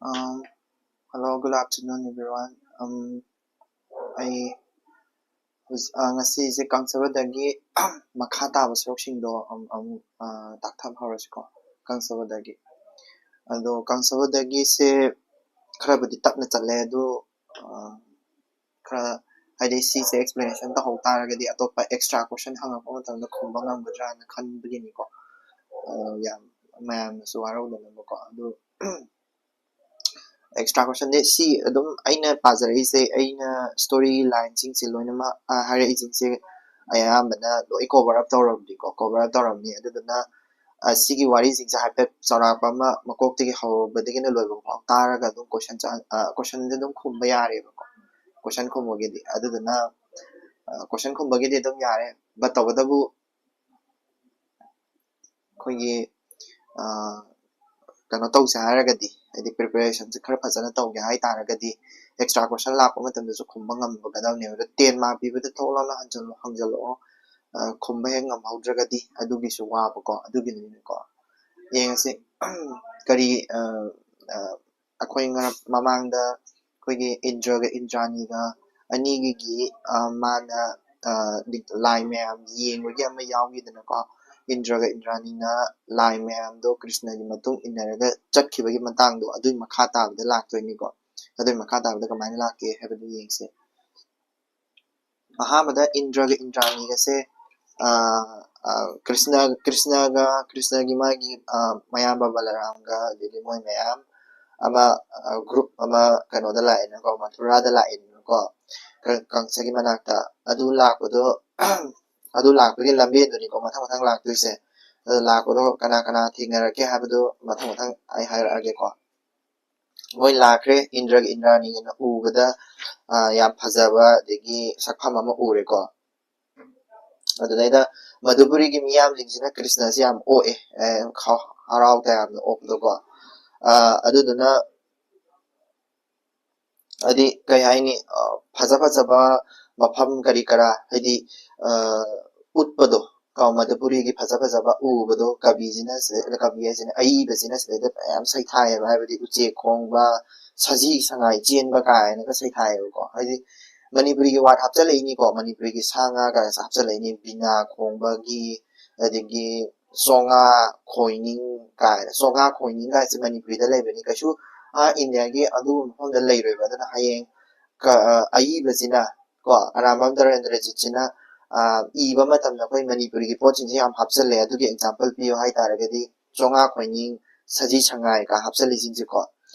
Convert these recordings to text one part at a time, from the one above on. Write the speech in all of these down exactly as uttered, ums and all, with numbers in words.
Um, hello, good afternoon, everyone. Um, ꯑꯩ ꯍꯧꯖꯤꯛ, ꯑ, ꯉꯁꯤꯁꯦ ꯀꯥꯡꯁꯕꯗꯒꯤ ꯃꯈꯥ ꯇꯥꯕ ꯁꯔꯨꯛꯁꯤꯡꯗꯣ ꯑꯃꯨꯛ, ꯑꯃꯨꯛ, ꯑ, ꯇꯥꯛꯊꯕ ꯍꯧꯔꯁꯤꯀꯣ, ꯀꯥꯡꯁꯕꯗꯒꯤ꯫ ꯑꯗꯣ ꯀꯥꯡꯁꯕꯗꯒꯤꯁꯦ ꯈꯔꯕꯨꯗꯤ ꯇꯞꯅ ꯆꯠꯂꯦ, ꯑꯗꯨ, ꯑ, ꯈꯔ, ꯍꯥꯏꯗꯤ, ꯁꯤꯁꯦ explanation ꯇꯧꯍꯧ ꯇꯥꯔꯒꯗꯤ ꯑꯇꯣꯞꯄ extra question ꯍꯪꯉꯛꯄ ꯃꯇꯝꯗ ꯈꯨꯝꯕ ꯉꯝꯒꯗ꯭ꯔꯥꯅ ꯈꯟꯕꯒꯤꯅꯤꯀꯣ꯫ ꯑ, ꯌꯥꯝ ꯃꯌꯥꯝꯅꯁꯨ ꯋꯥꯔꯧꯗꯅꯕꯀꯣ꯫ ꯑꯗꯨ extra questionꯗꯤ ꯁꯤ ꯑꯗꯨꯝ ꯑꯩꯅ ꯄꯥꯖꯔꯛꯏꯁꯦ, ꯑꯩꯅ story lineꯁꯤꯡꯁꯦ ꯂꯣꯏꯅꯃꯛ, ꯑ, ꯍꯥꯏꯔꯛꯏꯁꯤꯡꯁꯦ ꯑꯌꯥꯝꯕꯅ ꯂꯣꯏ cover up ꯇꯧꯔꯕꯅꯤꯀꯣ, cover up ꯇꯧꯔꯕꯅꯤ꯫ ꯑꯗꯨꯗꯨꯅ, ꯑ, ꯁꯤꯒꯤ ꯋꯥꯔꯤꯁꯤꯡꯁꯦ ꯍꯥꯏꯐꯦꯠ ꯆꯥꯎꯔꯥꯛꯄ ꯑꯃ ꯃꯀꯣꯛꯇꯒꯤ ꯍꯧꯕꯗꯒꯤꯅ ꯂꯣꯏꯕ ꯐꯥꯎ ꯇꯥꯔꯒ ꯑꯗꯨꯝ question ꯆ-, ꯑ, questionꯁꯦ ꯑꯗꯨꯝ ꯈꯨꯝꯕ ꯌꯥꯔꯦꯕꯀꯣ, question ꯈꯨꯝꯕꯒꯤꯗꯤ꯫ ꯑꯗꯨꯗꯨꯅ, ꯑ, question ꯈꯨꯝꯕꯒꯤꯗꯤ ꯑꯗꯨꯝ ꯌꯥꯔꯦ, but ꯇꯧꯕꯇꯕꯨ ꯑꯩꯈꯣꯏꯒꯤ, ꯑ, ꯀꯩꯅꯣ ꯇꯧꯁꯦ ꯍꯥꯏꯔꯒꯗꯤ, ꯍꯥꯏꯗꯤ preparationꯁꯦ ꯈꯔ ꯐꯖꯅ ꯇꯧꯒꯦ ꯍꯥꯏ ꯇꯥꯔꯒꯗꯤ, extra question ꯂꯥꯛꯄ ꯃꯇꯝꯗꯁꯨ ꯈꯨꯝꯕ ꯉꯝꯒꯗꯕꯅꯦꯕ꯫ ꯑꯗꯣ ten mark ꯄꯤꯕꯗ ꯊꯣꯛ ꯂꯥꯎꯅ ꯍꯟꯖꯜꯂꯣ, ꯍꯪꯖꯜꯂꯛꯑꯣ, ꯑ, ꯈꯨꯝꯕ ꯍꯦꯛ ꯉꯝꯍꯧꯗ꯭ꯔꯒꯗꯤ ꯑꯗꯨꯒꯤꯁꯨ ꯋꯥꯕꯀꯣ, ꯑꯗꯨꯒꯤꯅꯤꯅꯀꯣ꯫ ꯌꯦꯡꯉꯁꯤ, ꯀꯔꯤ, ꯑ, ꯑ, ꯑꯩꯈꯣꯏ ꯉꯔꯥꯡ ꯃꯃꯥꯡꯗ ꯑꯩꯈꯣꯏꯒꯤ ꯏꯟꯗ꯭ꯔꯒ ꯏꯟꯗ꯭ꯔꯥꯅꯤꯒ ꯑꯅꯤꯒꯤ, ꯑ, ꯃꯥꯅ, ꯑ, ꯂꯥꯏ ꯃꯌꯥꯝ ꯌꯦꯡꯕꯒꯤ ꯑꯃ ꯌꯥꯎꯈꯤꯗꯅꯀꯣ, ꯏꯟꯗ꯭ꯔꯒ ꯏꯟꯗ꯭ꯔꯥꯅꯤꯅ ꯂꯥꯏ ꯃꯌꯥꯝꯗꯣ ꯀ꯭ꯔꯤꯁꯅꯒꯤ ꯃꯇꯨꯡ ꯏꯟꯅꯔꯒ ꯆꯠꯈꯤꯕꯒꯤ ꯃꯇꯥꯡꯗꯣ, ꯑꯗꯨꯒꯤ ꯃꯈꯥ ꯇꯥꯕꯗ ꯂꯥꯛꯇꯣꯏꯅꯤꯀꯣ꯫ ꯑꯗꯨꯒꯤ ꯃꯈꯥ ꯇꯥꯕꯗ ꯀꯃꯥꯏꯅ ꯂꯥꯛꯀꯦ ꯍꯥꯏꯕꯗꯨ ꯌꯦꯡꯁꯦ꯫ ꯑꯍꯥꯟꯕꯗ ꯏꯟꯗ꯭ꯔꯒ ꯏꯟꯗ꯭ꯔꯥꯅꯤꯒꯁꯦ, ꯑ, ꯑ, ꯀ꯭ꯔꯤꯁꯅ, ꯀ꯭ꯔꯤꯁꯅꯒ, ꯀ꯭ꯔꯤꯁꯅꯒꯤ ꯃꯥꯒꯤ, ꯑ, ꯃꯌꯥꯝꯕ ꯕꯂꯔꯥꯝꯒ, ꯑꯗꯒꯤ ꯃꯣꯏ ꯃꯌꯥꯝ ꯑꯃ, ꯑ, group ꯑꯃ ꯀꯩꯅꯣꯗ ꯂꯥꯛꯑꯦꯅꯀꯣ, ꯃꯊꯨꯔꯥꯗ ꯂꯥꯛꯑꯦꯅꯀꯣ, ꯀ-, ꯀꯪꯁꯒꯤ ꯃꯅꯥꯛꯇ꯫ ꯑꯗꯨ ꯂꯥꯛꯄꯗꯣ, ꯑꯗꯨ ꯂꯥꯛꯄꯒꯤ ꯂꯝꯕꯦꯟꯗꯨꯅꯤꯀꯣ ꯃꯊꯪ ꯃꯊꯪ ꯂꯥꯛꯇꯣꯏꯁꯦ꯫ ꯑꯗꯨ ꯂꯥꯛꯄꯗꯣ ꯀꯅꯥ ꯀꯅꯥ ꯊꯦꯡꯅꯔꯛꯀꯦ ꯍꯥꯏꯕꯗꯣ ꯃꯊꯪ ꯃꯊꯪ ꯑꯩ ꯍꯥꯏꯔꯛꯑꯒꯦꯀꯣ꯫ ꯃꯣꯏ ꯂꯥꯛꯈ꯭ꯔꯦ, ꯏꯟꯗ꯭ꯔꯒ ꯏꯟꯗ꯭ꯔꯥꯅꯤꯒꯅ ꯎꯕꯗ, ꯑ, ꯌꯥꯝ ꯐꯖꯕ ꯑꯗꯒꯤ ꯁꯛꯐꯝ ꯑꯃ ꯎꯔꯦꯀꯣ꯫ ꯑꯗꯨꯗꯩꯗ ꯃꯙꯨꯄꯨꯔꯤꯒꯤ ꯃꯤꯌꯥꯝꯁꯤꯡꯁꯤꯅ ꯀ꯭ꯔꯤꯁꯅꯁꯤ ꯌꯥꯝ ꯑꯣꯛꯑꯦ, ꯑꯦ, ꯍ-, ꯍꯔꯥꯎ ꯇꯌꯥꯝꯅ ꯑꯣꯛꯄꯗꯣꯀꯣ꯫ ꯑ, ꯑꯗꯨꯗꯨꯅ ꯍꯥꯏꯗꯤ ꯀꯩ ꯍꯥꯏꯅꯤ, ꯑ, ꯐꯖ ꯐꯖꯕ ꯃꯐꯝ ꯀꯔꯤ ꯀꯔꯥ ꯍꯥꯏꯗꯤ, ꯑ, ꯎꯠꯄꯗꯣ, ꯀꯣ, ꯃꯅꯤꯄꯨꯔꯤꯒꯤ ꯐꯖ ꯐꯖꯕ ꯎꯕꯗꯣ ꯀꯕꯤꯁꯤꯅ ꯁꯤꯗ, ꯀꯕꯤ ꯍꯥꯏꯁꯤꯅ, ꯑꯏꯕꯁꯤꯅ ꯁꯤꯗꯩꯗ ꯃꯌꯥꯝ ꯁꯩꯊꯥꯏꯌꯦꯕ꯫ ꯍꯥꯏꯕꯗꯤ ꯎꯆꯦꯛ ꯈꯣꯡꯕ, ꯁꯖꯤ ꯁꯉꯥꯏ ꯆꯦꯟꯕ ꯀꯥꯏꯅꯒ ꯁꯩꯊꯥꯏꯌꯦꯕꯀꯣ꯫ ꯍꯥꯏꯗꯤ ꯃꯅꯤꯄꯨꯔꯤꯒꯤ ꯋꯥꯔꯗ ꯍꯥꯞꯆꯤꯜꯂꯛꯏꯅꯤꯀꯣ, ꯃꯅꯤꯄꯨꯔꯤꯒꯤ ꯁꯥ ꯉꯥ ꯀꯥꯏꯅꯁꯨ ꯍꯥꯞꯆꯤꯜꯂꯛꯏꯅꯤ, ꯕꯤꯅꯥ ꯈꯣꯡꯕꯒꯤ, ꯑꯗꯒꯤ ꯆꯣꯉꯥ ꯈꯣꯏꯅꯤꯡ ꯀꯥꯏꯅ, ꯆꯣꯉꯥ ꯈꯣꯏꯅꯤꯡ ꯀꯥꯏꯁꯦ ꯃꯅꯤꯄꯨꯔꯤꯗ ꯂꯩꯕꯅꯤ, ꯀꯩꯁꯨ ꯑꯥ ꯏꯟꯗꯤꯌꯥꯒꯤ ꯑꯗꯨꯒꯨꯝꯕ ꯃꯐꯝꯗ ꯂꯩꯔꯣꯏꯕ꯫ ꯑꯗꯨꯅ ꯍꯌꯦꯡ ꯀ-, ꯑ, ꯑꯏꯕꯁꯤꯅ ꯀꯣ, ꯑꯔꯥꯝꯕꯝ ꯇꯔꯦꯟꯗ꯭ꯔꯖꯤꯠꯁꯤꯅ, ꯑ, ꯏꯕ ꯃꯇꯝꯗ ꯑꯩꯈꯣꯏ ꯃꯅꯤꯄꯨꯔꯤꯒꯤ ꯄꯣꯠꯁꯤꯡꯁꯦ ꯌꯥꯝ ꯍꯥꯞꯆꯤꯜꯂꯦ꯫ ꯑꯗꯨꯒꯤ ꯑꯦꯛꯖꯥꯝꯄꯜ ꯄꯤꯌꯨ ꯍꯥꯏ ꯇꯥꯔꯒꯗꯤ ꯆꯣꯉꯥ ꯈꯣꯏꯅꯤꯡ, ꯁꯖꯤ ꯁꯉꯥꯏ ꯀ ꯍꯥꯞꯆꯤꯜꯂꯤꯁꯤꯡꯁꯦꯀꯣ꯫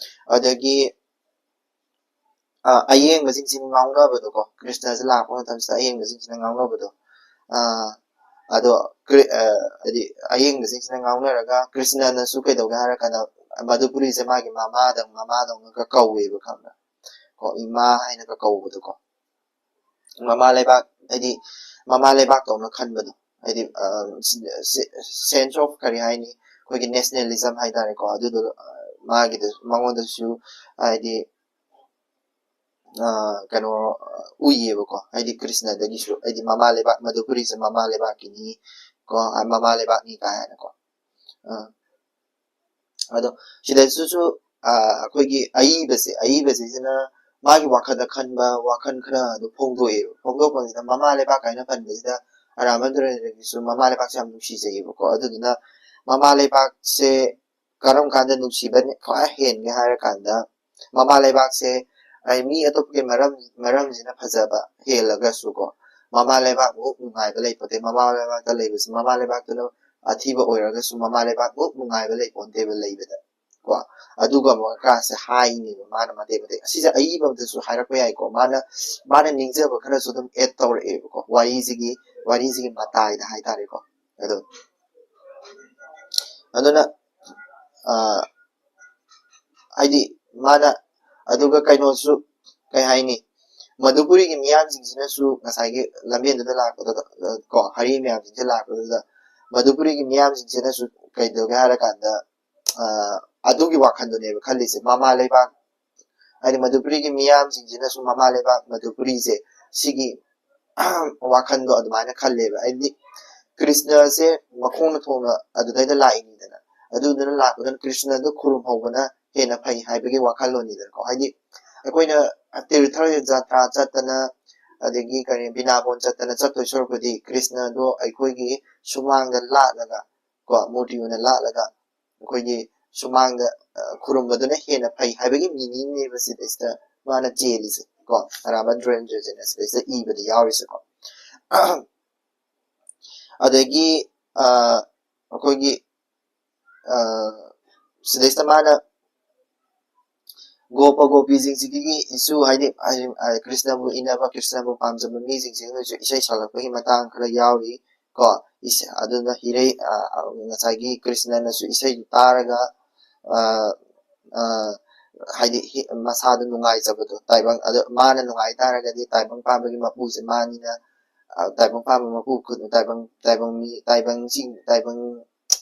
ꯑꯗꯒꯤ, ꯑ, ꯑꯌꯦꯡꯕꯁꯤꯡꯁꯤꯅ ꯉꯥꯎꯅꯕꯗꯣꯀꯣ, ꯀ꯭ꯔꯤꯁꯅꯁꯦ ꯂꯥꯛꯄ ꯃꯇꯝꯁꯤꯗ ꯑꯌꯦꯡꯕꯁꯤꯡꯁꯤꯅ ꯉꯥꯎꯅꯕꯗꯣ꯫ ꯑ, ꯑꯗꯣ ꯀ꯭ꯔꯤ-, ꯑ, ꯍꯥꯏꯗꯤ ꯑꯌꯦꯡꯕꯁꯤꯡꯁꯤꯅ ꯉꯥꯎꯅꯔꯒ ꯀ꯭ꯔꯤꯁꯅꯅꯁꯨ ꯀꯩꯗꯧꯒꯦ ꯍꯥꯏꯔ ꯀꯥꯟꯗ ꯃꯗꯨꯄꯨꯔꯤꯁꯦ ꯃꯥꯒꯤ ꯃꯃꯥꯗꯧ-, ꯃꯃꯥꯗꯧꯅꯒ ꯀꯧꯋꯦꯕ, ꯈꯪꯕ꯭ꯔꯥ? ꯀꯣ, ꯏꯃꯥ ꯍꯥꯏꯅꯒ ꯀꯧꯕꯗꯣꯀꯣ꯫ ꯃꯃꯥ ꯂꯩꯕꯥꯛ, ꯍꯥꯏꯗꯤ ꯃꯃꯥ ꯂꯩꯕꯥꯛꯇꯧꯅ ꯈꯟꯕꯗꯣ, ꯍꯥꯏꯗꯤ, ꯑ, ꯁꯦ-, ꯁꯦ-, ꯁꯦꯟꯁ ꯑꯣꯐ ꯀꯔꯤ ꯍꯥꯏꯅꯤ, ꯑꯩꯈꯣꯏꯒꯤ ꯅꯦꯁꯅꯦꯂꯤꯖꯝ ꯍꯥꯏꯇꯥꯔꯦꯀꯣ, ꯑꯗꯨꯗꯣ, ꯑ, ꯃꯥꯒꯤꯗ, ꯃꯉꯣꯟꯗꯁꯨ, ꯍꯥꯏꯗꯤ, ꯑ, ꯀꯩꯅꯣ, ꯑ, ꯎꯏꯌꯦꯕꯀꯣ, ꯍꯥꯏꯗꯤ ꯀ꯭ꯔꯤꯁꯅꯗꯒꯤꯁꯨ, ꯍꯥꯏꯗꯤ ꯃꯃꯥ ꯂꯩꯕꯥꯛ, ꯃꯗꯨꯄꯨꯔꯤꯁꯦ ꯃꯃꯥ ꯂꯩꯕꯥꯛꯀꯤꯅꯤ ꯀꯣ, ꯑ, ꯃꯃꯥ ꯂꯩꯕꯥꯛꯅꯤ ꯀꯥꯏ ꯍꯥꯏꯅꯀꯣ꯫ ꯑ, ꯑꯗꯣ ꯁꯤꯗꯁꯨ, ꯑ, ꯑꯩꯈꯣꯏꯒꯤ ꯑꯏꯕꯁꯦ, ꯑꯏꯕꯁꯤꯁꯤꯅ ꯃꯥꯒꯤ ꯋꯥꯈꯜꯗ ꯈꯟꯕ ꯋꯥꯈꯜ ꯈꯔ ꯑꯗꯨ ꯐꯣꯡꯗꯣꯛꯑꯦꯕ꯫ ꯐꯣꯡꯗꯣꯛꯄꯁꯤꯗ ꯃꯃꯥ ꯂꯩꯕꯥꯛ ꯍꯥꯏꯅ ꯄꯟꯕꯁꯤꯗ ꯑꯔꯥꯝꯕꯟꯗ꯭ꯔꯒꯤꯁꯨ ꯃꯃꯥ ꯂꯩꯕꯥꯛꯁꯦ ꯌꯥꯝ ꯅꯨꯡꯁꯤꯖꯩꯌꯦꯕꯀꯣ꯫ ꯑꯗꯨꯗꯨꯅ ꯃꯃꯥ ꯂꯩꯕꯥꯛꯁꯦ ꯀꯔꯝ ꯀꯥꯟꯗ ꯅꯨꯡꯁꯤꯕ ꯈ꯭ꯋꯥꯏ ꯍꯦꯟꯒꯦ ꯍꯥꯏꯔ ꯀꯥꯟꯗ, ꯃꯃꯥ ꯂꯩꯕꯥꯛꯁꯦ, ꯑꯩ ꯃꯤ ꯑꯇꯣꯞꯄꯒꯤ ꯃꯔꯝ, ꯃꯔꯝꯁꯤꯅ ꯐꯖꯕ ꯍꯦꯜꯂꯒꯁꯨꯀꯣ, ꯃꯃꯥ ꯂꯩꯕꯥꯛꯃꯨꯛ ꯅꯨꯡꯉꯥꯏꯕ ꯂꯩꯄꯣꯠꯇꯦ꯫ ꯃꯃꯥ ꯂꯩꯕꯥꯛꯇ ꯂꯩꯕꯁꯤ, ꯃꯃꯥ ꯂꯩꯕꯥꯛꯇꯨꯅ ꯑꯊꯤꯕ ꯑꯣꯏꯔꯒꯁꯨ ꯃꯃꯥ ꯂꯩꯕꯥꯛꯃꯨꯛ ꯅꯨꯡꯉꯥꯏꯕ ꯂꯩꯄꯣꯟꯇꯦꯕ ꯂꯩꯕꯗ ꯀꯣ꯫ ꯑꯗꯨꯒ ꯑꯃꯨꯛ ꯀꯥꯁꯦ ꯍꯥꯏꯅꯦꯕ ꯃꯥꯅ ꯃꯇꯦꯛ ꯃꯇꯦꯛ꯫ ꯑꯁꯤꯁꯦ ꯑꯏꯕ ꯑꯝꯗꯁꯨ ꯍꯥꯏꯔꯛꯄ ꯌꯥꯏꯀꯣ꯫ ꯃꯥꯅ, ꯃꯥꯅ ꯅꯤꯡꯖꯕ ꯈꯔꯁꯨ ꯑꯗꯨꯝ ꯑꯦꯗ ꯇꯧꯔꯛꯑꯦꯕꯀꯣ, ꯋꯥꯔꯤꯁꯤꯒꯤ, ꯋꯥꯔꯤꯁꯤꯒꯤ ꯃꯇꯥꯏꯗ ꯍꯥꯏꯇꯥꯔꯦꯀꯣ꯫ ꯑꯗꯣ, ꯑꯗꯨꯅ, ꯑ, ꯍꯥꯏꯗꯤ ꯃꯥꯅ, ꯑꯗꯨꯒ ꯀꯩꯅꯣꯁꯨ, ꯀꯩ ꯍꯥꯏꯅꯤ, ꯃꯗꯨꯄꯨꯔꯤꯒꯤ ꯃꯤꯌꯥꯝꯁꯤꯡꯁꯤꯅꯁꯨ ꯉꯁꯥꯏꯒꯤ ꯂꯝꯕꯦꯟꯗꯨꯗ ꯂꯥꯛꯄꯗ, ꯑ, ꯀꯣ, ꯍꯔꯤ ꯃꯌꯥꯝꯁꯤꯡꯁꯦ ꯂꯥꯛꯄꯗꯨꯗ ꯃꯗꯨꯄꯨꯔꯤꯒꯤ ꯃꯤꯌꯥꯝꯁꯤꯡꯁꯤꯅꯁꯨ ꯀꯩꯗꯧꯒꯦ ꯍꯥꯏꯔ ꯀꯥꯟꯗ, ꯑ, ꯑꯗꯨꯒꯤ ꯋꯥꯈꯜꯗꯨꯅꯦꯕ ꯈꯜꯂꯤꯁꯦ꯫ ꯃꯃꯥ ꯂꯩꯕꯥꯛ, ꯍꯥꯏꯗꯤ ꯃꯗꯨꯄꯨꯔꯤꯒꯤ ꯃꯤꯌꯥꯝꯁꯤꯡꯁꯤꯅꯁꯨ ꯃꯃꯥ ꯂꯩꯕꯥꯛ ꯃꯗꯨꯄꯨꯔꯤꯁꯦ, ꯁꯤꯒꯤ ꯋꯥꯈꯜꯗꯣ ꯑꯗꯨꯃꯥꯏꯅ ꯈꯜꯂꯦꯕ꯫ ꯍꯥꯏꯗꯤ ꯀ꯭ꯔꯤꯁꯅꯁꯦ ꯃꯈꯣꯡꯅ ꯊꯣꯡꯅ ꯑꯗꯨꯗꯩꯗ ꯂꯥꯛꯏꯅꯤꯗꯅ, ꯑꯗꯨꯗꯨꯅ ꯂꯥꯛꯄꯗꯨꯅ ꯀ꯭ꯔꯤꯁꯅꯗꯨ ꯈꯨꯔꯨꯝꯍꯧꯕꯅ ꯍꯦꯟꯅ ꯐꯩ ꯍꯥꯏꯕꯒꯤ ꯋꯥꯈꯜꯂꯣꯟꯅꯤꯗꯅꯀꯣ꯫ ꯍꯥꯏꯗꯤ ꯑꯩꯈꯣꯏꯅ ꯇꯤꯔꯊ ꯖꯇ꯭ꯔꯥ ꯆꯠꯇꯅ, ꯑꯗꯒꯤ ꯀꯔꯤ ꯕꯤꯅꯥꯕꯣꯟ ꯆꯠꯇꯅ ꯆꯠꯇꯣꯏ ꯁꯔꯨꯛꯄꯨꯗꯤ ꯀ꯭ꯔꯤꯁꯅꯗꯣ ꯑꯩꯈꯣꯏꯒꯤ ꯁꯨꯃꯥꯡꯗ ꯂꯥꯠꯂꯒ, ꯀꯣ, ꯃꯨꯔꯇꯤ ꯑꯣꯏꯅ ꯂꯥꯠꯂꯒ ꯑꯩꯈꯣꯏꯒꯤ ꯁꯨꯃꯥꯡꯗ, ꯑ, ꯈꯨꯔꯨꯝꯕꯗꯨꯅ ꯍꯦꯟꯅ ꯐꯩ ꯍꯥꯏꯕꯒꯤ ꯃꯤꯅꯤꯡꯅꯦꯕ ꯁꯤꯗꯩꯁꯤꯗ ꯃꯥꯅ ꯆꯦꯜꯂꯤꯁꯦ, ꯀꯣ, ꯔꯥꯃꯟꯗ꯭ꯔꯦꯟꯗ꯭ꯔꯖꯤꯅ ꯁꯤꯗꯩꯁꯤꯗ ꯏꯕꯗ ꯌꯥꯎꯔꯤꯁꯦꯀꯣ꯫ ꯑꯗꯒꯤ ꯑ, ꯑꯩꯈꯣꯏꯒꯤ ꯑ, ꯁꯤꯗꯩꯁꯤꯗ ꯃꯥꯅ ꯒꯣꯄ ꯒꯣꯄꯤꯁꯤꯡꯁꯤꯒꯤ ꯏꯁꯨ, ꯍꯥꯏꯗꯤ, ꯍꯥꯏꯗꯤ, ꯑ, ꯀ꯭ꯔꯤꯁꯅꯕꯨ ꯏꯟꯅꯕ, ꯀ꯭ꯔꯤꯁꯅꯕꯨ ꯄꯥꯝꯖꯕ ꯃꯤꯁꯤꯡꯁꯤꯅꯁꯨ ꯏꯁꯩ ꯁꯛꯂꯛꯄꯒꯤ ꯃꯇꯥꯡ ꯈꯔ ꯌꯥꯎꯔꯤ, ꯀꯣ꯫ ꯏꯁ-, ꯑꯗꯨꯅ ꯍꯤꯔꯩ-, ꯑ, ꯑ, ꯉꯁꯥꯏꯒꯤ ꯀ꯭ꯔꯤꯁꯅꯅꯁꯨ ꯏꯁꯩꯗꯨ ꯇꯥꯔꯒ, ꯑ, ꯑ, ꯍꯥꯏꯗꯤ ꯍꯤ-, ꯃꯁꯥꯗ ꯅꯨꯡꯉꯥꯏꯖꯕꯗꯣ, ꯇꯥꯏꯕꯪ, ꯑꯗꯣ ꯃꯥꯅ ꯅꯨꯡꯉꯥꯏ ꯇꯥꯔꯒꯗꯤ ꯇꯥꯏꯕꯪ ꯄꯥꯟꯕꯒꯤ ꯃꯄꯨꯁꯦ ꯃꯥꯅꯤꯅ, ꯑ, ꯇꯥꯏꯕꯪ ꯄꯥꯟꯕ ꯃꯄꯨ ꯈꯨ-, ꯇꯥꯏꯕꯪ, ꯇꯥꯏꯕꯪ ꯃꯤ, ꯇꯥꯏꯕꯪꯁꯤꯡ, ꯇꯥꯏꯕꯪ,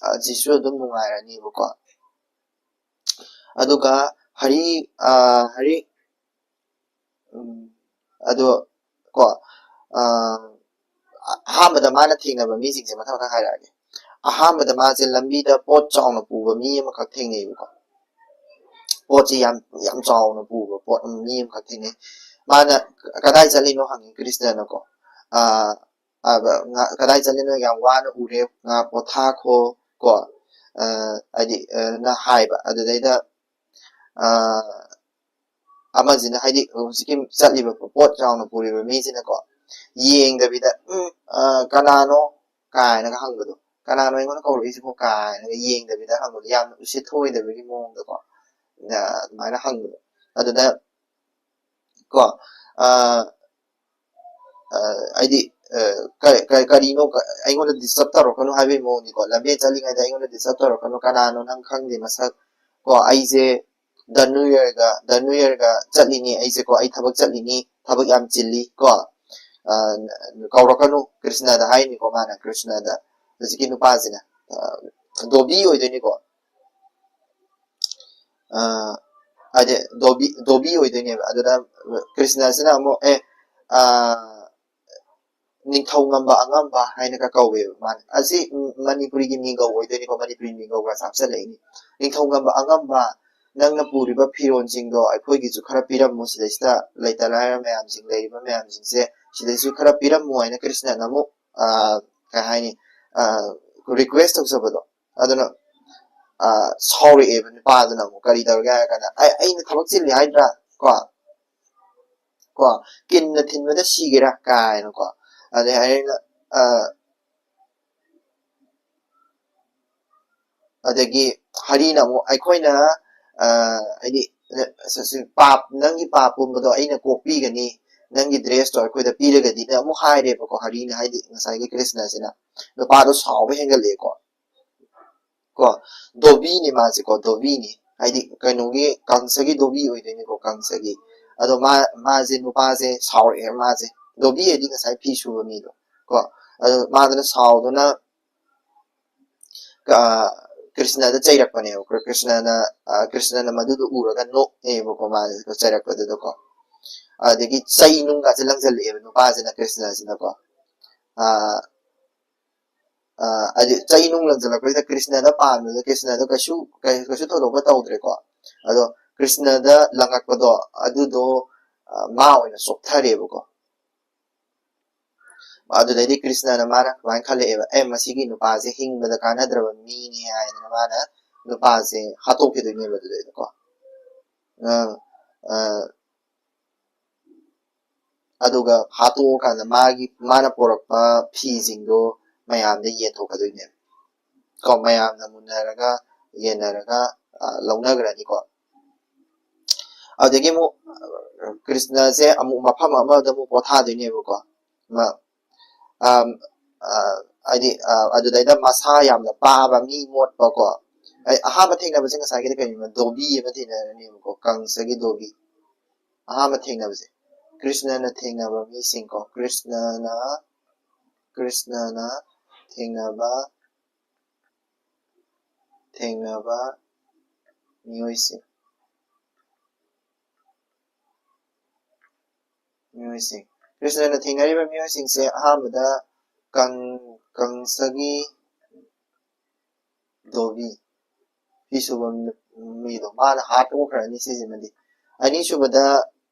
ꯑ, ꯁꯤꯁꯨ ꯑꯗꯨꯝ ꯅꯨꯡꯉꯥꯏꯔꯅꯤꯕꯀꯣ꯫ ꯑꯗꯨꯒ ꯍꯔꯤ, ꯑ, ꯍꯔꯤ, ꯎꯝ, ꯑꯗꯣ, ꯀꯣ, ꯑ, ꯑꯍꯥꯟꯕꯗ ꯃꯥꯅ ꯊꯦꯡꯅꯕ ꯃꯤꯁꯤꯡꯁꯦ ꯃꯊꯪ ꯃꯊꯪ ꯍꯥꯏꯔꯛꯑꯒꯦ꯫ ꯑꯍꯥꯟꯕꯗ ꯃꯥꯁꯦ ꯂꯝꯕꯤꯗ ꯄꯣꯠ ꯆꯥꯎꯅ ꯄꯨꯕ ꯃꯤ ꯑꯃꯈꯛ ꯊꯦꯡꯅꯩꯕꯀꯣ꯫ ꯄꯣꯠꯁꯦ ꯌꯥꯝ, ꯌꯥꯝ ꯆꯥꯎꯅ ꯄꯨꯕ ꯄꯣꯠ ꯑꯃ, ꯃꯤ ꯑꯃꯈꯛ ꯊꯦꯡꯅꯩ꯫ ꯃꯥꯅ "ꯀꯗꯥꯏ ꯆꯠꯂꯤꯅꯣ?" ꯍꯪꯉꯤ ꯀ꯭ꯔꯤꯁꯅꯅꯀꯣ꯫ ꯑ, ꯑ, ꯉ-, "ꯀꯗꯥꯏ ꯆꯠꯂꯤꯅꯣ? ꯌꯥꯝ ꯋꯥꯅ ꯎꯔꯦ, ꯉꯥ ꯄꯣꯊꯥꯈꯣ", ꯀꯣ, ꯑ, ꯍꯥꯏꯗꯤ, ꯑ, ꯅ ꯍꯥꯏꯕ꯫ ꯑꯗꯨꯗꯩꯗ, ꯑ, ꯑꯃꯁꯤꯅ, ꯍꯥꯏꯗꯤ ꯍꯧꯖꯤꯛꯀꯤ ꯆꯠꯂꯤꯕ ꯄꯣꯠ ꯆꯥꯎꯅ ꯄꯨꯔꯤꯕ ꯃꯤꯁꯤꯅꯀꯣ, ꯌꯦꯡꯗꯕꯤꯗ, "ꯎꯝ, ꯑ, ꯀꯅꯥꯅꯣ?" ꯀꯥꯏꯅꯒ ꯍꯪꯕꯗꯣ, "ꯀꯅꯥꯅꯣ ꯑꯩꯉꯣꯟꯗ ꯀꯧꯔꯛꯏꯁꯤꯕꯣ?" ꯀꯥꯏꯅꯒ ꯌꯦꯡꯗꯕꯤꯗ ꯍꯪꯕꯗꯣ, ꯌꯥꯝꯅ ꯎꯁꯤꯠ ꯊꯑꯣꯏꯗꯕꯒꯤ ꯃꯑꯣꯡꯗꯀꯣ, ꯑ, ꯑꯗꯨꯃꯥꯏꯅ ꯍꯪꯕꯗꯣ꯫ ꯑꯗꯨꯗ ꯀꯣ, ꯑ, ꯑ, ꯍꯥꯏꯗꯤ, ꯑ, ꯀ-, ꯀ-, "ꯀꯔꯤꯅꯣ? ꯀ-, ꯑꯩꯉꯣꯟꯗ disturb ꯇꯧꯔꯛꯀꯅꯨ" ꯍꯥꯏꯕꯒꯤ ꯃꯑꯣꯡꯅꯤꯀꯣ꯫ "ꯂꯝꯕꯦꯟ ꯆꯠꯂꯤꯉꯩꯗ ꯑꯩꯉꯣꯟꯗ disturb ꯇꯧꯔꯛꯀꯅꯨ, ꯀꯅꯥꯅꯣ ꯅꯪ ꯈꯪꯗꯦ ꯃꯁꯛ, ꯀꯣ, ꯑꯩꯁꯦ ꯙꯅꯨꯌꯔꯒ, ꯙꯅꯨꯌꯔꯒ ꯆꯠꯂꯤꯅꯤ, ꯑꯩꯁꯦ ꯀꯣ, ꯑꯩ ꯊꯕꯛ ꯆꯠꯂꯤꯅꯤ, ꯊꯕꯛ ꯌꯥꯝ ꯆꯤꯜꯂꯤ", ꯀꯣ, ꯑ, "ꯀꯧꯔꯛꯀꯅꯨ", ꯀ꯭ꯔꯤꯁꯅꯗ ꯍꯥꯏꯅꯤꯀꯣ ꯃꯥꯅ, ꯀ꯭ꯔꯤꯁꯅꯗ, ꯍꯧꯖꯤꯛꯀꯤ ꯅꯨꯄꯥꯁꯤꯅ, ꯑ, ꯙꯣꯕꯤ ꯑꯣꯏꯗꯣꯏꯅꯤꯀꯣ꯫ ꯑ, ꯍꯥꯏꯗꯤ ꯙꯣꯕꯤ, ꯙꯣꯕꯤ ꯑꯣꯏꯗꯣꯏꯅꯦꯕ꯫ ꯑꯗꯨꯗ ꯀ꯭ꯔꯤꯁꯅꯁꯤꯅ ꯑꯃꯨꯛ, "ꯑꯦ, ꯑ, ꯅꯤꯡꯊꯧ ꯉꯝꯕ ꯑꯉꯝꯕ ꯍꯥꯏꯅꯒ ꯀꯧꯋꯦꯕ ꯃꯥꯅ꯫ ꯑꯁꯤ ꯃꯅꯤꯄꯨꯔꯤꯒꯤ ꯃꯤꯡꯒꯧ ꯑꯣꯏꯗꯣꯏꯅꯤꯀꯣ, ꯃꯅꯤꯄꯨꯔꯤ ꯃꯤꯡꯒꯧꯒ ꯍꯥꯞꯆꯜꯂꯛꯏꯅꯤ꯫ "ꯅꯤꯡꯊꯧ ꯉꯝꯕ ꯑꯉꯝꯕ, ꯅꯪꯅ ꯄꯨꯔꯤꯕ ꯐꯤꯔꯣꯜꯁꯤꯡꯗꯣ ꯑꯩꯈꯣꯏꯒꯤꯁꯨ ꯈꯔ ꯄꯤꯔꯝꯃꯨ, ꯁꯤꯗꯩꯁꯤꯗ ꯂꯩꯇ ꯂꯥꯏꯔ ꯃꯌꯥꯝꯁꯤꯡ, ꯂꯩꯔꯤꯕ ꯃꯌꯥꯝꯁꯤꯡꯁꯦ ꯁꯤꯗꯩꯁꯨ ꯈꯔ ꯄꯤꯔꯝꯃꯨ" ꯍꯥꯏꯅ ꯀ꯭ꯔꯤꯁꯅꯅ ꯑꯃꯨꯛ, ꯑ, ꯀꯩ ꯍꯥꯏꯅꯤ, ꯑ, request ꯇꯧꯖꯕꯗꯣ꯫ ꯑꯗꯨꯅ, ꯑ, ꯁꯥꯎꯔꯛꯑꯦꯕ ꯅꯨꯄꯥꯗꯨꯅ ꯑꯃꯨꯛ꯫ "ꯀꯔꯤ ꯇꯧꯔꯒꯦ?" ꯍꯥꯏꯔ ꯀꯥꯟꯗ, "ꯑꯩ, ꯑꯩꯅ ꯊꯕꯛ ꯆꯤꯜꯂꯤ ꯍꯥꯏꯗ꯭ꯔꯥ? ꯀꯣ, ꯀꯣ, ꯀꯤꯟꯅ ꯊꯤꯟꯕꯗ ꯁꯤꯒꯦꯔꯥ?" ꯀꯥꯏꯅꯀꯣ꯫ ꯑꯗꯩ ꯍꯥꯏꯔꯒ, ꯑ, ꯑꯗꯒꯤ ꯍꯔꯤꯅ ꯑꯃꯨꯛ, "ꯑꯩꯈꯣꯏꯅ, ꯑ, ꯍꯥꯏꯗꯤ, ꯑ, ꯁꯤ ꯄꯥꯞ, ꯅꯪꯒꯤ ꯄꯥꯞ ꯄꯨꯝꯕꯗꯣ ꯑꯩꯅ ꯀꯣꯛꯄꯤꯒꯅꯤ, ꯅꯪꯒꯤ dress ꯇꯣ ꯑꯩꯈꯣꯏꯗ ꯄꯤꯔꯒꯗꯤꯅ" ꯑꯃꯨꯛ ꯍꯥꯏꯔꯦꯕꯀꯣ ꯍꯔꯤꯅ, ꯍꯥꯏꯗꯤ ꯉꯁꯥꯏꯒꯤ ꯀ꯭ꯔꯤꯁꯅꯁꯤꯅ꯫ ꯅꯨꯄꯥꯗꯣ ꯁꯥꯎꯕ ꯍꯦꯟꯒꯠꯂꯛꯑꯦꯀꯣ꯫ ꯀꯣ, ꯙꯣꯕꯤꯅꯤ ꯃꯥꯁꯦ ꯀꯣ, ꯙꯣꯕꯤꯅꯤ꯫ ꯍꯥꯏꯗꯤ ꯀꯩꯅꯣꯒꯤ, ꯀꯪꯁꯒꯤ ꯙꯣꯕꯤ ꯑꯣꯏꯗꯣꯏꯅꯤꯀꯣ, ꯀꯪꯁꯒꯤ꯫ ꯑꯗꯣ ꯃꯥ, ꯃꯥꯁꯦ, ꯅꯨꯄꯥꯁꯦ ꯁꯥꯎꯔꯛꯑꯦ ꯃꯥꯁꯦ꯫ ꯙꯣꯕꯤ ꯍꯥꯏꯗꯤ ꯉꯁꯥꯏ ꯐꯤ ꯁꯨꯕ ꯃꯤꯗꯣ ꯀꯣ꯫ ꯑꯗꯣ ꯃꯥꯗꯨꯅ ꯁꯥꯎꯗꯨꯅ, ꯑ, ꯀ꯭ꯔꯤꯁꯅꯗ ꯆꯩꯔꯛꯄꯅꯦꯕ꯫ ꯀ꯭ꯔꯤꯁꯅꯅ, ꯑ, ꯀ꯭ꯔꯤꯁꯅꯅ ꯃꯗꯨꯗꯣ ꯎꯔꯒ ꯅꯣꯛꯑꯦꯕꯀꯣ, ꯃꯥꯁꯦ ꯆꯩꯔꯛꯄꯗꯨꯗꯀꯣ꯫ ꯑꯗꯒꯤ ꯆꯩ ꯅꯨꯡꯒꯁꯦ ꯂꯪꯁꯤꯜꯂꯛꯑꯦꯕ ꯅꯨꯄꯥꯁꯤꯅ ꯀ꯭ꯔꯤꯁꯅꯁꯤꯅꯀꯣ꯫ ꯑ, ꯑ, ꯍꯥꯏꯗꯤ ꯆꯩ ꯅꯨꯡ ꯂꯪꯁꯤꯜꯂꯛꯄꯁꯤꯗ ꯀ꯭ꯔꯤꯁꯅꯗ ꯄꯥꯟꯕꯗ ꯀ꯭ꯔꯤꯁꯅꯗ ꯀꯩꯁꯨ, ꯀꯩ-, ꯀꯩꯁꯨ ꯊꯣꯏꯗꯣꯛꯄ ꯇꯧꯗ꯭ꯔꯦꯀꯣ꯫ ꯑꯗꯣ ꯀ꯭ꯔꯤꯁꯅꯗ ꯂꯪꯉꯛꯄꯗꯣ ꯑꯗꯨꯗꯣ, ꯑ, ꯃꯥ ꯑꯣꯏꯅ ꯆꯣꯛꯊꯔꯦꯕꯀꯣ꯫ ꯑꯗꯨꯗꯩꯗꯤ ꯀ꯭ꯔꯤꯁꯅꯅ ꯃꯥꯅ ꯀꯃꯥꯏꯅ ꯈꯜꯂꯛꯑꯦꯕ, "ꯑꯦ, ꯃꯁꯤꯒꯤ ꯅꯨꯄꯥꯁꯦ ꯍꯤꯡꯕꯗ ꯀꯥꯟꯅꯗ꯭ꯔꯕ ꯃꯤꯅꯤ" ꯍꯥꯏꯗꯅ ꯃꯥꯅ ꯅꯨꯄꯥꯁꯦ ꯍꯥꯠꯇꯣꯛꯈꯤꯗꯣꯏꯅꯦꯕ ꯑꯗꯨꯗꯩꯗꯀꯣ꯫ ꯑ, ꯑ, ꯑꯗꯨꯒ ꯍꯥꯠꯇꯣꯛꯑꯀꯥꯟꯗ ꯃꯥꯒꯤ, ꯃꯥꯅ ꯄꯣꯔꯛꯄ ꯐꯤꯁꯤꯡꯗꯣ ꯃꯌꯥꯝꯗ ꯌꯦꯟꯊꯣꯛꯀꯗꯣꯏꯅꯦꯕ꯫ ꯀꯣ, ꯃꯌꯥꯝꯅ ꯃꯨꯟꯅꯔꯒ, ꯌꯦꯟꯅꯔꯒ, ꯑ, ꯂꯧꯅꯈ꯭ꯔꯅꯤꯀꯣ꯫ ꯑꯗꯨꯗꯒꯤ ꯑꯃꯨꯛ, ꯑ, ꯀ꯭ꯔꯤꯁꯅꯁꯦ ꯑꯃꯨꯛ ꯃꯐꯝ ꯑꯃꯗ ꯑꯃꯨꯛ ꯄꯣꯊꯥꯗꯣꯏꯅꯦꯕꯀꯣ꯫ ꯃ-, ꯑꯝ, ꯑ, ꯍꯥꯏꯗꯤ, ꯑ, ꯑꯗꯨꯗꯩꯗ ꯃꯁꯥ ꯌꯥꯝꯅ ꯄꯥꯕ, ꯃꯤ ꯃꯣꯠꯄꯀꯣ꯫ ꯑꯩ ꯑꯍꯥꯟꯕ ꯊꯦꯡꯅꯕꯁꯦ ꯉꯁꯥꯏꯒꯤꯗꯤ ꯀꯩꯅꯣ, ꯙꯣꯕꯤ ꯑꯃ ꯊꯦꯡꯅꯔꯅꯦꯕꯀꯣ, ꯀꯪꯁꯒꯤ ꯙꯣꯕꯤ꯫ ꯑꯍꯥꯟꯕ ꯊꯦꯡꯅꯕꯁꯦ꯫ ꯀ꯭ꯔꯤꯁꯅꯅ ꯊꯦꯡꯅꯕ ꯃꯤꯁꯤꯡꯀꯣ꯫ ꯀ꯭ꯔꯤꯁꯅꯅ, ꯀ꯭ꯔꯤꯁꯅꯅ ꯊꯦꯡꯅꯕ ꯊꯦꯡꯅꯕ ꯃꯤꯑꯣꯏꯁꯤꯡ, ꯃꯤꯑꯣꯏꯁꯤꯡ꯫ ꯀ꯭ꯔꯤꯁꯅꯅ ꯊꯦꯡꯅꯔꯤꯕ ꯃꯤꯑꯣꯏꯁꯤꯡꯁꯦ ꯑꯍꯥꯟꯕꯗ ꯀꯪ ꯀꯪꯁꯒꯤ ꯗꯣꯕꯤ, ꯐꯤ ꯁꯨꯕ ꯃꯤꯗꯣ, ꯃꯥꯅ ꯍꯥꯠꯇꯣꯛꯈ꯭ꯔꯅꯤ ꯁꯤꯁꯤꯃꯗꯤ꯫ ꯑꯅꯤꯁꯨꯕꯗ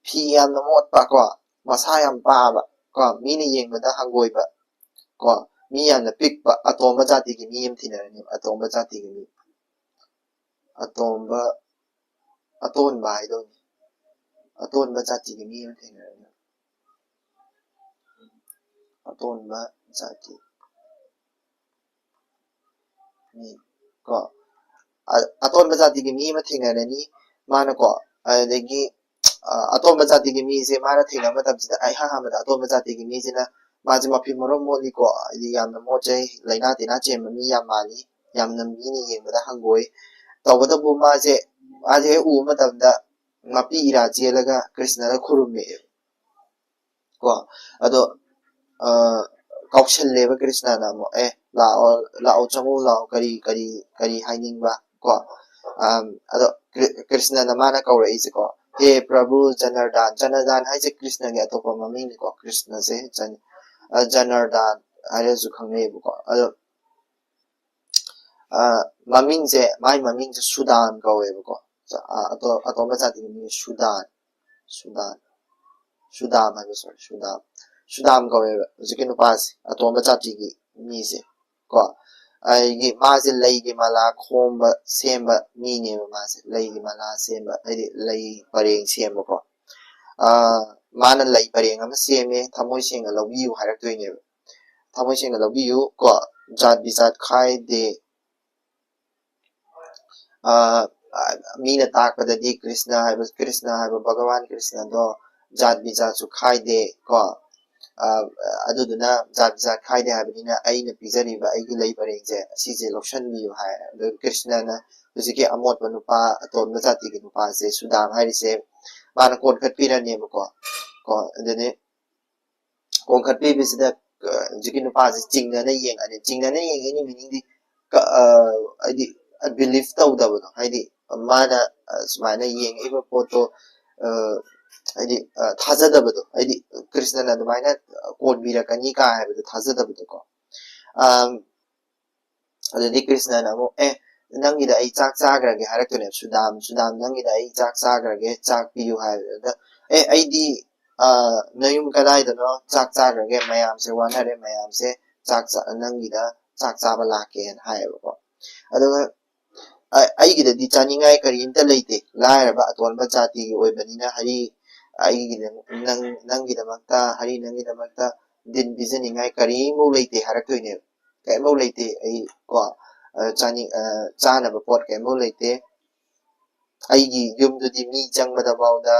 ꯐꯤ ꯌꯥꯝꯅ ꯃꯣꯠꯄ ꯀꯣ, ꯃꯁꯥ ꯌꯥꯝ ꯄꯥꯕ ꯀꯣ, ꯃꯤꯅ ꯌꯦꯡꯕꯗ ꯍꯪꯒꯣꯏꯕ ꯀꯣ, ꯃꯤ ꯌꯥꯝꯅ ꯄꯤꯛꯄ ꯑꯇꯣꯝꯕ ꯖꯥꯇꯤꯒꯤ ꯃꯤ ꯑꯃ ꯊꯦꯡꯅꯔꯅꯤ꯫ ꯑꯇꯣꯝꯕ ꯖꯥꯇꯤꯒꯤ ꯃꯤ, ꯑꯇꯣꯝꯕ, ꯑꯇꯣꯟꯕ ꯍꯥꯏꯗꯧꯅꯤ꯫ ꯑꯇꯣꯟꯕ ꯖꯥꯇꯤꯒꯤ ꯃꯤ ꯑꯃ ꯊꯦꯡꯅꯔꯅꯤ꯫ ꯑꯇꯣꯟꯕ ꯖꯥꯇꯤ ꯃꯤ ꯀꯣ, ꯑ- ꯑꯇꯣꯟꯕ ꯖꯥꯇꯤꯒꯤ ꯃꯤ ꯑꯃ ꯊꯦꯡꯅꯔꯅꯤ꯫ ꯃꯥꯅꯀꯣ, ꯑꯗꯒꯤ ꯑ, ꯑꯇꯣꯟꯕ ꯖꯥꯇꯤꯒꯤ ꯃꯤꯁꯦ ꯃꯥꯅ ꯊꯦꯡꯅꯕ ꯃꯇꯝꯁꯤꯗ, ꯑꯩꯍꯥꯟ ꯍꯥꯟꯕꯗ ꯑꯇꯣꯟꯕ ꯖꯥꯇꯤꯒꯤ ꯃꯤꯁꯤꯅ, ꯃꯥꯁꯦ ꯃꯐꯤ ꯃꯔꯣꯟ ꯃꯣꯠꯂꯤꯀꯣ, ꯍꯥꯏꯗꯤ ꯌꯥꯝꯅ ꯃꯣꯠꯆꯩ, ꯂꯥꯏꯅꯥ ꯇꯤꯟꯅꯥ ꯆꯦꯟꯕ ꯃꯤ ꯌꯥꯝ ꯃꯥꯜꯂꯤ, ꯌꯥꯝꯅ ꯃꯤꯅ ꯌꯦꯡꯕꯗ ꯍꯪꯒꯣꯏ꯫ ꯇꯧꯕꯇꯕꯨ ꯃꯥꯁꯦ, ꯃꯥꯁꯦ ꯍꯦꯛ ꯎꯕ ꯃꯇꯝꯗ ꯃꯄꯤ ꯏꯔꯥ ꯆꯦꯜꯂꯒ ꯀ꯭ꯔꯤꯁꯅꯗ ꯈꯨꯔꯨꯝꯃꯛꯑꯦꯕ ꯀꯣ꯫ ꯑꯗꯣ ꯑ, ꯀꯧꯁꯜꯂꯦꯕ ꯀ꯭ꯔꯤꯁꯅꯅ ꯑꯃꯨꯛ, "ꯑꯦ, ꯂꯥꯛꯑꯣ, ꯂꯥꯛꯑꯣ, ꯆꯪꯉꯣ, ꯂꯥꯛꯑꯣ, ꯀꯔꯤ ꯀꯔꯤ ꯀꯔꯤ ꯍꯥꯏꯅꯤꯡꯕ?" ꯀꯣ꯫ ꯑꯝ, ꯑꯗꯣ ꯀ꯭ꯔꯤ- ꯀ꯭ꯔꯤꯁꯅꯅ ꯃꯥꯅ ꯀꯧꯔꯛꯏꯁꯦꯀꯣ, "ꯍꯦ ꯄ꯭ꯔꯚꯨ ꯖꯅꯔꯗꯥꯟ"꯫ ꯖꯅꯔꯗꯥꯟ ꯍꯥꯏꯁꯦ ꯀ꯭ꯔꯤꯁꯅꯒꯤ ꯑꯇꯣꯞꯄ ꯃꯃꯤꯡꯅꯤꯀꯣ꯫ ꯀ꯭ꯔꯤꯁꯅꯁꯦ ꯖꯟ- ꯑ, ꯖꯅꯔꯗꯥꯟ ꯍꯥꯏꯔꯁꯨ ꯈꯪꯅꯩꯌꯦꯕꯀꯣ꯫ ꯑꯗꯣ ꯑ, ꯃꯃꯤꯡꯁꯦ, ꯃꯥꯏ ꯃꯃꯤꯡꯁꯦ ꯁꯨꯗꯥꯟ ꯀꯧꯋꯦꯕꯀꯣ꯫ ꯑ, ꯑꯇꯣ- ꯑꯇꯣꯝꯕ ꯖꯥꯇꯤꯒꯤ ꯃꯤꯡꯁꯦ ꯁꯨꯗꯥꯟ, ꯁꯨꯗꯥꯟ, ꯁꯨꯗꯥꯝ ꯍꯥꯏꯕ, ꯁꯣꯔꯤ, ꯁꯨꯗꯥꯝ, ꯁꯨꯗꯥꯝ ꯀꯧꯋꯦꯕ ꯍꯧꯖꯤꯛꯀꯤ ꯅꯨꯄꯥꯁꯦ, ꯑꯇꯣꯝꯕ ꯖꯥꯇꯤꯒꯤ ꯃꯤꯁꯦ ꯀꯣ꯫ ꯑꯩꯒꯤ ꯃꯥꯁꯦ ꯂꯩꯒꯤ ꯃꯥꯂꯥ ꯈꯣꯝꯕ ꯁꯦꯝꯕ ꯃꯤꯅꯦꯕ꯫ ꯃꯥꯁꯦ ꯂꯩꯒꯤ ꯃꯥꯂꯥ ꯁꯦꯝꯕ, ꯍꯥꯏꯗꯤ ꯂꯩ ꯄꯔꯦꯡ ꯁꯦꯝꯕꯀꯣ꯫ ꯑ, ꯃꯥꯅ ꯂꯩ ꯄꯔꯦꯡ ꯑꯃ ꯁꯦꯝꯃꯦ, "ꯊꯃꯣꯏ ꯁꯦꯡꯅ ꯂꯧꯕꯤꯌꯨ" ꯍꯥꯏꯔꯛꯇꯣꯏꯅꯦꯕ꯫ "ꯊꯃꯣꯏ ꯁꯦꯡꯅ ꯂꯧꯕꯤꯌꯨ ꯀꯣ, ꯖꯥꯠ ꯕꯤꯖꯥꯠ ꯈꯥꯏꯗꯦ"꯫ ꯑ, ꯑ, ꯃꯤꯅ ꯇꯥꯛꯄꯗꯗꯤ ꯀ꯭ꯔꯤꯁꯅ ꯍꯥꯏꯕ, ꯀ꯭ꯔꯤꯁꯅ ꯍꯥꯏꯕ ꯚꯒꯋꯥꯟ ꯀ꯭ꯔꯤꯁꯅꯗꯣ ꯖꯥꯠ ꯕꯤꯖꯥꯠꯁꯨ ꯈꯥꯏꯗꯦ ꯀꯣ꯫ ꯑ, ꯑꯗꯨꯗꯨꯅ ꯖꯥꯠ ꯕꯤꯖꯥꯠ ꯈꯥꯏꯗꯦ ꯍꯥꯏꯕꯅꯤꯅ ꯑꯩꯅ ꯄꯤꯖꯔꯤꯕ ꯑꯩꯒꯤ ꯂꯩ ꯄꯔꯦꯡꯁꯦ ꯑꯁꯤꯁꯦ ꯂꯧꯁꯟꯕꯤꯌꯨ ꯍꯥꯏ꯫ ꯑꯗꯨ ꯀ꯭ꯔꯤꯁꯅꯅ ꯍꯧꯖꯤꯛꯀꯤ ꯑꯃꯣꯠꯄ ꯅꯨꯄꯥ, ꯑꯇꯣꯟꯕ ꯖꯥꯇꯤꯒꯤ ꯅꯨꯄꯥꯁꯦ, ꯁꯨꯗꯥꯝ ꯍꯥꯏꯔꯤꯁꯦ, ꯃꯥꯅ ꯀꯣꯟꯈꯠꯄꯤꯔꯅꯦꯕꯀꯣ꯫ ꯀꯣ, ꯑꯗꯨꯗꯤ ꯀꯣꯟꯈꯠꯄꯤꯕꯁꯤꯗ, ꯑ, ꯍꯧꯖꯤꯛꯀꯤ ꯅꯨꯄꯥꯁꯦ ꯆꯤꯡꯅꯅ ꯌꯦꯡꯉꯅꯤ꯫ ꯆꯤꯡꯅꯅ ꯌꯦꯡꯉꯅꯤ meaningꯗꯤ ꯀ-, ꯑ, ꯍꯥꯏꯗꯤ believe ꯇꯧꯗꯕꯗꯣ, ꯍꯥꯏꯗꯤ ꯃꯥꯅ, ꯑ, ꯁꯨꯃꯥꯏꯅ ꯌꯦꯡꯉꯛꯏꯕ ꯄꯣꯠꯇꯣ, ꯑ, ꯍꯥꯏꯗꯤ ꯊꯥꯖꯗꯕꯗꯣ, ꯍꯥꯏꯗꯤ ꯀ꯭ꯔꯤꯁꯅꯅ ꯑꯗꯨꯃꯥꯏꯅ ꯀꯣꯟꯕꯤꯔꯛꯀꯅꯤ ꯀꯥꯏ ꯍꯥꯏꯕꯗꯣ ꯊꯥꯖꯗꯕꯗꯣꯀꯣ꯫ ꯑꯗꯨꯗꯤ ꯀ꯭ꯔꯤꯁꯅꯅ ꯑꯃꯨꯛ, "ꯑꯦ, ꯅꯪꯒꯤꯗ ꯑꯩ ꯆꯥꯛ ꯆꯥꯈ꯭ꯔꯒꯦ" ꯍꯥꯏꯔꯛꯇꯣꯏꯅꯦꯕ꯫ "ꯁꯨꯗꯥꯝ, ꯁꯨꯗꯥꯝ, ꯅꯪꯒꯤꯗ ꯑꯩ ꯆꯥꯛ ꯆꯥꯈ꯭ꯔꯒꯦ, ꯆꯥꯛ ꯄꯤꯌꯨ" ꯍꯥꯏꯕꯗ, "ꯑꯦ, ꯑꯩꯗꯤ ꯅꯌꯨꯝ ꯀꯗꯥꯏꯗꯅꯣ? ꯆꯥꯛ ꯆꯥꯈ꯭ꯔꯒꯦ, ꯃꯌꯥꯝꯁꯦ ꯋꯥꯅꯔꯦ, ꯃꯌꯥꯝꯁꯦ ꯆꯥꯛ ꯅꯪꯒꯤꯗ ꯆꯥꯛ ꯆꯥꯕ ꯂꯥꯛꯀꯦꯅ" ꯍꯥꯏꯌꯦꯕꯀꯣ꯫ ꯑꯗꯨꯒ "ꯑꯩꯒꯤꯗꯗꯤ ꯆꯥꯅꯤꯡꯉꯥꯏ ꯀꯔꯤꯝꯇ ꯂꯩꯇꯦ, ꯂꯥꯏꯔꯕ ꯑꯇꯣꯟꯕ ꯖꯥꯇꯤꯒꯤ ꯑꯣꯏꯕꯅꯤꯅ ꯍꯔꯤ, ꯑꯩꯒꯤꯗ ꯅꯪ, ꯅꯪꯒꯤꯗꯃꯛꯇ, ꯍꯔꯤ, ꯅꯪꯒꯤꯗꯃꯛꯇ ꯗꯤꯟ ꯄꯤꯖꯅꯤꯡꯉꯥꯏ ꯀꯔꯤꯝꯐꯥꯎ ꯂꯩꯇꯦ" ꯍꯥꯏꯔꯛꯇꯣꯏꯅꯦꯕ꯫ "ꯀꯔꯤꯝꯐꯥꯎ ꯂꯩꯇꯦ, ꯑꯩ ꯀꯣ, ꯆꯥꯅꯤꯡ-, ꯆꯥꯅꯕ ꯄꯣꯠ ꯀꯔꯤꯝꯐꯥꯎ ꯂꯩꯇꯦ꯫ ꯑꯩꯒꯤ ꯌꯨꯝꯗꯨꯗꯤ ꯃꯤ ꯆꯪꯕꯗ ꯐꯥꯎꯗ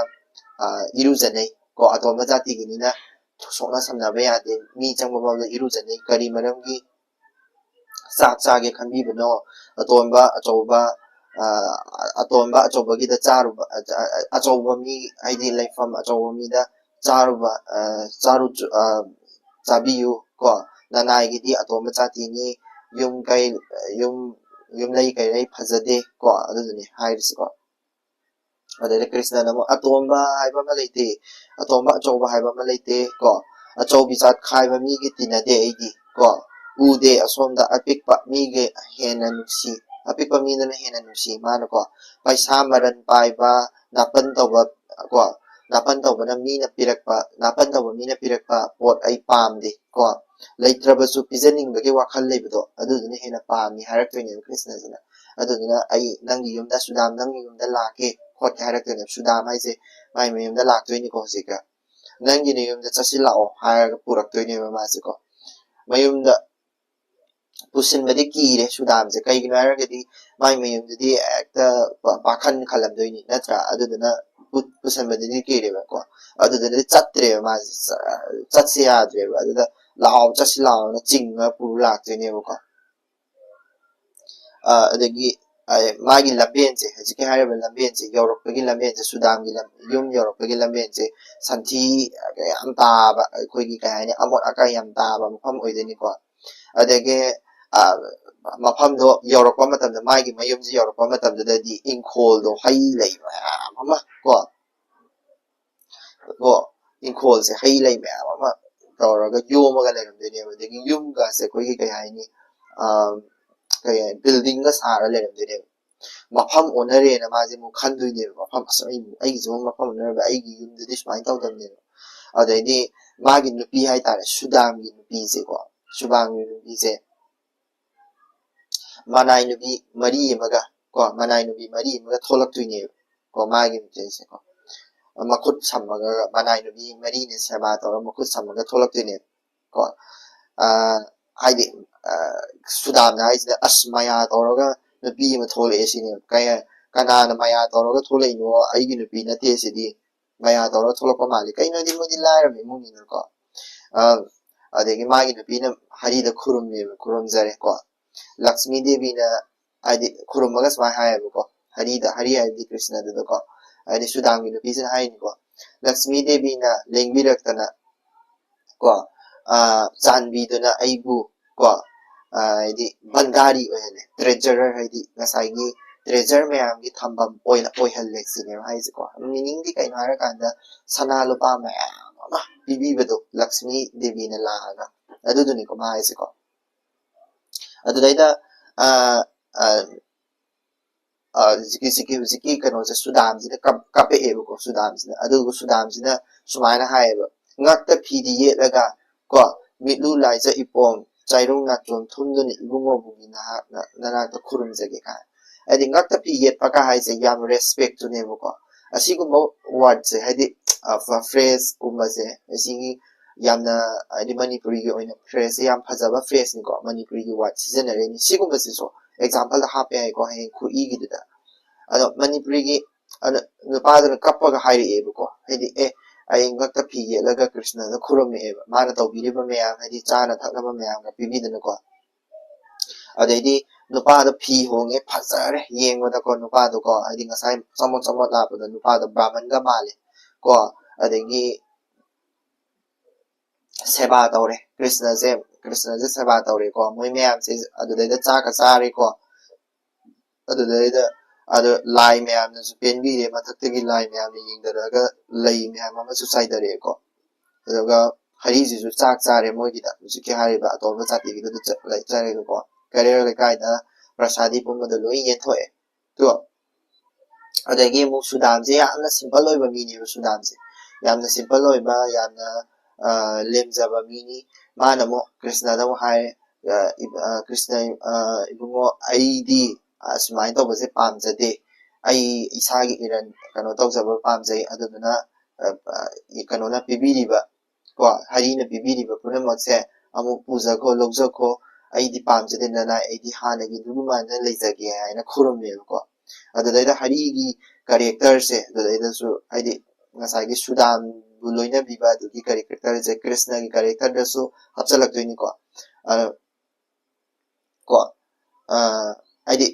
ꯏꯔꯨꯖꯅꯩ ꯀꯣ, ꯑꯇꯣꯟꯕ ꯖꯥꯇꯤꯒꯤꯅꯤꯅ ꯁꯣꯛꯅ ꯁꯝꯅꯕ ꯌꯥꯗꯦ, ꯃꯤ ꯆꯪꯕ ꯐꯥꯎꯗ ꯏꯔꯨꯖꯅꯩ꯫ ꯀꯔꯤ ꯃꯔꯝꯒꯤ ꯆꯥꯛ ꯆꯥꯒꯦ ꯈꯟꯕꯤꯕꯅꯣ? ꯑꯇꯣꯟꯕ ꯑꯆꯧꯕ, ꯑꯇꯣꯟꯕ ꯑꯆꯧꯕꯒꯤꯗ ꯆꯥꯔꯨꯕ, ꯑꯆꯧꯕ ꯃꯤ, ꯍꯥꯏꯗꯤ ꯂꯩꯐꯝ ꯑꯆꯧꯕ ꯃꯤꯗ ꯆꯥꯔꯨꯕ, ꯆꯥꯔꯨ, ꯆꯥꯕꯤꯌꯨ ꯀꯣ꯫ ꯅꯅꯥꯏꯒꯤꯗꯤ ꯑꯇꯣꯟꯕ ꯖꯥꯇꯤꯅꯤ, ꯌꯨꯝ ꯀꯩ, ꯌꯨꯝ, ꯌꯨꯝꯂꯩ ꯀꯩꯔꯩ ꯐꯖꯗꯦ ꯀꯣ", ꯑꯗꯨꯗꯨꯅꯤ ꯍꯥꯏꯔꯤꯁꯤꯀꯣ꯫ ꯑꯗꯩꯗ ꯀ꯭ꯔꯤꯁꯅꯅ ꯑꯃꯨꯛ, "ꯑꯇꯣꯟꯕ ꯍꯥꯏꯕ ꯑꯃ ꯂꯩꯇꯦ, ꯑꯇꯣꯟꯕ ꯑꯆꯧꯕ ꯍꯥꯏꯕ ꯑꯃ ꯂꯩꯇꯦ ꯀꯣ꯫ ꯑꯆꯧꯕꯤ ꯆꯥꯠ ꯈꯥꯏꯕ ꯃꯤꯒꯤ ꯇꯤꯟꯅꯗꯦ ꯑꯩꯗꯤ ꯀꯣ꯫ ꯎꯗꯦ ꯑꯁꯣꯝꯗ ꯑꯄꯤꯛꯄ ꯃꯤꯒꯤ ꯍꯦꯟꯅ ꯅꯨꯡꯁꯤ, ꯑꯄꯤꯛꯄ ꯃꯤꯗꯨꯅ ꯍꯦꯟꯅ ꯅꯨꯡꯁꯤ" ꯃꯥꯅꯀꯣ꯫ "ꯄꯩꯁꯥ ꯃꯔꯟ ꯄꯥꯏꯕ, ꯅꯥꯄꯟ ꯇꯧꯕ ꯀꯣ, ꯅꯥꯄꯟ ꯇꯧꯕꯅ ꯃꯤꯅ ꯄꯤꯔꯛꯄ, ꯅꯥꯄꯟ ꯇꯧꯕ ꯃꯤꯅ ꯄꯤꯔꯛꯄ ꯄꯣꯠ ꯑꯩ ꯄꯥꯝꯗꯦ ꯀꯣ꯫ ꯂꯩꯇ꯭ꯔꯕꯁꯨ ꯄꯤꯖꯅꯤꯡꯕꯒꯤ ꯋꯥꯈꯜ ꯂꯩꯕꯗꯣ, ꯑꯗꯨꯗꯨꯅ ꯍꯦꯟꯅ ꯄꯥꯝꯃꯤ" ꯍꯥꯏꯔꯛꯇꯣꯏꯅꯦꯕ ꯀ꯭ꯔꯤꯁꯅꯁꯤꯅ꯫ "ꯑꯗꯨꯗꯨꯅ ꯑꯩ ꯅꯪꯒꯤ ꯌꯨꯝꯗ, ꯁꯨꯗꯥꯝ, ꯅꯪꯒꯤ ꯌꯨꯝꯗ ꯂꯥꯛꯀꯦ ꯈꯣꯠꯀꯦ" ꯍꯥꯏꯔꯛꯇꯣꯏꯅꯦꯕ꯫ ꯁꯨꯗꯥꯝ ꯍꯥꯏꯁꯦ ꯃꯥꯏ ꯃꯌꯨꯝꯗ ꯂꯥꯛꯇꯣꯏꯅꯤꯀꯣ ꯍꯧꯖꯤꯛꯀ꯫ "ꯅꯪꯒꯤ ꯅꯌꯨꯝꯗ ꯆꯠꯁꯤꯜꯂꯛꯑꯣ" ꯍꯥꯏꯔꯒ ꯄꯨꯔꯛꯇꯣꯏꯅꯦꯕ ꯃꯥꯁꯦꯀꯣ꯫ ꯃꯌꯨꯝꯗ ꯄꯨꯁꯤꯟꯕꯗꯤ ꯀꯤꯔꯦ ꯁꯨꯗꯥꯝꯁꯦ꯫ ꯀꯩꯒꯤꯅꯣ ꯍꯥꯏꯔꯒꯗꯤ ꯃꯥꯏ ꯃꯌꯨꯝꯗꯨꯗꯤ ꯍꯦꯛꯇ ꯄꯥꯈꯟ ꯈꯜꯂꯝꯗꯣꯏꯅꯤ ꯅꯠꯇ꯭ꯔꯥ? ꯑꯗꯨꯗꯨꯅ ꯄꯨꯁꯟꯕꯗꯨꯗꯤ ꯀꯤꯔꯦꯕꯀꯣ꯫ ꯑꯗꯨꯗꯨꯅ ꯆꯠꯇ꯭ꯔꯦꯕ ꯃꯥꯁꯦ꯫ ꯆꯠꯁꯦ ꯌꯥꯗ꯭ꯔꯦꯕ꯫ ꯑꯗꯨꯗ "ꯂꯥꯛꯑꯣ, ꯆꯠꯁꯤ ꯂꯥꯛꯑꯣꯅ" ꯆꯤꯡꯉ ꯄꯨꯔ ꯂꯥꯛꯇꯣꯏꯅꯦꯕꯀꯣ꯫ ꯑꯗꯒꯤ ꯃꯥꯒꯤ ꯂꯝꯕꯦꯟꯁꯦ, ꯍꯧꯖꯤꯛꯀꯤ ꯍꯥꯏꯔꯤꯕ ꯂꯝꯕꯦꯟꯁꯦ ꯌꯧꯔꯛꯄꯒꯤ ꯂꯝꯕꯦꯟꯁꯦ, ꯁꯨꯗꯥꯝꯒꯤ ꯌꯨꯝ ꯌꯧꯔꯛꯄꯒꯤ ꯂꯝꯕꯦꯟꯁꯦ ꯁꯟꯊꯤ ꯌꯥꯝ ꯇꯥꯕ, ꯑꯩꯈꯣꯏꯒꯤ ꯀꯩ ꯍꯥꯏꯅꯤ, ꯑꯃꯣꯠ ꯑꯀꯥꯏ ꯌꯥꯝ ꯇꯥꯕ ꯃꯐꯝ ꯑꯣꯏꯗꯣꯏꯅꯤꯀꯣ꯫ ꯑꯗꯒꯤ ꯃꯐꯝꯗꯣ ꯌꯧꯔꯛꯄ ꯃꯇꯝꯗ, ꯃꯥꯒꯤ ꯃꯌꯨꯝꯁꯦ ꯌꯧꯔꯛꯄ ꯃꯇꯝꯗꯨꯗꯗꯤ ꯏꯪꯈꯣꯜꯗꯣ ꯍꯩ ꯂꯩ ꯃꯌꯥꯝ ꯑꯃ ꯀꯣ, ꯀꯣ, ꯏꯪꯈꯣꯜꯁꯦ ꯍꯩ ꯂꯩ ꯃꯌꯥꯝ ꯑꯃ ꯇꯧꯔꯒ ꯌꯣꯝꯃꯒ ꯂꯩꯔꯝꯗꯣꯏꯅꯦꯕ꯫ ꯑꯗꯒꯤ ꯌꯨꯝꯒꯁꯦ ꯑꯩꯈꯣꯏꯒꯤ ꯀꯩ ꯍꯥꯏꯅꯤ, ꯑꯥ, ꯀꯩ ꯍꯥꯏꯅꯤ, ꯕꯤꯜꯗꯤꯡꯒ ꯁꯥꯔ ꯂꯩꯔꯝꯗꯣꯏꯅꯦꯕ꯫ ꯃꯐꯝ ꯑꯣꯟꯅꯔꯦꯅ ꯃꯥꯁꯦ ꯑꯃꯨꯛ ꯈꯟꯗꯣꯏꯅꯦꯕ꯫ ꯃꯐꯝ, ꯑꯁ, ꯑꯩ, ꯑꯩꯒꯤꯁꯨ ꯑꯃꯨꯛ ꯃꯐꯝ ꯑꯣꯟꯅꯔꯝꯃꯦ, ꯑꯩꯒꯤ ꯌꯨꯝꯗꯗꯤ ꯁꯨꯃꯥꯏꯅ ꯇꯧꯗꯕꯅꯦꯕ꯫ ꯑꯗꯩꯗꯤ ꯃꯥꯒꯤ ꯅꯨꯄꯤ ꯍꯥꯏꯇꯥꯔꯦ, ꯁꯨꯗꯥꯝꯒꯤ ꯅꯨꯄꯤꯁꯦꯀꯣ, ꯁꯨꯗꯥꯝꯒꯤ ꯅꯨꯄꯤꯁꯦ ꯃꯅꯥꯏ ꯅꯨꯄꯤ ꯃꯔꯤ ꯑꯃꯒ ꯀꯣ, ꯃꯅꯥꯏ ꯅꯨꯄꯤ ꯃꯔꯤ ꯑꯃꯒ ꯊꯣꯛꯂꯛꯇꯣꯏꯅꯦꯕ ꯀꯣ, ꯃꯥꯒꯤ ꯅꯨꯄꯤꯁꯦꯀꯣ꯫ ꯃꯈꯨꯠ ꯁꯝꯃꯒ, ꯃꯅꯥꯏ ꯅꯨꯄꯤ ꯃꯔꯤꯅ ꯁꯦꯕꯥ ꯇꯧꯔꯒ ꯃꯈꯨꯠ ꯁꯝꯃꯒ ꯊꯣꯛꯂꯛꯇꯣꯏꯅꯦꯕ ꯀꯣ꯫ ꯑꯥ, ꯍꯥꯏꯗꯤ, ꯑꯥ, ꯁꯨꯗꯥꯝꯅ ꯍꯥꯏꯁꯤꯅ, "ꯑꯁ, ꯃꯌꯥ ꯇꯧꯔꯒ ꯅꯨꯄꯤ ꯑꯃ ꯊꯣꯛꯂꯛꯑꯦ" ꯁꯤꯅꯦꯕ꯫ ꯀꯩ-, ꯀꯅꯥꯅ ꯃꯌꯥ ꯇꯧꯔꯒ ꯊꯣꯛꯂꯛꯏꯅꯣ? "ꯑꯩꯒꯤ ꯅꯨꯄꯤ ꯅꯠꯇꯦ ꯁꯤꯗꯤ, ꯃꯌꯥ ꯇꯧꯔꯒ ꯊꯣꯛꯂꯛꯄ ꯃꯥꯜꯂꯤ"꯫ ꯀꯩꯅꯣꯗꯤ ꯃꯣꯏꯗꯤ ꯂꯥꯏꯔꯕ ꯏꯃꯨꯡꯅꯤꯅꯀꯣ꯫ ꯑꯥ, ꯑꯗꯒꯤ ꯃꯥꯒꯤ ꯅꯨꯄꯤꯅ ꯍꯔꯤꯗ ꯈꯨꯔꯨꯝꯃꯦꯕ, ꯈꯨꯔꯨꯝꯖꯔꯦꯀꯣ꯫ ꯂꯛꯁꯃꯤ ꯗꯦꯕꯤꯅ, ꯍꯥꯏꯗꯤ, ꯈꯨꯔꯨꯝꯃꯒ ꯁꯨꯃꯥꯏꯅ ꯍꯥꯏꯌꯦꯕꯀꯣ, ꯍꯔꯤꯗ, ꯍꯔꯤ ꯍꯥꯏꯕꯗꯤ ꯀ꯭ꯔꯤꯁꯅꯗꯨꯗꯀꯣ, ꯍꯥꯏꯗꯤ ꯁꯨꯗꯥꯝꯒꯤ ꯅꯨꯄꯤꯁꯤꯅ ꯍꯥꯏꯅꯤꯀꯣ, "ꯂꯛꯁꯃꯤ ꯗꯦꯕꯤꯅ ꯂꯦꯡꯕꯤꯔꯛꯇꯅ ꯀꯣ, ꯑꯥ, ꯆꯥꯟꯕꯤꯗꯨꯅ ꯑꯩꯕꯨ ꯀꯣ, ꯑꯥ, ꯍꯥꯏꯗꯤ ꯚꯟꯗꯥꯔꯤ ꯑꯣꯏꯍꯜꯂꯦ"꯫ ꯇ꯭ꯔꯦꯖꯔꯔ ꯍꯥꯏꯗꯤ ꯉꯁꯥꯏꯒꯤ ꯇ꯭ꯔꯦꯖꯔ ꯃꯌꯥꯝꯒꯤ ꯊꯝꯐꯝ ꯑꯣꯏꯅ ꯑꯣꯏꯍꯜꯂꯦ ꯁꯤꯅꯦꯕ ꯍꯥꯏꯁꯦꯀꯣ꯫ ꯃꯤꯅꯤꯡꯗꯤ ꯀꯩꯅꯣ ꯍꯥꯏꯔꯀꯥꯟꯗ ꯁꯅꯥ ꯂꯨꯄꯥ ꯃꯌꯥꯝ ꯑꯃ ꯄꯤꯕꯤꯕꯗꯣ ꯂꯛꯁꯃꯤ ꯗꯦꯕꯤꯅ ꯂꯥꯛꯑꯒ, ꯑꯗꯨꯗꯨꯅꯤꯀꯣ ꯃꯥ ꯍꯥꯏꯁꯦꯀꯣ꯫ ꯑꯗꯨꯗꯩꯗ, ꯑꯥ, ꯑꯥ, ꯑꯥ, ꯍꯧꯖꯤꯛꯀꯤ, ꯍꯧꯖꯤꯛꯀꯤ, ꯍꯧꯖꯤꯛꯀꯤ ꯀꯩꯅꯣꯁꯦ, ꯁꯨꯗꯥꯝꯁꯤꯅ ꯀꯞ-, ꯀꯞꯄꯛꯑꯦꯕꯀꯣ, ꯁꯨꯗꯥꯝꯁꯤꯅ꯫ ꯑꯗꯨꯒ ꯁꯨꯗꯥꯝꯁꯤꯅ ꯁꯨꯃꯥꯏꯅ ꯍꯥꯏꯌꯦꯕ, "ꯉꯛꯇ ꯐꯤꯗꯤ ꯌꯦꯠꯂꯒ ꯀꯣ, ꯃꯤꯠꯂꯨ ꯂꯥꯏꯖ ꯏꯄꯣꯝ, ꯆꯥꯏꯔꯨꯡ ꯅꯥꯆꯣꯝ ꯊꯨꯝꯗꯨꯅ ꯏꯕꯨꯡꯉꯣꯕꯨꯒꯤ ꯅꯍꯥꯛ-, ꯅ-, ꯅꯅꯥꯛꯇ ꯈꯨꯔꯨꯝꯖꯒꯦ" ꯀꯥꯏꯅ꯫ ꯍꯥꯏꯗꯤ ꯉꯛꯇ ꯐꯤ ꯌꯦꯠꯄꯒ ꯍꯥꯏꯁꯦ ꯌꯥꯝ ꯔꯦꯁꯄꯦꯛꯇꯨꯅꯦꯕꯀꯣ꯫ ꯑꯁꯤꯒꯨꯝꯕ ꯋꯥꯔꯗꯁꯦ, ꯍꯥꯏꯗꯤ, ꯑ, ꯐ-, ꯐ꯭ꯔꯦꯖꯀꯨꯝꯕꯁꯦ, ꯑꯁꯤꯒꯤ ꯌꯥꯝꯅ, ꯍꯥꯏꯗꯤ ꯃꯅꯤꯄꯨꯔꯤꯒꯤ ꯑꯣꯏꯅ ꯐ꯭ꯔꯦꯖꯁꯦ ꯌꯥꯝ ꯐꯖꯕ ꯐ꯭ꯔꯦꯖꯅꯤꯀꯣ, ꯃꯅꯤꯄꯨꯔꯤꯒꯤ ꯋꯥꯔꯗ ꯁꯤꯖꯤꯟꯅꯔꯛꯏꯅꯤ꯫ ꯁꯤꯒꯨꯝꯕꯁꯤꯁꯨ ꯑꯦꯛꯖꯥꯝꯄꯜꯗ ꯍꯥꯞꯄ ꯌꯥꯏꯀꯣ, ꯍꯌꯦꯡ ꯈꯨꯏꯒꯤꯗꯨꯗ꯫ ꯑꯗꯣ ꯃꯅꯤꯄꯨꯔꯤꯒꯤ, ꯑꯗꯣ ꯅꯨꯄꯥꯗꯨꯅ ꯀꯞꯄꯒ ꯍꯥꯏꯔꯛꯑꯦꯕꯀꯣ, ꯍꯥꯏꯗꯤ, "ꯑꯦ, ꯑꯩ ꯉꯛꯇ ꯐꯤ ꯌꯦꯠꯂꯒ ꯀ꯭ꯔꯤꯁꯅꯗ ꯈꯨꯔꯨꯝꯃꯛꯑꯦꯕ, ꯃꯥꯅ ꯇꯧꯕꯤꯔꯤꯕ ꯃꯌꯥꯝ, ꯍꯥꯏꯗꯤ ꯆꯥꯅ ꯊꯛꯅꯕ ꯃꯌꯥꯝꯒ ꯄꯤꯕꯤꯗꯅꯀꯣ"꯫ ꯑꯗꯩꯗꯤ ꯅꯨꯄꯥꯗꯣ ꯐꯤ ꯍꯣꯡꯉꯦ, ꯐꯖꯔꯦ ꯌꯦꯡꯕꯗꯀꯣ, ꯅꯨꯄꯥꯗꯣꯀꯣ, ꯍꯥꯏꯗꯤ ꯉꯁꯥꯏ ꯆꯃꯣꯠ ꯆꯃꯣꯠ ꯂꯥꯛꯄꯗꯣ ꯅꯨꯄꯥꯗꯣ ꯕ꯭ꯔꯥꯍꯃꯟꯒ ꯃꯥꯜꯂꯦ ꯀꯣ꯫ ꯑꯗꯒꯤ ꯁꯦꯕꯥ ꯇꯧꯔꯦ ꯀ꯭ꯔꯤꯁꯅꯁꯦ, ꯀ꯭ꯔꯤꯁꯅꯁꯦ ꯁꯦꯕꯥ ꯇꯧꯔꯦꯀꯣ꯫ ꯃꯣꯏ ꯃꯌꯥꯝꯁꯦ ꯑꯗꯨꯗꯩꯗ ꯆꯥꯛꯀ ꯆꯥꯔꯦꯀꯣ꯫ ꯑꯗꯨꯗꯩꯗ, ꯑꯗꯣ ꯂꯥꯏ ꯃꯌꯥꯝꯅꯁꯨ ꯄꯦꯟꯕꯤꯔꯦ, ꯃꯊꯛꯇꯒꯤ ꯂꯥꯏ ꯃꯌꯥꯝꯅ ꯌꯦꯡꯊꯔꯛꯑꯒ ꯂꯩ ꯃꯌꯥꯝ ꯑꯃꯁꯨ ꯆꯥꯏꯊꯔꯛꯑꯦꯀꯣ꯫ ꯑꯗꯨꯒ ꯍꯔꯤꯁꯤꯁꯨ ꯆꯥꯛ ꯆꯥꯔꯦ ꯃꯣꯏꯒꯤꯗ, ꯍꯧꯖꯤꯛꯀꯤ ꯍꯥꯏꯔꯤꯕ ꯑꯇꯣꯟꯕ ꯖꯥꯇꯤꯒꯤꯗꯨꯗ ꯆꯠꯂꯒ ꯆꯥꯔꯦꯕꯀꯣ꯫ ꯀꯩꯔꯣꯜ ꯂꯩꯀꯥꯏꯗ ꯄ꯭ꯔꯁꯥꯗꯤ ꯄꯨꯝꯕꯗꯣ ꯂꯣꯏ ꯌꯦꯟꯊꯣꯛꯑꯦ꯫ ꯑꯗꯣ ꯑꯗꯒꯤ ꯑꯃꯨꯛ ꯁꯨꯗꯥꯝꯁꯦ ꯌꯥꯝꯅ ꯁꯤꯝꯄꯜ ꯑꯣꯏꯕ ꯃꯤꯅꯦꯕ꯫ ꯁꯨꯗꯥꯝꯁꯦ ꯌꯥꯝꯅ ꯁꯤꯝꯄꯜ ꯑꯣꯏꯕ, ꯌꯥꯝꯅ ꯑ, ꯂꯦꯝꯖꯕ ꯃꯤꯅꯤ꯫ ꯃꯥꯅ ꯑꯃꯨꯛ ꯀ꯭ꯔꯤꯁꯅꯗ ꯑꯃꯨꯛ ꯍꯥꯏꯔꯦ, ꯑ, ꯏꯕ- ꯑ, "ꯀ꯭ꯔꯤꯁꯅ, ꯑ, ꯏꯕꯨꯡꯉꯣ, ꯑꯩꯗꯤ ꯑꯁꯨꯃꯥꯏꯅ ꯇꯧꯕꯁꯦ ꯄꯥꯝꯖꯗꯦ꯫ ꯑꯩ ꯏꯁꯥꯒꯤ ꯏꯔꯟ ꯀꯩꯅꯣ ꯇꯧꯖꯕ ꯄꯥꯝꯖꯩ꯫ ꯑꯗꯨꯗꯨꯅ ꯑ, ꯑ, ꯀꯩꯅꯣꯅ ꯄꯤꯕꯤꯔꯤꯕ, ꯀꯣ, ꯍꯔꯤꯅ ꯄꯤꯕꯤꯔꯤꯕ ꯄꯨꯝꯅꯃꯛꯁꯦ ꯑꯃꯨꯛ ꯄꯨꯖꯈꯣ, ꯂꯧꯖꯈꯣ꯫ ꯑꯩꯗꯤ ꯄꯥꯝꯖꯗꯦ ꯅꯅꯥꯏ, ꯑꯩꯗꯤ ꯍꯥꯟꯅꯒꯤ ꯑꯗꯨꯃꯥꯏꯅ ꯂꯩꯖꯒꯦ" ꯍꯥꯏꯅ ꯈꯨꯔꯨꯝꯃꯦꯕꯀꯣ꯫ ꯑꯗꯨꯗꯩꯗ ꯍꯔꯤꯒꯤ ꯀꯦꯔꯦꯛꯇꯔꯁꯦ, ꯑꯗꯨꯗꯩꯗꯁꯨ ꯍꯥꯏꯗꯤ ꯉꯁꯥꯏꯒꯤ ꯁꯨꯗꯥꯝꯕꯨ ꯂꯣꯏꯅꯕꯤꯕ ꯑꯗꯨꯒꯤ ꯀꯦꯔꯦꯛꯇꯔꯁꯦ ꯀ꯭ꯔꯤꯁꯅꯒꯤ ꯀꯦꯔꯦꯛꯇꯔꯗꯁꯨ ꯍꯥꯞꯆꯤꯜꯂꯛꯇꯣꯏꯅꯤꯀꯣ꯫ ꯑ, ꯀꯣ, ꯑ, ꯍꯥꯏꯗꯤ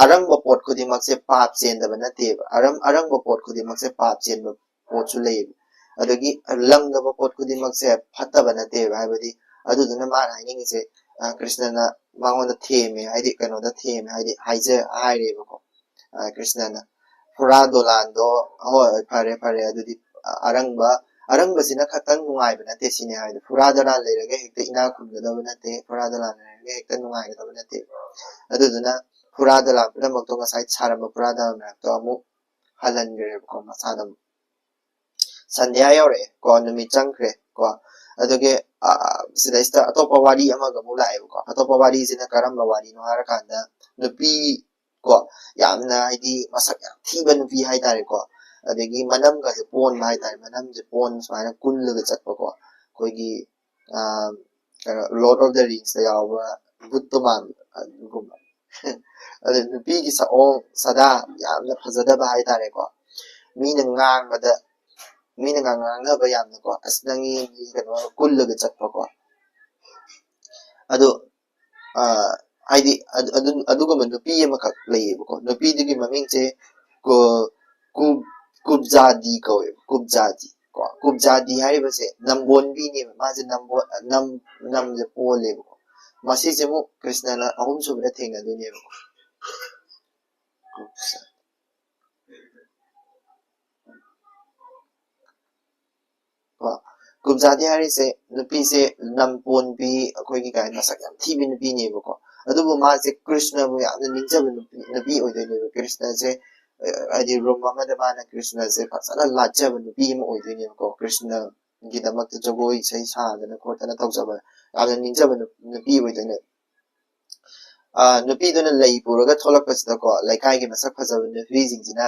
ꯑꯔꯪꯕ ꯄꯣꯠ ꯈꯨꯗꯤꯡꯃꯛꯁꯦ ꯄꯥꯞ ꯆꯦꯟꯗꯕ ꯅꯠꯇꯦꯕ꯫ ꯑꯔꯪ-, ꯑꯔꯪꯕ ꯄꯣꯠ ꯈꯨꯗꯤꯡꯃꯛꯁꯦ ꯄꯥꯞ ꯆꯦꯟꯕ ꯄꯣꯠꯁꯨ ꯂꯩꯌꯦꯕ꯫ ꯑꯗꯒꯤ ꯂꯪꯗꯕ ꯄꯣꯠ ꯈꯨꯗꯤꯡꯃꯛꯁꯦ ꯐꯠꯇꯕ ꯅꯠꯇꯦꯕ꯫ ꯍꯥꯏꯕꯗꯤ ꯑꯗꯨꯗꯨꯅ ꯃꯥꯅ ꯍꯥꯏꯅꯤꯡꯉꯤꯁꯦ, ꯑ, ꯀ꯭ꯔꯤꯁꯅꯅ ꯃꯉꯣꯟꯗ ꯊꯦꯝꯃꯦ, ꯍꯥꯏꯗꯤ ꯀꯩꯅꯣꯗ ꯊꯦꯝꯃꯦ, ꯍꯥꯏꯗꯤ ꯍꯥꯏꯖ-, ꯍꯥꯏꯔꯦꯕꯀꯣ꯫ ꯑ, ꯀ꯭ꯔꯤꯁꯅꯅ ꯐꯨꯔꯥ ꯗꯣꯂꯥꯟꯗꯣ, "ꯍꯣꯏ, ꯍꯣꯏ, ꯐꯔꯦ, ꯐꯔꯦ, ꯑꯗꯨꯗꯤ ꯑꯔꯪꯕ, ꯑꯔꯪꯕꯁꯤꯅ ꯈꯛꯇꯪ ꯅꯨꯡꯉꯥꯏꯕ ꯅꯠꯇꯦ" ꯁꯤꯅꯦ ꯍꯥꯏꯗꯤ꯫ ꯐꯨꯔꯥ ꯗꯣꯂꯥꯟ ꯂꯩꯔꯒ ꯍꯦꯛꯇ ꯏꯅꯥꯛ ꯈꯨꯟꯒꯗꯕ ꯅꯠꯇꯦ, ꯐꯨꯔꯥ ꯗꯣꯂꯥꯟ ꯂꯩꯔꯒ ꯍꯦꯛꯇ ꯅꯨꯡꯉꯥꯏꯒꯗꯕ ꯅꯠꯇꯦ꯫ ꯑꯗꯨꯗꯨꯅ ꯐꯨꯔꯥ ꯗꯣꯂꯥꯟ ꯄꯨꯝꯅꯃꯛꯇꯣ ꯉꯁꯥꯏ ꯁꯥꯔꯝꯕ ꯐꯨꯔꯥ ꯗꯣꯂꯥꯟ ꯃꯌꯥꯝꯗꯣ ꯑꯃꯨꯛ ꯍꯜꯍꯟꯈ꯭ꯔꯦꯕꯀꯣ ꯃꯁꯥꯗ ꯑꯃꯨꯛ꯫ ꯁꯟꯙ꯭ꯌꯥ ꯌꯧꯔꯛꯑꯦ ꯀꯣ, ꯅꯨꯃꯤꯠ ꯆꯪꯈ꯭ꯔꯦ ꯀꯣ꯫ ꯑꯗꯨꯒꯤ, ꯑ, ꯁꯤꯗꯩꯁꯤꯗ ꯑꯇꯣꯞꯄ ꯋꯥꯔꯤ ꯑꯃꯒ ꯑꯃꯨꯛ ꯂꯥꯛꯑꯦꯕꯀꯣ꯫ ꯑꯇꯣꯞꯄ ꯋꯥꯔꯤꯁꯤꯅ ꯀꯔꯝꯕ ꯋꯥꯔꯤꯅꯣ ꯍꯥꯏꯔꯀꯥꯟꯗ, ꯅꯨꯄꯤ ꯀꯣ, ꯌꯥꯝꯅ ꯍꯥꯏꯗꯤ ꯃꯁꯛ ꯌꯥꯝ ꯊꯤꯕ ꯅꯨꯄꯤ ꯍꯥꯏꯇꯥꯔꯦꯀꯣ꯫ ꯑꯗꯒꯤ ꯃꯅꯝꯒꯁꯦ ꯄꯣꯟꯕ ꯍꯥꯏꯇꯥꯔꯦ, ꯃꯅꯝꯁꯦ ꯄꯣꯟ ꯁꯨꯃꯥꯏꯅ ꯀꯨꯜꯂꯒ ꯆꯠꯄꯀꯣ꯫ ꯑꯩꯈꯣꯏꯒꯤ, ꯑ, ꯀꯩꯅꯣ, Lord of the Rings ꯇ ꯌꯥꯎꯕ ꯚꯨꯠꯇꯣ ꯃꯥꯟꯕ ꯑꯗꯨꯒꯨꯝꯕ꯫ ꯑꯗ ꯅꯨꯄꯤꯒꯤ ꯁꯑꯣꯡ ꯁꯥꯗꯥ ꯌꯥꯝꯅ ꯐꯖꯗꯕ ꯍꯥꯏꯇꯥꯔꯦꯀꯣ꯫ ꯃꯤꯅ ꯉꯥꯡꯕꯗ, ꯃꯤꯅ ꯉꯥꯡ-, ꯉꯥꯡꯅꯕ ꯌꯥꯝꯅꯀꯣ, "ꯑꯁ, ꯅꯪꯒꯤ ꯀꯩꯅꯣ ꯀꯨꯜꯂꯒ ꯆꯠꯄꯀꯣ"꯫ ꯑꯗꯨ, ꯑ, ꯍꯥꯏꯗꯤ ꯑꯗꯨ-, ꯑꯗꯨ-, ꯑꯗꯨꯒꯨꯝꯕ ꯅꯨꯄꯤ ꯑꯃꯈꯛ ꯂꯩꯌꯦꯕꯀꯣ꯫ ꯅꯨꯄꯤꯗꯨꯒꯤ ꯃꯃꯤꯡꯁꯦ ꯀꯨ-, ꯀꯨ-, ꯀꯨꯕꯖꯥꯗꯤ ꯀꯧꯋꯦꯕ, ꯀꯨꯕꯖꯥꯗꯤ꯫ ꯀꯣ, ꯀꯨꯕꯖꯥꯗꯤ ꯍꯥꯏꯔꯤꯕꯁꯦ ꯅꯝꯕꯣꯟꯕꯤꯅꯦꯕ꯫ ꯃꯥꯁꯦ ꯅꯝꯕꯣꯟ-, ꯅꯝ-, ꯅꯝꯁꯦ ꯄꯣꯜꯂꯦꯕꯀꯣ꯫ ꯃꯁꯤꯁꯦ ꯑꯃꯨꯛ ꯀ꯭ꯔꯤꯁꯅꯅ ꯑꯍꯨꯝꯁꯨꯕꯗ ꯊꯦꯡꯅꯗꯣꯏꯅꯦꯕꯀꯣ꯫ ꯀꯣ, ꯀꯨꯕꯖꯥꯗꯤ ꯍꯥꯏꯔꯤꯁꯦ ꯅꯨꯄꯤꯁꯦ ꯅꯝꯄꯣꯟꯕꯤ, ꯑꯩꯈꯣꯏꯒꯤ ꯀꯩ ꯍꯥꯏꯅꯤ, ꯃꯁꯛ ꯌꯥꯝ ꯊꯤꯕ ꯅꯨꯄꯤꯅꯦꯕꯀꯣ꯫ ꯑꯗꯨꯕꯨ ꯃꯥꯁꯦ ꯀ꯭ꯔꯤꯁꯅꯕꯨ ꯌꯥꯝꯅ ꯅꯤꯡꯖꯕ ꯅꯨꯄꯤ, ꯅꯨꯄꯤ ꯑꯣꯏꯗꯣꯏꯅꯦꯕ꯫ ꯀ꯭ꯔꯤꯁꯅꯁꯦ, ꯑ, ꯍꯥꯏꯗꯤ ꯔꯨꯝ ꯑꯃꯗ ꯃꯥꯅ ꯀ꯭ꯔꯤꯁꯅꯁꯦ ꯐꯖꯅ ꯂꯥꯠꯆꯕ ꯅꯨꯄꯤ ꯑꯃ ꯑꯣꯏꯗꯣꯏꯅꯦꯕꯀꯣ꯫ ꯀ꯭ꯔꯤꯁꯅꯒꯤꯗꯃꯛꯇ ꯖꯒꯣꯏ ꯏꯁꯩ ꯁꯥꯗꯅ ꯈꯣꯠꯇꯅ ꯇꯧꯖꯕ, ꯌꯥꯝꯅ ꯅꯤꯡꯖꯕ ꯅꯨ-, ꯅꯨꯄꯤ ꯑꯣꯏꯗꯣꯏꯅꯦ꯫ ꯑ, ꯅꯨꯄꯤꯗꯨꯅ ꯂꯩ ꯄꯨꯔꯒ ꯊꯣꯛꯂꯛꯄꯁꯤꯗꯀꯣ, ꯂꯩꯀꯥꯏꯒꯤ ꯃꯁꯛ ꯐꯖꯕ ꯅꯨꯄꯤꯁꯤꯡꯁꯤꯅ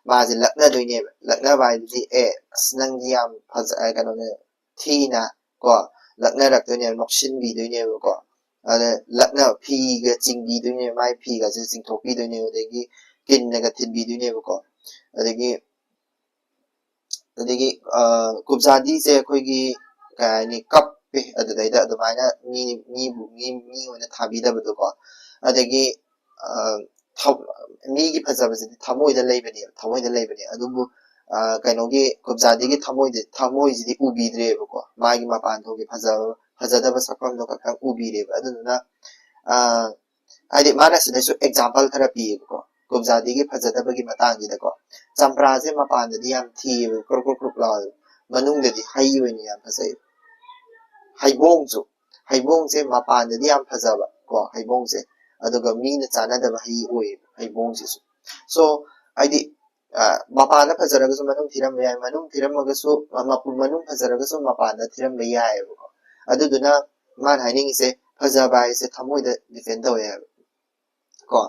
ꯃꯥꯁꯦ ꯂꯛꯅꯗꯣꯏꯅꯦꯕ꯫ ꯂꯛꯅꯕ ꯍꯥꯏꯕꯗꯤ, "ꯑꯦ, ꯑꯁ, ꯅꯪꯗꯤ ꯌꯥꯝ ꯐꯖ-, ꯑ, ꯀꯩꯅꯣꯅꯦ, ꯊꯤꯅ", ꯀꯣ, ꯂꯛꯅꯔꯛꯇꯣꯏꯅꯦꯕ, ꯅꯣꯛꯁꯤꯟꯕꯤꯗꯣꯏꯅꯦꯕꯀꯣ꯫ ꯑꯗ ꯂꯛꯅ ꯐꯤꯒ ꯆꯤꯡꯕꯤꯗꯣꯏꯅꯦꯕ, ꯃꯥꯏ ꯐꯤꯒꯁꯦ ꯆꯤꯡꯊꯣꯛꯄꯤꯗꯣꯏꯅꯦꯕ, ꯑꯗꯒꯤ ꯀꯤꯟꯅꯒ ꯊꯤꯟꯕꯤꯗꯣꯏꯅꯦꯕꯀꯣ꯫ ꯑꯗꯒꯤ, ꯑꯗꯒꯤ, ꯑ, ꯀꯨꯕꯖꯥꯗꯤꯁꯦ ꯑꯩꯈꯣꯏꯒꯤ, ꯀꯩ ꯍꯥꯏꯅꯤ, ꯀꯞꯄꯦ ꯑꯗꯨꯗꯩꯗ, ꯑꯗꯨꯃꯥꯏꯅ ꯃꯤ, ꯃꯤꯕꯨ, ꯃꯤ, ꯃꯤ ꯑꯣꯏꯅ ꯊꯥꯕꯤꯗꯕꯗꯣꯀꯣ꯫ ꯑꯗꯒꯤ, ꯑ, ꯊ-, ꯃꯤꯒꯤ ꯐꯖꯕꯁꯤꯗꯤ ꯊꯃꯣꯏꯗ ꯂꯩꯕꯅꯦꯕ, ꯊꯃꯣꯏꯗ ꯂꯩꯕꯅꯦ꯫ ꯑꯗꯨꯕꯨ, ꯑ, ꯀꯩꯅꯣꯒꯤ ꯀꯨꯕꯖꯥꯗꯤꯒꯤ ꯊꯃꯣꯏꯗꯤ, ꯊꯃꯣꯏꯁꯤꯗꯤ ꯎꯕꯤꯗ꯭ꯔꯦꯕꯀꯣ꯫ ꯃꯥꯒꯤ ꯃꯄꯥꯟ ꯊꯣꯡꯒꯤ ꯐꯖꯕ, ꯐꯖꯗꯕ ꯁꯛꯐꯝꯗꯣ ꯈꯛꯇꯪ ꯎꯕꯤꯔꯦꯕ꯫ ꯑꯗꯨꯗꯨꯅ, ꯑ, ꯍꯥꯏꯗꯤ ꯃꯥꯅ ꯁꯤꯗꯁꯨ ꯑꯦꯛꯖꯥꯝꯄꯜ ꯈꯔ ꯄꯤꯌꯦꯕꯀꯣ, ꯀꯨꯕꯖꯥꯗꯤꯒꯤ ꯐꯖꯗꯕꯒꯤ ꯃꯇꯥꯡꯁꯤꯗꯀꯣ꯫ ꯆꯝꯄ꯭ꯔꯥꯁꯦ ꯃꯄꯥꯟꯗꯗꯤ ꯌꯥꯝ ꯊꯤꯌꯦꯕ, ꯀ꯭ꯔꯨꯛ ꯀ꯭ꯔꯨꯛ ꯀ꯭ꯔꯨꯛ ꯂꯥꯎꯋꯦꯕ, ꯃꯅꯨꯡꯗꯗꯤ ꯍꯩ ꯑꯣꯏꯅ ꯌꯥꯝ ꯐꯖꯩ꯫ ꯍꯩꯕꯣꯡꯁꯨ, ꯍꯩꯕꯣꯡꯁꯦ ꯃꯄꯥꯟꯗꯗꯤ ꯌꯥꯝ ꯐꯖꯕ ꯀꯣ, ꯍꯩꯕꯣꯡꯁꯦ, ꯑꯗꯨꯒ ꯃꯤꯅ ꯆꯥꯅꯗꯕ ꯍꯩ ꯑꯣꯏꯌꯦꯕ ꯍꯩꯕꯣꯡꯁꯤꯁꯨ꯫ So, ꯍꯥꯏꯗꯤ, ꯑ, ꯃꯄꯥꯟꯗ ꯐꯖꯔꯒꯁꯨ ꯃꯅꯨꯡ ꯊꯤꯔꯝꯕ ꯌꯥꯏ, ꯃꯅꯨꯡ ꯊꯤꯔꯝꯃꯒꯁꯨ, ꯃ-, ꯃꯄꯨ-, ꯃꯅꯨꯡ ꯐꯖꯔꯒꯁꯨ ꯃꯄꯥꯟꯗ ꯊꯤꯔꯝꯕ ꯌꯥꯏꯌꯦꯕꯀꯣ꯫ ꯑꯗꯨꯗꯨꯅ ꯃꯥꯅ ꯍꯥꯏꯅꯤꯡꯉꯤꯁꯦ, ꯐꯖꯕ ꯍꯥꯏꯁꯦ ꯊꯃꯣꯏꯗ ꯗꯤꯄꯦꯟ ꯇꯧꯋꯦ ꯍꯥꯏꯕ ꯀꯣ꯫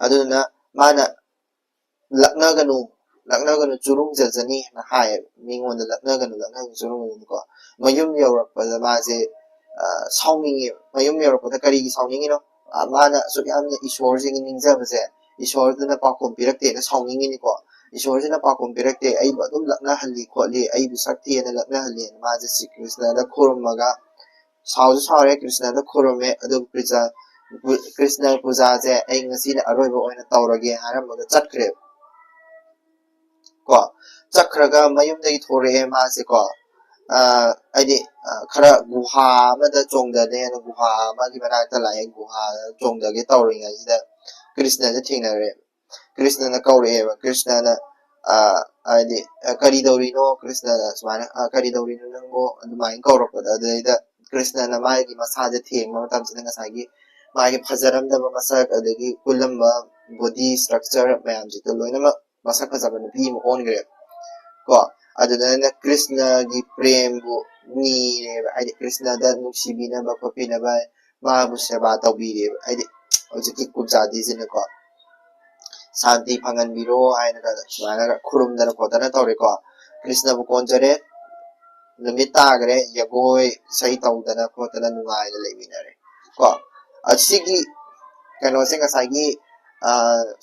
ꯑꯗꯨꯗꯨꯅ ꯃꯥꯅ "ꯂꯛꯅꯒꯅꯨ, ꯂꯛꯅꯒꯅꯨ, ꯆꯨꯔꯨꯡ ꯆꯠꯆꯅꯤ" ꯍꯥꯏꯅ ꯍꯥꯏꯌꯦꯕ꯫ ꯃꯤꯉꯣꯟꯗ "ꯂꯛꯅꯒꯅꯨ, ꯂꯛꯅꯒꯅꯨ, ꯆꯨꯔꯨꯡ ꯆꯠꯆꯅꯤꯀꯣ"꯫ ꯃꯌꯨꯝ ꯌꯧꯔꯛꯄꯗ ꯃꯥꯁꯦ, ꯑ, ꯁꯥꯎꯅꯤꯡꯉꯦꯕ꯫ ꯃꯌꯨꯝ ꯌꯧꯔꯛꯄꯗ ꯀꯔꯤꯒꯤ ꯁꯥꯎꯅꯤꯡꯉꯤꯅꯣ? ꯑ, ꯃꯥꯅ ꯑꯁꯨꯛ ꯌꯥꯝꯅ ꯏꯁꯣꯔꯁꯤꯒꯤ ꯅꯤꯡꯖꯕꯁꯦ, ꯏꯁꯣꯔꯗꯨꯅ ꯄꯥꯎꯈꯨꯝ ꯄꯤꯔꯛꯇꯦꯅ ꯁꯥꯎꯅꯤꯡꯉꯤꯅꯤꯀꯣ꯫ "ꯏꯁꯣꯔꯁꯤꯅ ꯄꯥꯎꯈꯨꯝ ꯄꯤꯔꯛꯇꯦ, ꯑꯩꯕꯨ ꯑꯗꯨꯝ ꯂꯛꯅꯍꯜꯂꯤ ꯈꯣꯠꯂꯤ, ꯑꯩꯕꯨ ꯁꯛ ꯊꯤꯑꯅ ꯂꯛꯅꯍꯜꯂꯤ"꯫ ꯃꯥꯁꯦ ꯁ꯭ꯔꯤ ꯀ꯭ꯔꯤꯁꯅꯗ ꯈꯨꯔꯨꯝꯃꯒ, ꯁꯥꯎꯁꯨ ꯁꯥꯎꯔꯦ, ꯀ꯭ꯔꯤꯁꯅꯗ ꯈꯨꯔꯨꯝꯃꯦ, ꯑꯗꯨꯒ ꯀ꯭ꯔꯤꯁ-, ꯀ꯭ꯔꯤꯁꯅ ꯄꯨꯖꯥꯁꯦ ꯑꯩ ꯉꯁꯤꯅ ꯑꯔꯣꯏꯕ ꯑꯣꯏꯅ ꯇꯧꯔꯒꯦ ꯍꯥꯏꯔꯝꯃꯒ ꯆꯠꯈ꯭ꯔꯦꯕ꯫ ꯀꯣ, ꯆꯠꯈ꯭ꯔꯒ ꯃꯌꯨꯝꯗꯒꯤ ꯊꯣꯔꯛꯑꯦ ꯃꯥꯁꯦ ꯀꯣ꯫ ꯑ, ꯍꯥꯏꯗꯤ, ꯑ, ꯈꯔ ꯒꯨꯍꯥ ꯑꯃꯗ ꯆꯣꯡꯊꯅꯦꯅ ꯒꯨꯍꯥ ꯑꯃꯒꯤ ꯃꯅꯥꯛꯇ ꯂꯥꯛꯑꯦ꯫ ꯒꯨꯍꯥꯗ ꯆꯣꯡꯊꯒꯦ ꯇꯧꯔꯤꯉꯩꯁꯤꯗ ꯀ꯭ꯔꯤꯁꯅꯁꯦ ꯊꯦꯡꯅꯔꯦ꯫ ꯀ꯭ꯔꯤꯁꯅꯅ ꯀꯧꯔꯛꯑꯦꯕ꯫ ꯀ꯭ꯔꯤꯁꯅꯅ, ꯑ, ꯍꯥꯏꯗꯤ, "ꯑ, ꯀꯔꯤ ꯇꯧꯔꯤꯅꯣ?" ꯀ꯭ꯔꯤꯁꯅꯅ ꯁꯨꯃꯥꯏꯅ, "ꯑ, ꯀꯔꯤ ꯇꯧꯔꯤꯅꯣ ꯅꯪꯕꯨ?" ꯑꯗꯨꯃꯥꯏꯅ ꯀꯧꯔꯛꯄꯗ, ꯑꯗꯨꯗꯩꯗ ꯀ꯭ꯔꯤꯁꯅꯅ ꯃꯥꯒꯤ ꯃꯁꯥꯁꯦ ꯊꯦꯡꯕ ꯃꯇꯝꯁꯤꯗ ꯉꯁꯥꯏꯒꯤ ꯃꯥꯒꯤ ꯐꯖꯔꯝꯗꯕ ꯃꯁꯛ, ꯑꯗꯒꯤ ꯀꯨꯜꯂꯝꯕ body structure ꯃꯌꯥꯝꯁꯤꯗ ꯂꯣꯏꯅꯃꯛ ꯃꯁꯛ ꯐꯖꯕ ꯅꯨꯄꯤ ꯑꯃ ꯑꯣꯟꯈ꯭ꯔꯦꯕ ꯀꯣ꯫ ꯑꯗꯨꯗ ꯀ꯭ꯔꯤꯁꯅꯒꯤ ꯄ꯭ꯔꯦꯝꯕꯨ ꯅꯤꯔꯦꯕ, ꯍꯥꯏꯗꯤ ꯀ꯭ꯔꯤꯁꯅꯗ ꯅꯨꯡꯁꯤꯕꯤꯅꯕ ꯈꯣꯠꯄꯤꯅꯕ, ꯃꯥꯕꯨ ꯁꯦꯕꯥ ꯇꯧꯕꯤꯔꯦꯕ꯫ ꯍꯥꯏꯗꯤ ꯍꯧꯖꯤꯛꯀꯤ ꯀꯨꯕꯖꯥꯇꯤꯁꯤꯅꯀꯣ ꯁꯥꯟꯇꯤ ꯐꯪꯍꯟꯕꯤꯔꯣ ꯍꯥꯏꯅꯒ ꯁꯨꯃꯥꯏꯅ ꯈꯨꯔꯨꯝꯗꯅ ꯈꯣꯠꯇꯅ ꯇꯧꯔꯦꯀꯣ꯫ ꯀ꯭ꯔꯤꯁꯅꯕꯨ ꯀꯣꯟꯖꯔꯦ, ꯅꯨꯃꯤꯠ ꯇꯥꯈ꯭ꯔꯦ, ꯖꯒꯣꯏ ꯏꯁꯩ ꯇꯧꯗꯅ ꯈꯣꯠꯇꯅ ꯅꯨꯡꯉꯥꯏꯅ ꯂꯩꯃꯤꯟꯅꯔꯦ ꯀꯣ꯫ ꯑꯁꯤꯒꯤ ꯀꯩꯅꯣꯁꯦ ꯉꯁꯥꯏꯒꯤ, ꯑ,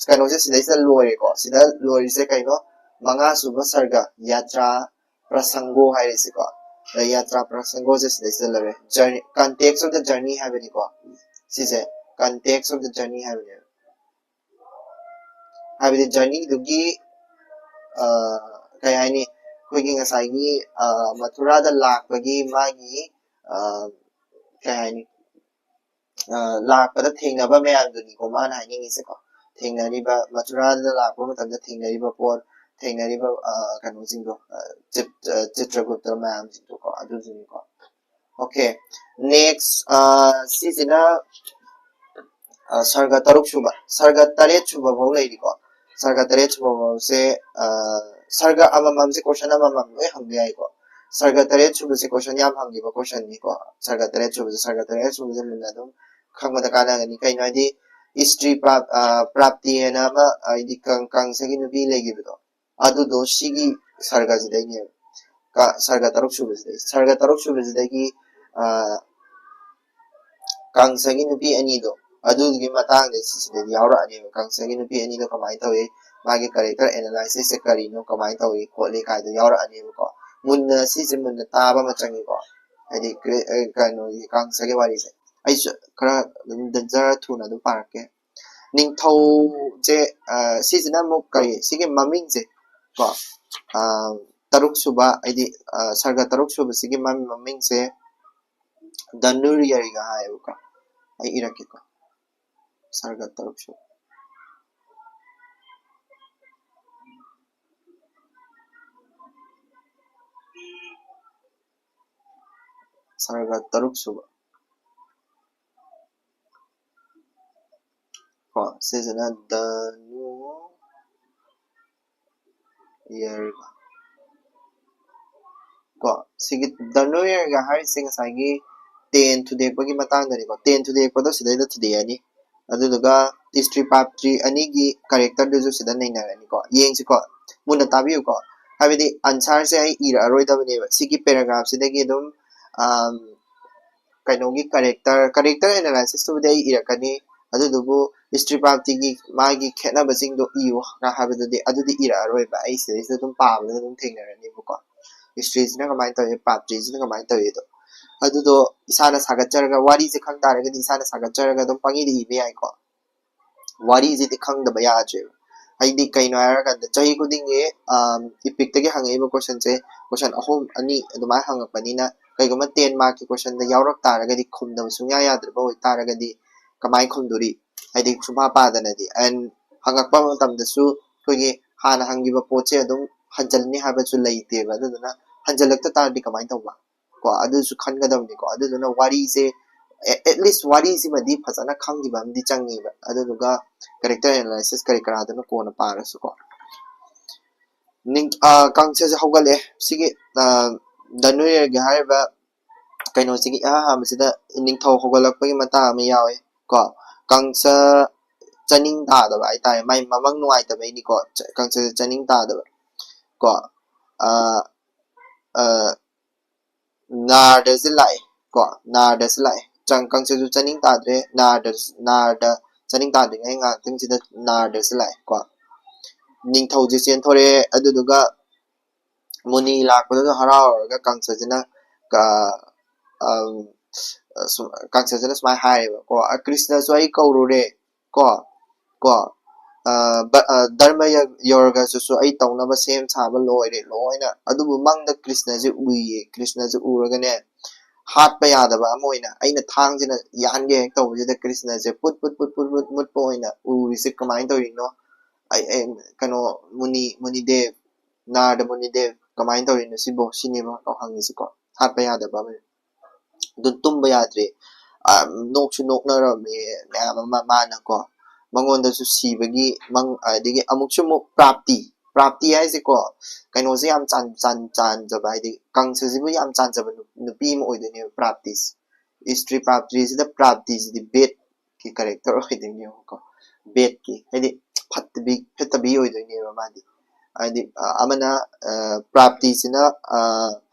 ꯀꯩꯅꯣꯁꯦ ꯁꯤꯗꯩꯁꯤꯗ ꯂꯣꯏꯔꯦꯀꯣ꯫ ꯁꯤꯗ ꯂꯣꯏꯔꯤꯁꯦ ꯀꯩꯅꯣ? ꯃꯉꯥꯁꯨꯕ ꯁꯔꯒ, ꯌꯥꯇ꯭ꯔꯥ ꯄ꯭ꯔꯁꯪꯒꯣ ꯍꯥꯏꯔꯤꯁꯤꯀꯣ꯫ ꯑꯗ ꯌꯥꯇ꯭ꯔꯥ ꯄ꯭ꯔꯁꯪꯒꯣꯁꯦ ꯁꯤꯗꯩꯁꯤꯗ ꯂꯩꯔꯦ꯫ Journey, context of the journey ꯍꯥꯏꯕꯅꯤꯀꯣ꯫ ꯁꯤꯁꯦ context of the journey ꯍꯥꯏꯕꯅꯦꯕ꯫ ꯍꯥꯏꯕꯗꯤ journeyꯗꯨꯒꯤ, ꯑ, ꯀꯩ ꯍꯥꯏꯅꯤ, ꯑꯩꯈꯣꯏꯒꯤ ꯉꯁꯥꯏꯒꯤ, ꯑ, ꯃꯊꯨꯔꯥꯗ ꯂꯥꯛꯄꯒꯤ ꯃꯥꯒꯤ, ꯑ, ꯀꯩ ꯍꯥꯏꯅꯤ, ꯑ, ꯂꯥꯛꯄꯗ ꯊꯦꯡꯅꯕ ꯃꯌꯥꯝꯗꯨꯅꯤꯀꯣ ꯃꯥꯅ ꯍꯥꯏꯅꯤꯡꯉꯤꯁꯦꯀꯣ꯫ ꯊꯦꯡꯅꯔꯤꯕ, ꯃꯊꯨꯔꯥꯗ ꯂꯥꯛꯄ ꯃꯇꯝꯗ ꯊꯦꯡꯅꯔꯤꯕ ꯄꯣꯠ, ꯊꯦꯡꯅꯔꯤꯕ, ꯑ, ꯀꯩꯅꯣꯁꯤꯡꯗꯣ, ꯑ, ꯆꯤꯠ-, ꯑ, ꯆꯤꯇ꯭ꯔꯒꯨꯞꯇ ꯃꯌꯥꯝꯁꯤꯡꯗꯣꯀꯣ, ꯑꯗꯨꯁꯤꯡꯅꯤꯀꯣ꯫ Okay, next, ꯑ, ꯁꯤꯁꯤꯅ, ꯑ, ꯁꯔꯒ ꯇꯔꯨꯛ ꯁꯨꯕ, ꯁꯔꯒ ꯇꯔꯦꯠ ꯁꯨꯕ ꯐꯥꯎ ꯂꯩꯔꯤꯀꯣ꯫ ꯁꯔꯒ ꯇꯔꯦꯠ ꯁꯨꯕ ꯐꯥꯎꯁꯦ, ꯑ, ꯁꯔꯒ ꯑꯃꯃꯝꯁꯦ question ꯑꯃꯃꯝ ꯂꯣꯏ ꯍꯪꯕ ꯌꯥꯏꯀꯣ꯫ ꯁꯔꯒ ꯇꯔꯦꯠ ꯁꯨꯕꯁꯦ question ꯌꯥꯝ ꯍꯪꯈꯤꯕ questionꯅꯤꯀꯣ꯫ ꯁꯔꯒ ꯇꯔꯦꯠ ꯁꯨꯕꯁꯦ, ꯁꯔꯒ ꯇꯔꯦꯠ ꯁꯨꯕꯁꯦ ꯃꯨꯟꯅ ꯑꯗꯨꯝ ꯈꯪꯕꯗ ꯀꯥꯟꯅꯒꯅꯤ꯫ ꯀꯩꯅꯣ ꯍꯥꯏꯗꯤ, ꯏꯁꯇ꯭ꯔꯤ ꯄ꯭ꯔꯥꯞ-, ꯑ, ꯄ꯭ꯔꯥꯞꯇꯤ ꯍꯥꯏꯅ ꯑꯃ, ꯍꯥꯏꯗꯤ ꯀꯪ-, ꯀꯪꯁꯒꯤ ꯅꯨꯄꯤ ꯂꯩꯈꯤꯕꯗꯣ, ꯑꯗꯨꯗꯣ ꯁꯤꯒꯤ ꯁꯔꯒꯁꯤꯗꯩꯅꯦꯕ꯫ ꯀ-, ꯁꯔꯒ ꯇꯔꯨꯛ ꯁꯨꯕꯁꯤꯗꯩ, ꯁꯔꯒ ꯇꯔꯨꯛ ꯁꯨꯕꯁꯤꯗꯒꯤ, ꯑ, ꯀꯪꯁꯒꯤ ꯅꯨꯄꯤ ꯑꯅꯤꯗꯣ, ꯑꯗꯨꯗꯨꯒꯤ ꯃꯇꯥꯡꯗ ꯁꯤꯁꯤꯗꯗꯤ ꯌꯥꯎꯔꯛꯑꯅꯦꯕ꯫ ꯀꯪꯁꯒꯤ ꯅꯨꯄꯤ ꯑꯅꯤꯗꯣ ꯀꯃꯥꯏꯅ ꯇꯧꯏ, ꯃꯥꯒꯤ character analysisꯁꯦ ꯀꯔꯤꯅꯣ, ꯀꯃꯥꯏꯅ ꯇꯧꯏ ꯈꯣꯠꯂꯤ ꯀꯥꯏꯗꯣ ꯌꯥꯎꯔꯛꯑꯅꯦꯕꯀꯣ꯫ ꯃꯨꯟꯅ ꯁꯤꯁꯦ ꯃꯨꯟꯅ ꯇꯥꯕ ꯑꯃ ꯆꯪꯉꯤꯀꯣ꯫ ꯍꯥꯏꯗꯤ ꯀ꯭ꯔꯤ-, ꯑ, ꯀꯩꯅꯣꯒꯤ ꯀꯪꯁꯒꯤ ꯋꯥꯔꯤꯁꯦ꯫ ꯑꯩꯁꯨ ꯈꯔ ꯑꯗꯨꯝ ꯖꯔ ꯊꯨꯅ ꯑꯗꯨꯝ ꯄꯥꯔꯛꯀꯦ꯫ ꯅꯤꯡꯊꯧꯁꯦ, ꯑ, ꯁꯤꯁꯤꯅ ꯑꯃꯨꯛ ꯀꯔꯤ, ꯁꯤꯒꯤ ꯃꯃꯤꯡꯁꯦ ꯀꯣ, ꯑ, ꯇꯔꯨꯛ ꯁꯨꯕ, ꯍꯥꯏꯗꯤ, ꯑ, ꯁꯔꯒ ꯇꯔꯨꯛ ꯁꯨꯕꯁꯤꯒꯤ ꯃꯃꯤꯡ, ꯃꯃꯤꯡꯁꯦ ꯙꯅꯨꯔꯌꯔꯤꯒ ꯍꯥꯏꯌꯦꯕꯀꯣ꯫ ꯑꯩ ꯏꯔꯛꯀꯦꯀꯣ꯫ ꯁꯔꯒ ꯇꯔꯨꯛ ꯁꯨꯕ꯫ ꯁꯔꯒ ꯇꯔꯨꯛ ꯁꯨꯕ꯫ ꯀꯣ, ꯁꯤꯁꯤꯅ ꯙꯅꯨ ꯌꯔꯒ꯫ ꯀꯣ, ꯁꯤꯒꯤ ꯙꯅꯨ ꯌꯔꯒ ꯍꯥꯏꯔꯤꯁꯦ ꯉꯁꯥꯏꯒꯤ ꯇꯦꯟ ꯊꯨꯗꯦꯛꯄꯒꯤ ꯃꯇꯥꯡꯗꯅꯤꯀꯣ꯫ ꯇꯦꯟ ꯊꯨꯗꯦꯛꯄꯗꯣ ꯁꯤꯗꯩꯗ ꯊꯨꯗꯦꯛꯑꯅꯤ꯫ ꯑꯗꯨꯗꯨꯒ ꯏꯁꯇ꯭ꯔꯤ ꯄꯥꯞꯇ꯭ꯔꯤ ꯑꯅꯤꯒꯤ ꯀꯦꯔꯦꯛꯇꯔꯗꯨꯁꯨ ꯁꯤꯗ ꯅꯩꯅꯔꯅꯤꯀꯣ꯫ ꯌꯦꯡꯁꯤꯀꯣ, ꯃꯨꯟꯅ ꯇꯥꯕꯤꯌꯨꯀꯣ꯫ ꯍꯥꯏꯕꯗꯤ ꯑꯟꯁꯥꯔꯁꯦ ꯑꯩ ꯏꯔꯛꯑꯔꯣꯏꯗꯕꯅꯦꯕ꯫ ꯁꯤꯒꯤ ꯄꯦꯔꯥꯒ꯭ꯔꯥꯐꯁꯤꯗꯒꯤ ꯑꯗꯨꯝ, ꯑꯝ, ꯀꯩꯅꯣꯒꯤ ꯀꯦꯔꯦꯛꯇꯔ, ꯀꯦꯔꯦꯛꯇꯔ ꯑꯦꯅꯥꯂꯥꯏꯁꯤꯁꯇꯨꯕꯨꯗꯤ ꯑꯩ ꯏꯔꯛꯀꯅꯤ꯫ ꯑꯗꯨꯗꯨꯕꯨ ꯏꯁꯇ꯭ꯔꯤ ꯄꯥꯞꯇ꯭ꯔꯤꯒꯤ ꯃꯥꯒꯤ ꯈꯦꯠꯅꯕꯁꯤꯡꯗꯣ ꯏꯌꯨ ꯍꯥꯏꯕꯗꯨꯗꯤ, ꯑꯗꯨꯗꯤ ꯏꯔꯛꯑꯔꯣꯏꯕ꯫ ꯑꯩ ꯁꯤꯗꯩꯁꯤꯗ ꯑꯗꯨꯝ ꯄꯥꯕꯗ ꯑꯗꯨꯝ ꯊꯦꯡꯅꯔꯅꯦꯕꯀꯣ꯫ ꯏꯁꯇ꯭ꯔꯤꯁꯤꯅ ꯀꯃꯥꯏꯅ ꯇꯧꯏ, ꯄꯥꯞꯇ꯭ꯔꯤꯁꯤꯅ ꯀꯃꯥꯏꯅ ꯇꯧꯏ ꯑꯗꯣ꯫ ꯑꯗꯨꯗꯣ ꯏꯁꯥꯅ ꯁꯥꯒꯠꯆꯔꯒ, ꯋꯥꯔꯤꯁꯦ ꯈꯪ ꯇꯥꯔꯒꯗꯤ ꯏꯁꯥꯅ ꯁꯥꯒꯠꯆꯔꯒ ꯑꯗꯨꯝ ꯄꯪꯏꯗ ꯏꯕ ꯌꯥꯏꯀꯣ꯫ ꯋꯥꯔꯤꯁꯤꯗꯤ ꯈꯪꯗꯕ ꯌꯥꯗ꯭ꯔꯦꯕ꯫ ꯍꯥꯏꯗꯤ ꯀꯩꯅꯣ ꯍꯥꯏꯔꯀꯥꯟꯗ ꯆꯍꯤ ꯈꯨꯗꯤꯡꯒꯤ, ꯑꯝ, ꯏꯄꯤꯛꯇꯒꯤ ꯍꯪꯉꯛꯏꯕ ꯀꯣꯏꯁꯟꯁꯦ, ꯀꯣꯏꯁꯟ ꯑꯍꯨꯝ, ꯑꯅꯤ ꯑꯗꯨꯃꯥꯏꯅ ꯍꯪꯉꯛꯄꯅꯤꯅ, ꯀꯩꯒꯨꯝꯕ ꯇꯦꯟ ꯃꯥꯔꯛꯀꯤ ꯀꯣꯏꯁꯟꯗ ꯌꯥꯎꯔꯛ ꯇꯥꯔꯒꯗꯤ, ꯈꯨꯝꯗꯕ ꯁꯨꯡꯌꯥ ꯌꯥꯗ꯭ꯔꯕ ꯑꯣꯏꯇꯥꯔꯒꯗꯤ ꯀꯃꯥꯏꯅ ꯈꯨꯝꯗꯣꯔꯤ? ꯍꯥꯏꯗꯤ ꯁꯨꯡꯄꯥ ꯄꯥꯗꯅꯗꯤ꯫ And ꯍꯪꯉꯛꯄ ꯃꯇꯝꯗꯁꯨ ꯑꯩꯈꯣꯏꯒꯤ ꯍꯥꯟꯅ ꯍꯪꯈꯤꯕ ꯄꯣꯠꯁꯦ ꯑꯗꯨꯝ ꯍꯟꯖꯤꯜꯂꯅꯤ ꯍꯥꯏꯕꯁꯨ ꯂꯩꯇꯦꯕ꯫ ꯑꯗꯨꯗꯨꯅ ꯍꯟꯖꯤꯜꯂꯛꯇ ꯇꯥꯔꯗꯤ ꯀꯃꯥꯏꯅ ꯇꯧꯕ? ꯀꯣ, ꯑꯗꯨꯁꯨ ꯈꯟꯒꯗꯕꯅꯤꯀꯣ꯫ ꯑꯗꯨꯗꯨꯅ ꯋꯥꯔꯤꯁꯦ, at least ꯋꯥꯔꯤꯁꯤꯃꯗꯤ ꯐꯖꯅ ꯈꯪꯈꯤꯕ ꯑꯃꯗꯤ ꯆꯪꯉꯦꯕ꯫ ꯑꯗꯨꯗꯨꯒ ꯀꯦꯔꯦꯛꯇꯔ ꯑꯦꯅꯥꯂꯥꯏꯁꯤꯁ ꯀꯔꯤ ꯀꯔꯥꯗꯨꯅ ꯀꯣꯟꯅ ꯄꯥꯔꯁꯨꯀꯣ꯫ ꯅꯤꯡ-, ꯑ, ꯀꯥꯡꯁꯥꯁꯦ ꯍꯧꯒꯠꯂꯛꯑꯦ꯫ ꯁꯤꯒꯤ, ꯑ, ꯙꯅꯨꯌꯔꯒꯤ ꯍꯥꯏꯔꯤꯕ ꯀꯩꯅꯣꯁꯤꯒꯤ ꯏꯍꯥꯟ ꯍꯥꯟꯕꯁꯤꯗ ꯅꯤꯡꯊꯧ ꯍꯧꯒꯠꯂꯛꯄꯒꯤ ꯃꯇꯥꯡ ꯑꯃ ꯌꯥꯎꯋꯦ ꯀꯣ꯫ ꯀꯥꯡꯁꯥ ꯆꯥꯅꯤꯡ ꯇꯥꯗꯕ ꯍꯥꯏꯇꯥꯔꯦ, ꯃꯥꯏ ꯃꯃꯪ ꯅꯨꯡꯉꯥꯏꯇꯕꯩꯅꯤꯀꯣ꯫ ꯆ-, ꯀꯥꯡꯁꯥꯁꯦ ꯆꯥꯅꯤꯡ ꯇꯥꯗꯕ ꯀꯣ꯫ ꯑ, ꯑ, ꯅꯥꯔꯗꯁꯦ ꯂꯥꯛꯑꯦ ꯀꯣ꯫ ꯅꯥꯔꯗꯁꯦ ꯂꯥꯛꯑꯦ꯫ ꯆꯪ-, ꯀꯥꯡꯁꯥꯁꯨ ꯆꯥꯅꯤꯡ ꯇꯥꯗ꯭ꯔꯦ꯫ ꯅꯥꯔꯗ, ꯅꯥꯔꯗ ꯆꯥꯅꯤꯡ ꯇꯥꯗ꯭ꯔꯤꯉꯩ ꯉꯥꯏꯍꯥꯛꯇꯪꯁꯤꯗ ꯅꯥꯔꯗꯁꯦ ꯂꯥꯛꯑꯦ ꯀꯣ꯫ ꯅꯤꯡꯊꯧꯁꯦ ꯆꯦꯟꯊꯣꯔꯛꯑꯦ꯫ ꯑꯗꯨꯗꯨꯒ ꯃꯨꯅꯤ ꯂꯥꯛꯄꯗꯨꯗ ꯍꯔꯥꯎꯔꯒ ꯀꯥꯡꯁꯥꯁꯤꯅ ꯀ-, ꯑꯝ, ꯁꯨꯝ, ꯀꯥꯡꯁꯥꯁꯤꯅ ꯁꯨꯃꯥꯏꯅ ꯍꯥꯏꯌꯦꯕꯀꯣ, "ꯑ, ꯀ꯭ꯔꯤꯁꯅꯁꯨ ꯑꯩ ꯀꯧꯔꯨꯔꯦ ꯀꯣ, ꯀꯣ, ꯑ, ꯕ-, ꯑ, ꯙꯔꯃ ꯌ-, ꯌꯧꯔꯒꯁꯨ ꯑꯩ ꯇꯧꯅꯕ ꯁꯦꯝ ꯁꯥꯕ ꯂꯣꯏꯔꯦ ꯂꯣꯏꯅ꯫ ꯑꯗꯨꯕꯨ ꯃꯪꯗ ꯀ꯭ꯔꯤꯁꯅꯁꯦ ꯎꯏꯌꯦ꯫ ꯀ꯭ꯔꯤꯁꯅꯁꯦ ꯎꯔꯒꯅꯦ, ꯍꯥꯠꯄ ꯌꯥꯗꯕ ꯑꯃ ꯑꯣꯏꯅ ꯑꯩꯅ ꯊꯥꯡꯁꯤꯅ ꯌꯥꯟꯒꯦ ꯍꯦꯛ ꯇꯧꯕꯁꯤꯗ ꯀ꯭ꯔꯤꯁꯅꯁꯦ ꯄꯨꯠ ꯄꯨꯠ ꯄꯨꯠ ꯄꯨꯠ ꯄꯨꯠ ꯃꯨꯠꯄ ꯑꯣꯏꯅ ꯎꯔꯤꯁꯦ ꯀꯃꯥꯏꯅ ꯇꯧꯔꯤꯅꯣ? ꯑꯩ, ꯑꯩ, ꯀꯩꯅꯣ, ꯃꯨꯅꯤ, ꯃꯨꯅꯤꯗꯦꯕ, ꯅꯥꯔꯗ ꯃꯨꯅꯤꯗꯦꯕ, ꯀꯃꯥꯏꯅ ꯇꯧꯔꯤꯅꯣ ꯁꯤꯕꯣ?" ꯁꯤꯅꯦꯕ ꯍꯪꯉꯤꯁꯤꯀꯣ꯫ ꯍꯥꯠꯄ ꯌꯥꯗꯕ ꯑꯃ꯫ ꯑꯗꯨ ꯇꯨꯝꯕ ꯌꯥꯗ꯭ꯔꯦ꯫ ꯑ, ꯅꯣꯛꯁꯨ ꯅꯣꯛꯅꯔꯝꯃꯦ ꯃꯌꯥꯝ ꯑꯃ ꯃꯥꯅꯀꯣ꯫ ꯃꯉꯣꯟꯗꯁꯨ ꯁꯤꯕꯒꯤ ꯃꯪ, ꯑꯗꯒꯤ ꯑꯃꯨꯛꯁꯨ ꯑꯃꯨꯛ ꯄ꯭ꯔꯥꯞꯇꯤ꯫ ꯄ꯭ꯔꯥꯞꯇꯤ ꯍꯥꯏꯁꯦꯀꯣ, ꯀꯩꯅꯣꯁꯦ ꯌꯥꯝ ꯆꯥꯟ-, ꯆꯥꯟ-, ꯆꯥꯟꯖꯕ, ꯍꯥꯏꯗꯤ ꯀꯪꯁꯁꯤꯕꯨ ꯌꯥꯝ ꯆꯥꯟꯖꯕ ꯅꯨ-, ꯅꯨꯄꯤ ꯑꯃ ꯑꯣꯏꯗꯣꯏꯅꯦꯕ ꯄ꯭ꯔꯥꯞꯇꯤꯁꯦ꯫ ꯏꯁꯇ꯭ꯔꯤ ꯄ꯭ꯔꯥꯞꯇꯤꯁꯤꯗ ꯄ꯭ꯔꯥꯞꯇꯤꯁꯤꯗꯤ ꯕꯦꯠꯀꯤ ꯀꯦꯔꯦꯛꯇꯔ ꯑꯣꯏꯗꯣꯏꯅꯦꯕꯀꯣ꯫ ꯕꯦꯠꯀꯤ, ꯍꯥꯏꯗꯤ ꯐꯠꯇꯕꯤ, ꯐꯠꯇꯕꯤ ꯑꯣꯏꯗꯣꯏꯅꯦꯕ ꯃꯥꯗꯤ꯫ ꯍꯥꯏꯗꯤ, ꯑ, ꯑꯃꯅ, ꯑ, ꯄ꯭ꯔꯥꯞꯇꯤꯁꯤꯅ, ꯑ,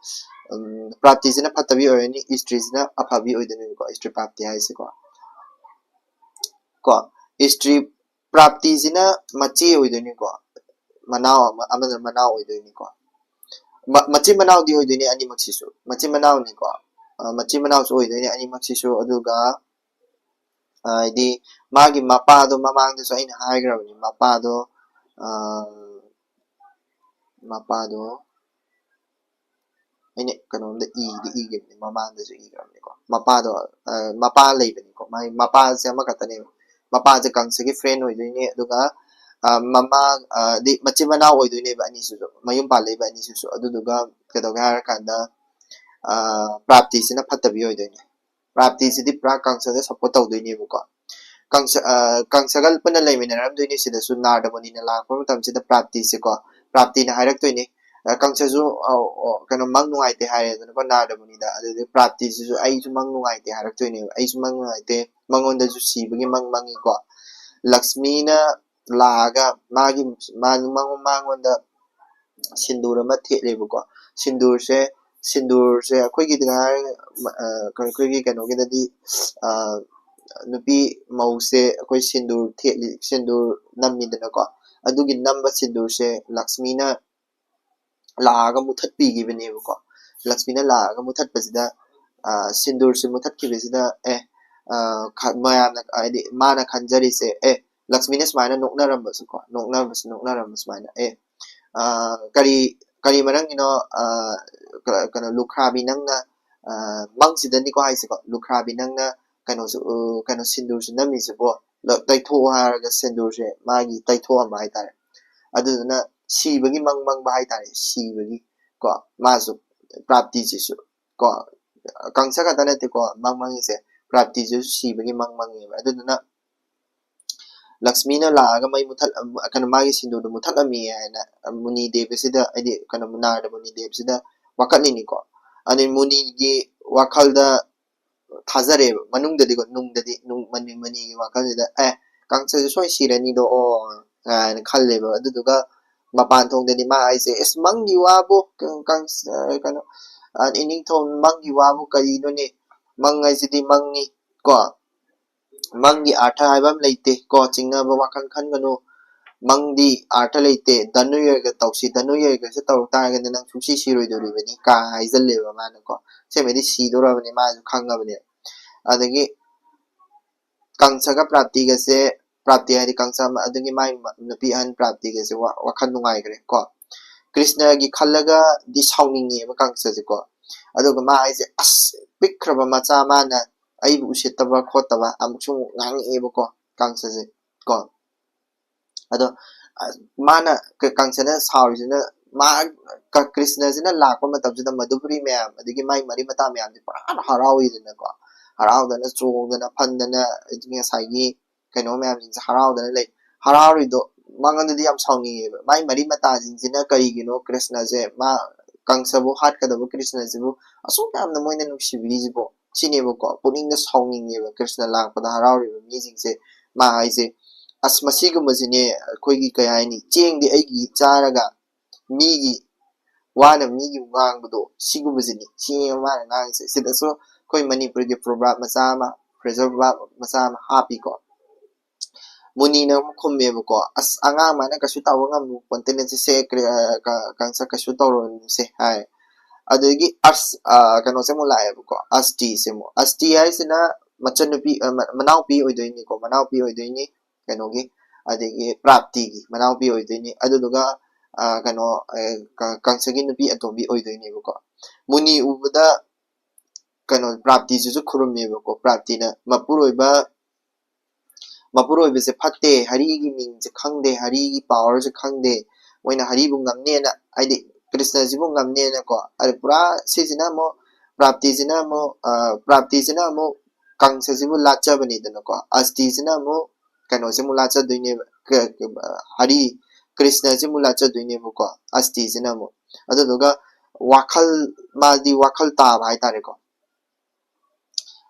ꯎꯝ, ꯄ꯭ꯔꯥꯞꯇꯤꯁꯤꯅ ꯐꯠꯇꯕꯤ ꯑꯣꯏꯔꯅꯤ, ꯏꯁꯇ꯭ꯔꯤꯁꯤꯅ ꯑꯐꯕꯤ ꯑꯣꯏꯗꯣꯏꯅꯦꯕꯀꯣ, ꯏꯁꯇ꯭ꯔꯤ ꯄ꯭ꯔꯥꯞꯇꯤ ꯍꯥꯏꯁꯦꯀꯣ꯫ ꯀꯣ, ꯏꯁꯇ꯭ꯔꯤ ꯄ꯭ꯔꯥꯞꯇꯤꯁꯤꯅ ꯃꯆꯦ ꯑꯣꯏꯗꯣꯏꯅꯤꯀꯣ, ꯃꯅꯥꯎ ꯑꯃ, ꯑꯃꯅ ꯃꯅꯥꯎ ꯑꯣꯏꯗꯣꯏꯅꯤꯀꯣ꯫ ꯃ-, ꯃꯆꯤꯟ ꯃꯅꯥꯎꯗꯤ ꯑꯣꯏꯗꯣꯏꯅꯤ ꯑꯅꯤꯃꯛꯁꯤꯁꯨ, ꯃꯆꯤꯟ ꯃꯅꯥꯎꯅꯤꯀꯣ, ꯑ, ꯃꯆꯤꯟ ꯃꯅꯥꯎꯁꯨ ꯑꯣꯏꯗꯣꯏꯅꯤ ꯑꯅꯤꯃꯛꯁꯤꯁꯨ꯫ ꯑꯗꯨꯒ, ꯑ, ꯍꯥꯏꯗꯤ ꯃꯥꯒꯤ ꯃꯄꯥꯗꯣ ꯃꯃꯥꯡꯗꯁꯨ ꯑꯩꯅ ꯍꯥꯏꯈ꯭ꯔꯕꯅꯤ, ꯃꯄꯥꯗꯣ, ꯑ, ꯃꯄꯥꯗꯣ ꯑꯩꯅ ꯀꯩꯅꯣꯝꯗ ꯏꯗꯤ ꯏꯈꯤꯕꯅꯤ, ꯃꯃꯥꯡꯗꯁꯨ ꯏꯈ꯭ꯔꯕꯅꯤꯀꯣ꯫ ꯃꯄꯥꯗꯣ, ꯑ, ꯃꯄꯥ ꯂꯩꯕꯅꯤꯀꯣ, ꯃꯥꯒꯤ ꯃꯄꯥꯁꯦ ꯑꯃꯈꯛꯇꯅꯦꯕ꯫ ꯃꯄꯥꯁꯦ ꯀꯪꯁꯒꯤ ꯐ꯭ꯔꯦꯟ ꯑꯣꯏꯗꯣꯏꯅꯦ, ꯑꯗꯨꯒ, ꯑ, ꯃꯃꯥ, ꯑ, ꯗꯤ ꯃꯆꯤꯟ ꯃꯅꯥꯎ ꯑꯣꯏꯗꯣꯏꯅꯦꯕ ꯑꯅꯤꯁꯤꯁꯨ, ꯃꯌꯨꯝ ꯄꯥꯜꯂꯛꯏꯕ ꯑꯅꯤꯁꯤꯁꯨ꯫ ꯑꯗꯨꯗꯨꯒ ꯀꯩꯗꯧꯒꯦ ꯍꯥꯏꯔꯀꯥꯟꯗ, ꯑ, ꯄ꯭ꯔꯥꯞꯇꯤꯁꯤꯅ ꯐꯠꯇꯕꯤ ꯑꯣꯏꯗꯣꯏꯅꯦ꯫ ꯄ꯭ꯔꯥꯞꯇꯤꯁꯤꯗꯤ ꯄꯨꯔꯥ ꯀꯪꯁꯗ ꯁꯞꯄꯣꯔꯠ ꯇꯧꯗꯣꯏꯅꯦꯕꯀꯣ꯫ ꯀꯪꯁ-, ꯑ, ꯀꯪꯁꯒ ꯄꯨꯟꯅ ꯂꯩꯃꯤꯟꯅꯔꯝꯗꯣꯏꯅꯤ꯫ ꯁꯤꯗꯁꯨ ꯅꯥꯔꯗ ꯃꯨꯅꯤꯅ ꯂꯥꯛꯄ ꯃꯇꯝꯁꯤꯗ ꯄ꯭ꯔꯥꯞꯇꯤꯁꯦꯀꯣ, ꯄ꯭ꯔꯥꯞꯇꯤꯅ ꯍꯥꯏꯔꯛꯇꯣꯏꯅꯤ, ꯑ, ꯀꯪꯁꯁꯨ, ꯑ, ꯑ, ꯀꯩꯅꯣ, ꯃꯪ ꯅꯨꯡꯉꯥꯏꯇꯦ ꯍꯥꯏꯔꯦꯗꯅꯀꯣ ꯅꯥꯔꯗ ꯃꯨꯅꯤꯗ꯫ ꯑꯗꯨꯗꯤ ꯄ꯭ꯔꯥꯞꯇꯤꯁꯤꯁꯨ "ꯑꯩꯁꯨ ꯃꯪ ꯅꯨꯡꯉꯥꯏꯇꯦ" ꯍꯥꯏꯔꯛꯇꯣꯏꯅꯦꯕ꯫ "ꯑꯩꯁꯨ ꯃꯪ ꯅꯨꯡꯉꯥꯏꯇꯦ"꯫ ꯃꯉꯣꯟꯗꯁꯨ ꯁꯤꯕꯒꯤ ꯃꯪ ꯃꯪꯉꯤꯀꯣ꯫ ꯂꯛꯁꯃꯤꯅ ꯂꯥꯛꯑꯒ ꯃꯥꯒꯤ, ꯃꯥ-, ꯃꯉꯣꯟ-, ꯃꯉꯣꯟꯗ ꯁꯤꯟꯗꯨꯔ ꯑꯃ ꯊꯦꯠꯂꯦꯕꯀꯣ꯫ ꯁꯤꯟꯗꯨꯔꯁꯦ, ꯁꯤꯟꯗꯨꯔꯁꯦ ꯑꯩꯈꯣꯏꯒꯤꯗꯤ ꯉꯥꯏ-, ꯑ, ꯑꯩꯈꯣꯏꯒꯤ ꯀꯩꯅꯣꯒꯤꯗꯗꯤ, ꯑ, ꯅꯨꯄꯤ ꯃꯧꯁꯦ ꯑꯩꯈꯣꯏ ꯁꯤꯟꯗꯨꯔ ꯊꯦꯠꯂꯤ, ꯁꯤꯟꯗꯨꯔ ꯅꯝꯃꯤꯗꯅꯀꯣ꯫ ꯑꯗꯨꯒꯤ ꯅꯝꯕ ꯁꯤꯟꯗꯨꯔꯁꯦ ꯂꯛꯁꯃꯤꯅ ꯂꯥꯛꯑꯒ ꯃꯨꯊꯠꯄꯤꯈꯤꯕꯅꯦꯕꯀꯣ꯫ ꯂꯛꯁꯃꯤꯅ ꯂꯥꯛꯑꯒ ꯃꯨꯊꯠꯄꯁꯤꯗ, ꯑ, ꯁꯤꯟꯗꯨꯔꯁꯦ ꯃꯨꯊꯠꯈꯤꯕꯁꯤꯗ, ꯑꯦ, ꯑ, ꯈ-, ꯃꯌꯥꯝꯅ, ꯍꯥꯏꯗꯤ ꯃꯥꯅ ꯈꯟꯖꯔꯤꯁꯦ, ꯑꯦ, ꯂꯛꯁꯃꯤꯅ ꯁꯨꯃꯥꯏꯅ ꯅꯣꯛꯅꯔꯝꯕꯁꯨꯀꯣ, ꯅꯣꯛꯅꯔꯝꯕꯁꯨ, ꯅꯣꯛꯅꯔꯝꯕ ꯁꯨꯃꯥꯏꯅ, ꯑꯦ, ꯑ, ꯀꯔꯤ, ꯀꯔꯤ ꯃꯔꯝꯒꯤꯅꯣ, ꯑ, ꯀ-, ꯀꯩꯅꯣ, ꯂꯨꯈ꯭ꯔꯥꯕꯤ ꯅꯪꯅ, ꯑ, ꯃꯪꯁꯤꯗꯅꯤꯀꯣ ꯍꯥꯏꯁꯦꯀꯣ, ꯂꯨꯈ꯭ꯔꯥꯕꯤ ꯅꯪꯅ ꯀꯩꯅꯣꯁꯨ, ꯑ, ꯀꯩꯅꯣ, ꯁꯤꯟꯗꯨꯔꯁꯨ ꯅꯝꯃꯤꯁꯤꯕꯣ? ꯂ-, ꯇꯩꯊꯣꯛꯑꯣ ꯍꯥꯏꯔꯒ ꯁꯤꯟꯗꯨꯔꯁꯦ ꯃꯥꯒꯤ ꯇꯩꯊꯣꯛꯑꯝꯕ ꯍꯥꯏꯇꯥꯔꯦ꯫ ꯑꯗꯨꯗꯨꯅ ꯁꯤꯕꯒꯤ ꯃꯪ ꯃꯪꯕ ꯍꯥꯏꯇꯥꯔꯦ, ꯁꯤꯕꯒꯤ ꯀꯣ, ꯃꯥꯁꯨ ꯄ꯭ꯔꯥꯞꯇꯤꯁꯤꯁꯨ ꯀꯣ, ꯀꯪꯁ ꯈꯛꯇ ꯅꯠꯇꯦꯀꯣ ꯃꯪ ꯃꯪꯉꯤꯁꯦ, ꯄ꯭ꯔꯥꯞꯇꯤꯁꯨ ꯁꯤꯕꯒꯤ ꯃꯪ ꯃꯪꯉꯦꯕ꯫ ꯑꯗꯨꯗꯨꯅ ꯂꯛꯁꯃꯤꯅ ꯂꯥꯛꯑꯒ ꯃꯩ ꯃꯨꯊꯠ ꯀꯩꯅꯣ ꯃꯥꯒꯤ ꯁꯤꯟꯗꯨꯔꯗꯣ ꯃꯨꯊꯠꯂꯝꯃꯤ ꯍꯥꯏꯅ ꯃꯨꯅꯤ ꯗꯦꯕꯁꯤꯗ, ꯍꯥꯏꯗꯤ ꯀꯩꯅꯣ ꯅꯥꯔꯗ ꯃꯨꯅꯤ ꯗꯦꯕꯁꯤꯗ ꯋꯥꯀꯠꯂꯤꯅꯤꯀꯣ꯫ ꯑꯗꯩ ꯃꯨꯅꯤꯒꯤ ꯋꯥꯈꯜꯗ ꯊꯥꯖꯔꯦꯕ ꯃꯅꯨꯡꯗꯗꯤꯀꯣ, ꯅꯨꯡꯗꯗꯤ ꯅꯨꯡ ꯃꯅꯤ ꯃꯅꯤꯒꯤ ꯋꯥꯈꯜꯁꯤꯗ ꯑꯦ ꯀꯥꯡꯁꯥꯁꯦ ꯁꯣꯏ ꯁꯤꯔꯅꯤꯗꯣ ꯑꯣ ꯀꯥꯏꯅ ꯈꯜꯂꯦꯕ꯫ ꯑꯗꯨꯗꯨꯒ ꯃꯄꯥꯟ ꯊꯣꯡꯗꯗꯤ ꯃꯥ ꯍꯥꯏꯁꯦ ꯑꯁ ꯃꯪꯒꯤ ꯋꯥꯕꯨ ꯀꯩꯅꯣ ꯏꯅꯤꯡꯊꯧ ꯃꯪꯒꯤ ꯋꯥꯕꯨ ꯀꯔꯤꯅꯣꯅꯦ? ꯃꯪ ꯍꯥꯏꯁꯤꯗꯤ ꯃꯪꯅꯤ ꯀꯣ, ꯃꯪꯒꯤ ꯑꯥꯔꯊ ꯍꯥꯏꯕ ꯑꯃ ꯂꯩꯇꯦ ꯀꯣ, ꯆꯤꯡꯅꯕ ꯋꯥꯈꯜ ꯈꯟꯒꯅꯨ꯫ ꯃꯪꯗꯤ ꯑꯥꯔꯊ ꯂꯩꯇꯦ, ꯙꯅꯨꯌꯔꯒ ꯇꯧꯁꯤ, ꯙꯅꯨꯌꯔꯒꯁꯦ ꯇꯧꯔꯛ ꯇꯥꯔꯒꯗꯤ ꯅꯪ ꯁꯨꯡꯁꯤ ꯁꯤꯔꯣꯏꯗꯣꯔꯤꯕꯅꯤ ꯀꯥ ꯍꯥꯏꯖꯜꯂꯦꯕ ꯃꯥꯅꯀꯣ꯫ ꯑꯁꯦꯡꯕꯩꯗꯤ ꯁꯤꯗꯣꯔꯕꯅꯤ ꯃꯥꯁꯨ ꯈꯪꯉꯕꯅꯦ꯫ ꯑꯗꯒꯤ ꯀꯪꯁꯒ ꯄ꯭ꯔꯥꯞꯇꯤꯒꯁꯦ, ꯄ꯭ꯔꯥꯞꯇꯤ ꯍꯥꯏꯗꯤ ꯀꯪꯁ ꯑꯃ, ꯑꯗꯒꯤ ꯃꯥꯏ ꯅꯨꯄꯤ ꯑꯍꯟ ꯄ꯭ꯔꯥꯞꯇꯤꯒꯁꯦ ꯋꯥꯈꯜ ꯅꯨꯡꯉꯥꯏꯈ꯭ꯔꯦ ꯀꯣ꯫ ꯀ꯭ꯔꯤꯁꯅꯒꯤ ꯈꯜꯂꯒꯗꯤ ꯁꯥꯎꯅꯤꯡꯉꯦꯕ ꯀꯪꯁꯁꯦ ꯀꯣ꯫ ꯑꯗꯨꯒ ꯃꯥ ꯍꯥꯏꯁꯦ ꯑꯁ ꯄꯤꯛꯈ꯭ꯔꯕ ꯃꯆꯥ ꯃꯥꯅ ꯑꯩꯕꯨ ꯎꯁꯤꯠꯇꯕ ꯈꯣꯠꯇꯕ ꯑꯃꯨꯛꯁꯨ ꯑꯃꯨꯛ ꯉꯥꯡꯉꯛꯑꯦꯕꯀꯣ ꯀꯪꯁꯁꯦ ꯀꯣ꯫ ꯑꯗꯣ ꯃꯥꯅ ꯀꯪꯁꯅ ꯁꯥꯎꯔꯤꯁꯤꯅ ꯃꯥ ꯀ꯭ꯔꯤꯁꯅꯁꯤꯅ ꯂꯥꯛꯄ ꯃꯇꯝꯁꯤꯗ ꯃꯗꯨꯄꯨꯔꯤ ꯃꯌꯥꯝ ꯑꯗꯒꯤ ꯃꯥꯏ ꯃꯔꯤ ꯃꯇꯥ ꯃꯌꯥꯝꯁꯦ ꯄꯨꯔꯥ ꯍꯔꯥꯎꯏꯗꯅꯀꯣ꯫ ꯍꯔꯥꯎꯗꯅ ꯆꯣꯡꯗꯅ ꯐꯟꯗꯅ ꯉꯁꯥꯏꯒꯤ ꯀꯩꯅꯣ ꯃꯌꯥꯝꯁꯤꯡꯁꯦ ꯍꯔꯥꯎꯗꯅ ꯂꯩ꯫ ꯍꯔꯥꯎꯔꯤꯗꯣ ꯃꯉꯣꯟꯗꯗꯤ ꯌꯥꯝ ꯁꯥꯎꯅꯤꯡꯉꯦꯕ꯫ ꯃꯥꯏ ꯃꯔꯤ ꯃꯇꯥꯁꯤꯡꯁꯤꯅ ꯀꯔꯤꯒꯤꯅꯣ ꯀ꯭ꯔꯤꯁꯅꯁꯦ ꯃꯥ ꯀꯪꯁꯕꯨ ꯍꯥꯠꯀꯗꯕ ꯀ꯭ꯔꯤꯁꯅꯁꯤꯕꯨ ꯑꯁꯨꯛ ꯌꯥꯝꯅ ꯃꯣꯏꯅ ꯅꯨꯡꯁꯤꯕꯤꯔꯤꯁꯤꯕꯣ? ꯁꯤꯅꯦꯕꯀꯣ ꯄꯨꯛꯅꯤꯡꯗ ꯁꯥꯎꯅꯤꯡꯉꯦꯕ ꯀ꯭ꯔꯤꯁꯅ ꯂꯥꯛꯄꯗ ꯍꯔꯥꯎꯔꯤꯕ ꯃꯤꯁꯤꯡꯁꯦ꯫ ꯃꯥ ꯍꯥꯏꯁꯦ ꯑꯁ ꯃꯁꯤꯒꯨꯝꯕꯁꯤꯅꯦ ꯑꯩꯈꯣꯏꯒꯤ ꯀꯩ ꯍꯥꯏꯅꯤ ꯆꯦꯡꯗꯤ ꯑꯩꯒꯤ ꯆꯥꯔꯒ ꯃꯤꯒꯤ ꯋꯥꯅ ꯃꯤꯒꯤ ꯉꯥꯡꯕꯗꯣ ꯁꯤꯒꯨꯝꯕꯁꯤꯅꯤ꯫ ꯁꯤꯅꯦꯕ ꯃꯥꯅ ꯉꯥꯡꯉꯤꯁꯦ꯫ ꯁꯤꯗꯁꯨ ꯑꯩꯈꯣꯏ ꯃꯅꯤꯄꯨꯔꯒꯤ proverb ꯃꯆꯥ ꯑꯃ, phrasal verb ꯃꯆꯥ ꯑꯃ ꯍꯥꯞꯄꯤꯀꯣ꯫ ꯃꯨꯅꯤꯅ ꯑꯃꯨꯛ ꯈꯨꯝꯃꯦꯕꯀꯣ, ꯑꯁ ꯑꯉꯥꯡ ꯃꯥꯅ ꯀꯩꯁꯨ ꯇꯧꯕ ꯉꯝꯕ ꯄꯣꯟꯇꯦꯅꯦ ꯁꯦ, ꯀꯪꯁ ꯀꯩꯁꯨ ꯇꯧꯔꯨꯅꯨꯁꯦ ꯍꯥꯏ꯫ ꯑꯗꯒꯤ ꯑꯁ ꯀꯩꯅꯣꯁꯦ ꯑꯃꯨꯛ ꯂꯥꯛꯑꯦꯕꯀꯣ, ꯑꯁꯇꯤꯁꯦ ꯑꯃꯨꯛ꯫ ꯑꯁꯇꯤ ꯍꯥꯏꯁꯤꯅ ꯃꯆꯟꯅꯨꯄꯤ, ꯃꯅꯥꯎꯄꯤ ꯑꯣꯏꯗꯣꯏꯅꯤꯀꯣ, ꯃꯅꯥꯎꯄꯤ ꯑꯣꯏꯗꯣꯏꯅꯤ ꯀꯩꯅꯣꯒꯤ, ꯑꯗꯒꯤ ꯄ꯭ꯔꯥꯞꯇꯤꯒꯤ ꯃꯅꯥꯎꯄꯤ ꯑꯣꯏꯗꯣꯏꯅꯤ꯫ ꯑꯗꯨꯗꯨꯒ ꯀꯩꯅꯣ ꯀꯪꯁꯒꯤ ꯅꯨꯄꯤ ꯑꯇꯣꯝꯕꯤ ꯑꯣꯏꯗꯣꯏꯅꯦꯕꯀꯣ꯫ ꯃꯨꯅꯤ ꯎꯕꯗ ꯀꯩꯅꯣ ꯄ꯭ꯔꯥꯞꯇꯤꯁꯤꯁꯨ ꯈꯨꯔꯨꯝꯃꯦꯕꯀꯣ꯫ ꯄ꯭ꯔꯥꯞꯇꯤꯅ ꯃꯄꯨꯔꯣꯏꯕ ꯃꯄꯨꯔꯣꯏꯕꯁꯦ ꯐꯠꯇꯦ, ꯍꯔꯤꯒꯤ ꯃꯤꯡꯁꯦ ꯈꯪꯗꯦ, ꯍꯔꯤꯒꯤ powerꯁꯦ ꯈꯪꯗꯦ, ꯃꯣꯏꯅ ꯍꯔꯤꯕꯨ ꯉꯝꯅꯦꯅ, ꯍꯥꯏꯗꯤ ꯀ꯭ꯔꯤꯁꯅꯁꯤꯕꯨ ꯉꯝꯅꯦꯅꯀꯣ꯫ ꯑꯗ ꯄꯨꯔꯥ ꯁꯤꯁꯤꯅ ꯑꯃꯨꯛ ꯄ꯭ꯔꯥꯞꯇꯤꯁꯤꯅ ꯑꯃꯨꯛ ꯄ꯭ꯔꯥꯞꯇꯤꯁꯤꯅ ꯑꯃꯨꯛ ꯀꯪꯁꯁꯤꯕꯨ ꯂꯥꯠꯆꯕꯅꯤꯗꯅꯀꯣ꯫ ꯑꯁꯇꯤꯁꯤꯅ ꯑꯃꯨꯛ ꯀꯩꯅꯣꯁꯤꯃꯨꯛ ꯂꯥꯠꯆꯗꯣꯏꯅꯦꯕ, ꯍꯔꯤ, ꯀ꯭ꯔꯤꯁꯅꯁꯤ ꯑꯃꯨꯛ ꯂꯥꯠꯆꯗꯣꯏꯅꯦꯕꯀꯣ꯫ ꯑꯁꯇꯤꯁꯤꯅ ꯑꯃꯨꯛ, ꯑꯗꯨꯗꯨꯒ ꯋꯥꯈꯜ, ꯃꯥꯗꯤ ꯋꯥꯈꯜ ꯇꯥꯕ ꯍꯥꯏꯇꯥꯔꯦꯀꯣ꯫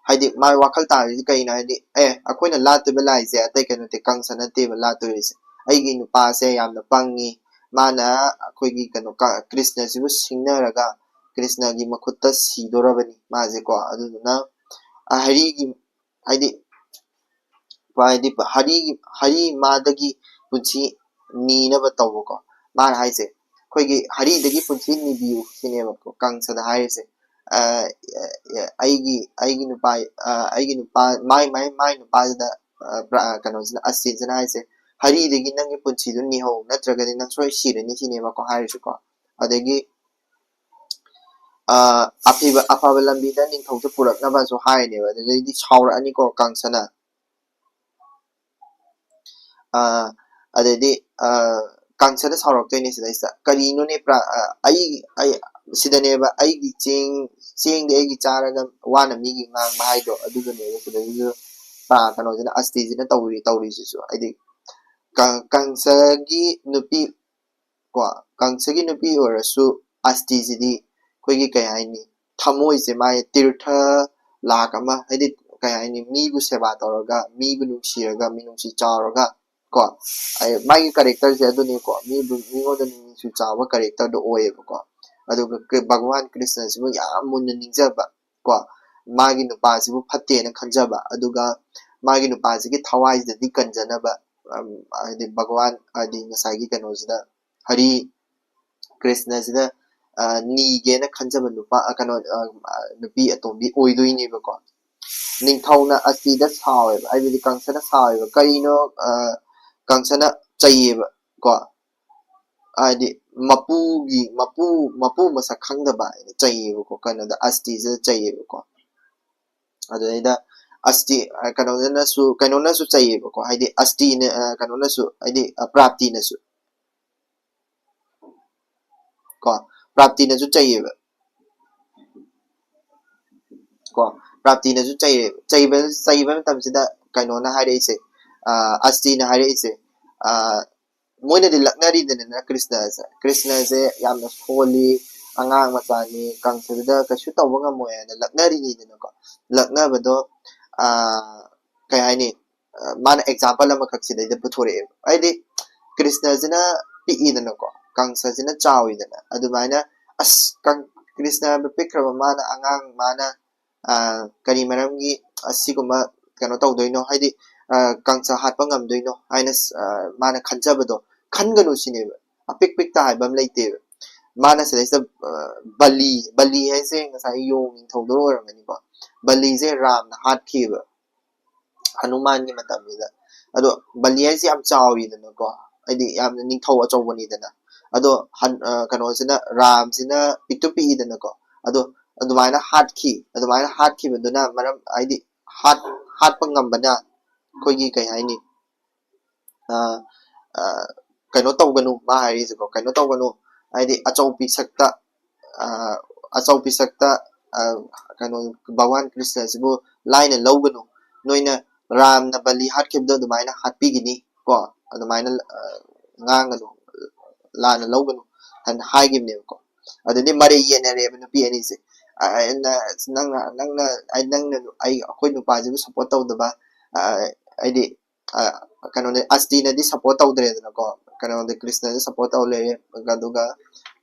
ꯍꯥꯏꯗꯤ ꯃꯥꯒꯤ ꯋꯥꯈꯜ ꯇꯥꯔꯤꯁꯤ ꯀꯩꯅꯣ ꯍꯥꯏꯗꯤ, ꯑꯦ, ꯑꯩꯈꯣꯏꯅ ꯂꯥꯠꯇꯣꯏꯕ ꯂꯥꯏꯁꯦ ꯑꯇꯩ ꯀꯩꯅꯣ ꯅꯠꯇꯦ, ꯀꯪꯁ ꯅꯠꯇꯦꯕ ꯂꯥꯠꯇꯣꯏꯁꯦ꯫ ꯑꯩꯒꯤ ꯅꯨꯄꯥꯁꯦ ꯌꯥꯝꯅ ꯄꯪꯉꯤ, ꯃꯥꯅ ꯑꯩꯈꯣꯏꯒꯤ ꯀꯩꯅꯣ ꯀ-, ꯀ꯭ꯔꯤꯁꯅꯁꯤꯕꯨ ꯁꯤꯡꯅꯔꯒ ꯀ꯭ꯔꯤꯁꯅꯒꯤ ꯃꯈꯨꯠꯇ ꯁꯤꯗꯣꯔꯕꯅꯤ ꯃꯥꯁꯦꯀꯣ꯫ ꯑꯗꯨꯗꯨꯅ, ꯑ, ꯍꯔꯤꯒꯤ, ꯍꯥꯏꯗꯤ, ꯍꯥꯏꯗꯤ ꯍꯔꯤꯒꯤ, ꯍꯔꯤ ꯃꯥꯗꯒꯤ ꯄꯨꯟꯁꯤ ꯅꯤꯅꯕ ꯇꯧꯕꯀꯣ꯫ ꯃꯥꯅ ꯍꯥꯏꯁꯦ, ꯑꯩꯈꯣꯏꯒꯤ ꯍꯔꯤꯗꯒꯤ ꯄꯨꯟꯁꯤ ꯅꯤꯕꯤꯌꯨ ꯁꯤꯅꯦꯕꯀꯣ ꯀꯪꯁꯗ ꯍꯥꯏꯔꯤꯁꯦ꯫ ꯑ, ꯑ, ꯑꯩꯒꯤ, ꯑꯩꯒꯤ ꯅꯨꯄꯥ, ꯑ, ꯑꯩꯒꯤ ꯅꯨꯄꯥ, ꯃꯥꯏ, ꯃꯥꯏ, ꯃꯥꯏ ꯅꯨꯄꯥꯁꯤꯗ, ꯑ, ꯄ꯭ꯔ-, ꯑ, ꯀꯩꯅꯣꯁꯤꯅ, ꯑꯁꯇꯤꯁꯤꯅ ꯍꯥꯏꯁꯦ, "ꯍꯔꯤꯗꯒꯤ ꯅꯪꯒꯤ ꯄꯨꯟꯁꯤꯗꯨ ꯅꯤꯍꯧ, ꯅꯠꯇ꯭ꯔꯒꯗꯤ ꯅꯪ ꯁꯣꯏ ꯁꯤꯔꯅꯤ" ꯁꯤꯅꯦꯕꯀꯣ ꯍꯥꯏꯔꯤꯁꯦꯀꯣ꯫ ꯑꯗꯒꯤ, ꯑ, ꯑꯐꯕ, ꯑꯐꯕ ꯂꯝꯕꯤꯗ ꯅꯤꯡꯊꯧꯁꯦ ꯄꯨꯔꯛꯅꯕꯁꯨ ꯍꯥꯏꯔꯅꯦꯕ꯫ ꯑꯗꯨꯗꯩꯗꯤ ꯁꯥꯎꯔꯛꯑꯅꯤꯀꯣ ꯀꯪꯁꯅ꯫ ꯑ, ꯑꯗꯩꯗꯤ, ꯑ, ꯀꯪꯁꯅ ꯁꯥꯎꯔꯛꯇꯣꯏꯅꯦ ꯁꯤꯗꯩꯁꯤꯗ, "ꯀꯔꯤꯅꯣꯅꯦ ꯄ꯭ꯔꯥ-, ꯑ, ꯑꯩ, ꯑꯩ, ꯁꯤꯗꯅꯦꯕ ꯑꯩꯒꯤ ꯆꯦꯡ, ꯆꯦꯡꯗꯤ ꯑꯩꯒꯤ ꯆꯥꯔꯒ ꯋꯥꯅ ꯃꯤꯒꯤ ꯉꯥꯡꯕ ꯍꯥꯏꯗꯣ ꯑꯗꯨꯗꯨꯅꯦꯕ ꯁꯤꯗꯩꯁꯤꯗ ꯄ꯭ꯔꯥ-, ꯀꯩꯅꯣꯁꯤꯅ, ꯑꯁꯇꯤꯁꯤꯅ ꯇꯧꯔꯤ-, ꯇꯧꯔꯤꯁꯤꯁꯨ"꯫ ꯍꯥꯏꯗꯤ ꯀ-, ꯀꯪꯁꯒꯤ ꯅꯨꯄꯤ ꯀꯣ, ꯀꯪꯁꯒꯤ ꯅꯨꯄꯤ ꯑꯣꯏꯔꯁꯨ ꯑꯁꯇꯤꯁꯤꯗꯤ ꯑꯩꯈꯣꯏꯒꯤ ꯀꯩ ꯍꯥꯏꯅꯤ, ꯊꯃꯣꯏꯁꯦ ꯃꯥꯒꯤ ꯇꯤꯔꯊ ꯂꯥꯛ ꯑꯃ, ꯍꯥꯏꯗꯤ ꯀꯩ ꯍꯥꯏꯅꯤ, ꯃꯤꯕꯨ ꯁꯦꯕꯥ ꯇꯧꯔꯒ, ꯃꯤꯕꯨ ꯅꯨꯡꯁꯤꯔꯒ, ꯃꯤꯅꯨꯡꯁꯤ ꯆꯥꯎꯔꯒ ꯀꯣ, ꯑꯩ-, ꯃꯥꯒꯤ ꯀꯦꯔꯦꯛꯇꯔꯁꯦ ꯑꯗꯨꯅꯤꯀꯣ, ꯃꯤꯕꯨ, ꯃꯤꯉꯣꯟꯗ ꯅꯨꯡꯁꯤ ꯆꯥꯎꯕ ꯀꯦꯔꯦꯛꯇꯔꯗꯣ ꯑꯣꯏꯌꯦꯕꯀꯣ꯫ ꯑꯗꯨꯒ ꯀ꯭ꯔꯤ-, ꯚꯒꯋꯥꯟ ꯀ꯭ꯔꯤꯁꯅꯁꯤꯕꯨ ꯌꯥꯝ ꯃꯨꯟꯅ ꯅꯤꯡꯖꯕ ꯀꯣ, ꯃꯥꯒꯤ ꯅꯨꯄꯥꯁꯤꯕꯨ ꯐꯠꯇꯦꯅ ꯈꯟꯖꯕ, ꯑꯗꯨꯒ ꯃꯥꯒꯤ ꯅꯨꯄꯥꯁꯤꯒꯤ ꯊꯋꯥꯏꯁꯤꯗꯗꯤ ꯀꯟꯖꯅꯕ, ꯑꯝ, ꯍꯥꯏꯗꯤ ꯚꯒꯋꯥꯟ, ꯍꯥꯏꯗꯤ ꯉꯁꯥꯏꯒꯤ ꯀꯩꯅꯣꯁꯤꯗ, ꯍꯔꯤ ꯀ꯭ꯔꯤꯁꯅꯁꯤꯗ, ꯑ, ꯅꯤꯒꯦꯅ ꯈꯟꯖꯕ ꯅꯨꯄꯥ, ꯑ, ꯀꯩꯅꯣ, ꯑ, ꯑ, ꯅꯨꯄꯤ ꯑꯇꯣꯝꯕꯤ ꯑꯣꯏꯗꯣꯏꯅꯦꯕꯀꯣ꯫ ꯅꯤꯡꯊꯧꯅ ꯑꯁꯤꯗ ꯁꯥꯎꯋꯦꯕ, ꯍꯥꯏꯕꯗꯤ ꯀꯪꯁꯅ ꯁꯥꯎꯋꯦꯕ꯫ ꯀꯔꯤꯅꯣ, ꯑ, ꯀꯪꯁꯅ ꯆꯩꯌꯦꯕ ꯀꯣ, ꯍꯥꯏꯗꯤ ꯃꯄꯨꯒꯤ, ꯃꯄꯨ, ꯃꯄꯨ ꯃꯁꯛ ꯈꯪꯗꯕ ꯍꯥꯏꯅ ꯆꯩꯌꯦꯕꯀꯣ, ꯀꯩꯅꯣꯗ, ꯑꯁꯇꯤꯁꯤꯗ ꯆꯩꯌꯦꯕꯀꯣ꯫ ꯑꯗꯨꯗꯩꯗ ꯑꯁꯇꯤ, ꯑ, ꯀꯩꯅꯣꯗꯅꯁꯨ, ꯀꯩꯅꯣꯅꯁꯨ ꯆꯩꯌꯦꯕꯀꯣ, ꯍꯥꯏꯗꯤ ꯑꯁꯇꯤꯅ, ꯑ, ꯀꯩꯅꯣꯅꯁꯨ, ꯍꯥꯏꯗꯤ, ꯑ, ꯄ꯭ꯔꯥꯞꯇꯤꯅꯁꯨ ꯀꯣ, ꯄ꯭ꯔꯥꯞꯇꯤꯅꯁꯨ ꯆꯩꯌꯦꯕ꯫ ꯄ꯭ꯔꯥꯞꯇꯤꯅꯁꯨ ꯆꯩꯔꯦꯕ꯫ ꯆꯩꯕ ꯆꯩꯕ ꯃꯇꯝꯁꯤꯗ ꯀꯩꯅꯣꯅ ꯍꯥꯏꯔꯛꯏꯁꯦ, ꯑ, ꯑꯁꯇꯤꯅ ꯍꯥꯏꯔꯛꯏꯁꯦ, ꯑ, ꯃꯣꯏꯅꯗꯤ ꯂꯛꯅꯔꯤꯗꯅ ꯀ꯭ꯔꯤꯁꯅꯁꯦ꯫ ꯀ꯭ꯔꯤꯁꯅꯁꯦ ꯌꯥꯝꯅ ꯁꯣꯜꯂꯤ, ꯑꯉꯥꯡ ꯃꯆꯥꯅꯤ, ꯀꯪꯁꯗꯨꯗ ꯀꯩꯁꯨ ꯇꯧꯕ ꯉꯝꯃꯣꯏ ꯍꯥꯏꯅ ꯂꯛꯅꯔꯤꯅꯤꯗꯅꯀꯣ꯫ ꯂꯛꯅꯕꯗꯣ, ꯑ, ꯀꯩ ꯍꯥꯏꯅꯤ, ꯑ, ꯃꯥꯅ example ꯑꯃꯈꯛ ꯁꯤꯗꯩꯗ ꯄꯨꯊꯣꯔꯛꯑꯦꯕ꯫ ꯍꯥꯏꯗꯤ ꯀ꯭ꯔꯤꯁꯅꯁꯤꯅ ꯄꯤꯛꯏꯗꯅꯀꯣ, ꯀꯪꯁꯁꯤꯅ ꯆꯥꯎꯋꯤꯗꯅ, ꯑꯗꯨꯃꯥꯏꯅ ꯑꯁ ꯀꯪ-, ꯀ꯭ꯔꯤꯁꯅ ꯄꯤꯛꯈ꯭ꯔꯕ ꯃꯥꯅ ꯑꯉꯥꯡ ꯃꯥꯅ, ꯑ, ꯀꯔꯤ ꯃꯔꯝꯒꯤ ꯑꯁꯤꯒꯨꯝꯕ ꯀꯩꯅꯣ ꯇꯧꯗꯣꯏꯅꯣ, ꯍꯥꯏꯗꯤ, ꯑ, ꯀꯪꯁ ꯍꯥꯠꯄ ꯉꯝꯗꯣꯏꯅꯣ ꯍꯥꯏꯅ ꯁ-, ꯑ, ꯃꯥꯅ ꯈꯟꯖꯕꯗꯣ ꯈꯟꯒꯅꯨ ꯁꯤꯅꯦꯕ꯫ ꯑꯄꯤꯛ ꯄꯤꯛꯇ ꯍꯥꯏꯕ ꯑꯃ ꯂꯩꯇꯦꯕ꯫ ꯃꯥꯅ ꯁꯤꯗꯩꯁꯤꯗ, ꯑ, ꯕꯂꯤ, ꯕꯂꯤ ꯍꯥꯏꯁꯦ ꯉꯁꯥꯏ ꯌꯣꯡ ꯅꯤꯡꯊꯧꯗꯣ ꯑꯣꯏꯔꯝꯒꯅꯤꯀꯣ꯫ ꯕꯂꯤꯁꯦ ꯔꯥꯝꯅ ꯍꯥꯠꯈꯤꯕ ꯍꯅꯨꯃꯥꯟꯒꯤ ꯃꯇꯝꯁꯤꯗ꯫ ꯑꯗꯣ ꯕꯂꯤ ꯍꯥꯏꯁꯦ ꯌꯥꯝ ꯆꯥꯎꯔꯤꯗꯅꯀꯣ, ꯍꯥꯏꯗꯤ ꯌꯥꯝꯅ ꯅꯤꯡꯊꯧ ꯑꯆꯧꯕꯅꯤꯗꯅ꯫ ꯑꯗꯣ ꯍꯟ-, ꯑ, ꯀꯩꯅꯣꯁꯤꯅ, ꯔꯥꯝꯁꯤꯅ ꯄꯤꯛꯇꯨ ꯄꯤꯛꯏꯗꯅꯀꯣ꯫ ꯑꯗꯣ ꯑꯗꯨꯃꯥꯏꯅ ꯍꯥꯠꯈꯤ꯫ ꯑꯗꯨꯃꯥꯏꯅ ꯍꯥꯠꯈꯤꯕꯗꯨꯅ ꯃꯔꯝ, ꯍꯥꯏꯗꯤ ꯍꯥꯠ-, ꯍꯥꯠꯄ ꯉꯝꯕꯅ ꯑꯩꯈꯣꯏꯒꯤ ꯀꯩ ꯍꯥꯏꯅꯤ, ꯑ, ꯑ, ꯀꯩꯅꯣ ꯇꯧꯒꯅꯨ, ꯃꯥ ꯍꯥꯏꯔꯤꯁꯦꯀꯣ, ꯀꯩꯅꯣ ꯇꯧꯒꯅꯨ, ꯍꯥꯏꯗꯤ ꯑꯆꯧ ꯄꯤꯁꯛꯇ, ꯑ, ꯑꯆꯧ ꯄꯤꯁꯛꯇ, ꯑ, ꯀꯩꯅꯣ, ꯚꯒꯋꯥꯟ ꯀ꯭ꯔꯤꯁꯅꯁꯤꯕꯨ ꯂꯥꯏꯅ ꯂꯧꯒꯅꯨ, ꯅꯣꯏꯅ ꯔꯥꯝꯅ ꯕꯂꯤ ꯍꯥꯠꯈꯤꯕꯗꯣ ꯑꯗꯨꯃꯥꯏꯅ ꯍꯥꯠꯄꯤꯒꯅꯤ ꯀꯣ, ꯑꯗꯨꯃꯥꯏꯅ, ꯑ, ꯉꯥꯡꯒꯅꯨ, ꯂꯥꯟꯅ ꯂꯧꯒꯅꯨ ꯍꯥꯏꯅ ꯍꯥꯏꯈꯤꯕꯅꯦꯕꯀꯣ꯫ ꯑꯗꯨꯗꯤ ꯃꯔꯩ ꯌꯦꯠꯅꯔꯦꯕ ꯅꯨꯄꯤ ꯑꯅꯤꯁꯦ꯫ ꯑ, ꯑ, ꯅ-, ꯅꯪꯅ, ꯅꯪꯅ, ꯑꯩ, ꯅꯪꯅ, ꯑꯩ, ꯑꯩꯈꯣꯏ ꯅꯨꯄꯥꯁꯤꯕꯨ support ꯇꯧꯗꯕ, ꯑ, ꯍꯥꯏꯗꯤ, ꯑ, ꯀꯩꯅꯣꯅꯦ, ꯑꯁꯇꯤꯅꯗꯤ support ꯇꯧꯗ꯭ꯔꯦꯗꯅꯀꯣ, ꯀꯩꯅꯣꯗꯤ ꯀ꯭ꯔꯤꯁꯅꯗꯤ support ꯇꯧ ꯂꯩꯔꯦ, ꯑꯗꯨꯒ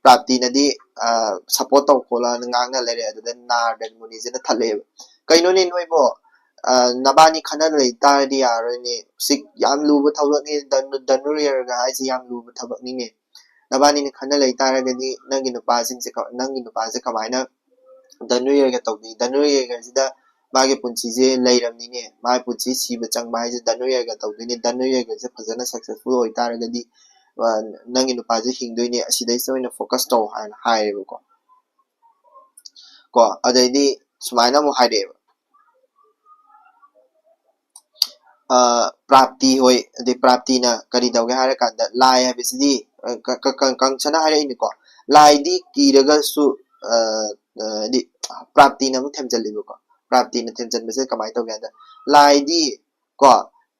ꯄ꯭ꯔꯥꯞꯇꯤꯅꯗꯤ, ꯑ, support ꯇꯧ ꯈꯣꯠꯂꯣꯅ ꯉꯥꯡꯅ ꯂꯩꯔꯦ꯫ ꯑꯗꯨꯗ ꯅꯥꯔꯗ ꯃꯨꯅꯤꯁꯤꯅ ꯊꯠꯂꯛꯑꯦꯕ, "ꯀꯩꯅꯣꯅꯦ ꯅꯣꯏꯕꯣ, ꯑ, ꯅꯕꯥꯅꯤ ꯈꯟꯅ ꯂꯩ ꯇꯥꯔꯗꯤ ꯌꯥꯔꯣꯏꯅꯦ, ꯍꯧꯖꯤꯛ ꯌꯥꯝ ꯂꯨꯕ ꯊꯕꯛꯅꯤ, ꯙꯅꯨ-, ꯙꯅꯨꯔꯌꯔꯒ ꯍꯥꯏꯁꯦ ꯌꯥꯝ ꯂꯨꯕ ꯊꯕꯛꯅꯤꯅꯦ꯫ ꯅꯕꯥꯅꯤꯅ ꯈꯟꯅ ꯂꯩ ꯇꯥꯔꯒꯗꯤ ꯅꯪꯒꯤ ꯅꯨꯄꯥꯁꯤꯡꯁꯦ ꯀ-, ꯅꯪꯒꯤ ꯅꯨꯄꯥꯁꯦ ꯀꯃꯥꯏꯅ ꯙꯅꯨꯔꯌꯔꯒ ꯇꯧꯕꯤ? ꯙꯅꯨꯔꯌꯔꯒꯁꯤꯗ ꯃꯥꯒꯤ ꯄꯨꯟꯁꯤꯁꯦ ꯂꯩꯔꯝꯅꯤꯅꯦ꯫ ꯃꯥꯒꯤ ꯄꯨꯟꯁꯤ ꯁꯤꯕ ꯆꯪꯕ ꯍꯥꯏꯁꯦ ꯙꯅꯨꯔꯌꯔꯒ ꯇꯧꯗꯣꯏꯅꯦ꯫ ꯙꯅꯨꯔꯌꯔꯒꯁꯦ ꯐꯖꯅ successful ꯑꯣꯏꯇꯥꯔꯒꯗꯤ, ꯑ, ꯅꯪꯒꯤ ꯅꯨꯄꯥꯁꯦ ꯍꯤꯡꯗꯣꯏꯅꯦ꯫ ꯑꯁꯤꯗꯩꯁꯤꯗ ꯑꯣꯏꯅ focus ꯇꯧ" ꯍꯥꯏꯅ ꯍꯥꯏꯔꯦꯕꯀꯣ꯫ ꯀꯣ, ꯑꯗꯩꯗꯤ ꯁꯨꯃꯥꯏꯅ ꯑꯃꯨꯛ ꯍꯥꯏꯔꯛꯑꯦꯕ꯫ ꯑ, ꯄ꯭ꯔꯥꯞꯇꯤ ꯍꯣꯏ, ꯑꯗꯩ ꯄ꯭ꯔꯥꯞꯇꯤꯅ ꯀꯔꯤ ꯇꯧꯒꯦ ꯍꯥꯏꯔ ꯀꯥꯟꯗ, ꯂꯥꯏ ꯍꯥꯏꯕꯁꯤꯗꯤ, ꯑ, ꯀ-, ꯀ-, ꯀ-, ꯀꯪꯁꯅ ꯍꯥꯏꯔꯛꯏꯅꯤꯀꯣ, ꯂꯥꯏꯗꯤ ꯀꯤꯔꯒꯁꯨ, ꯑ, ꯑ, ꯍꯥꯏꯗꯤ ꯄ꯭ꯔꯥꯞꯇꯤꯅ ꯑꯃꯨꯛ ꯊꯦꯝꯖꯤꯜꯂꯤꯕꯀꯣ, ꯄ꯭ꯔꯥꯞꯇꯤꯅ ꯊꯦꯝꯖꯤꯟꯕꯁꯦ ꯀꯃꯥꯏꯅ ꯇꯧꯒꯦ ꯍꯥꯏꯗ, ꯂꯥꯏꯗꯤ ꯀꯣ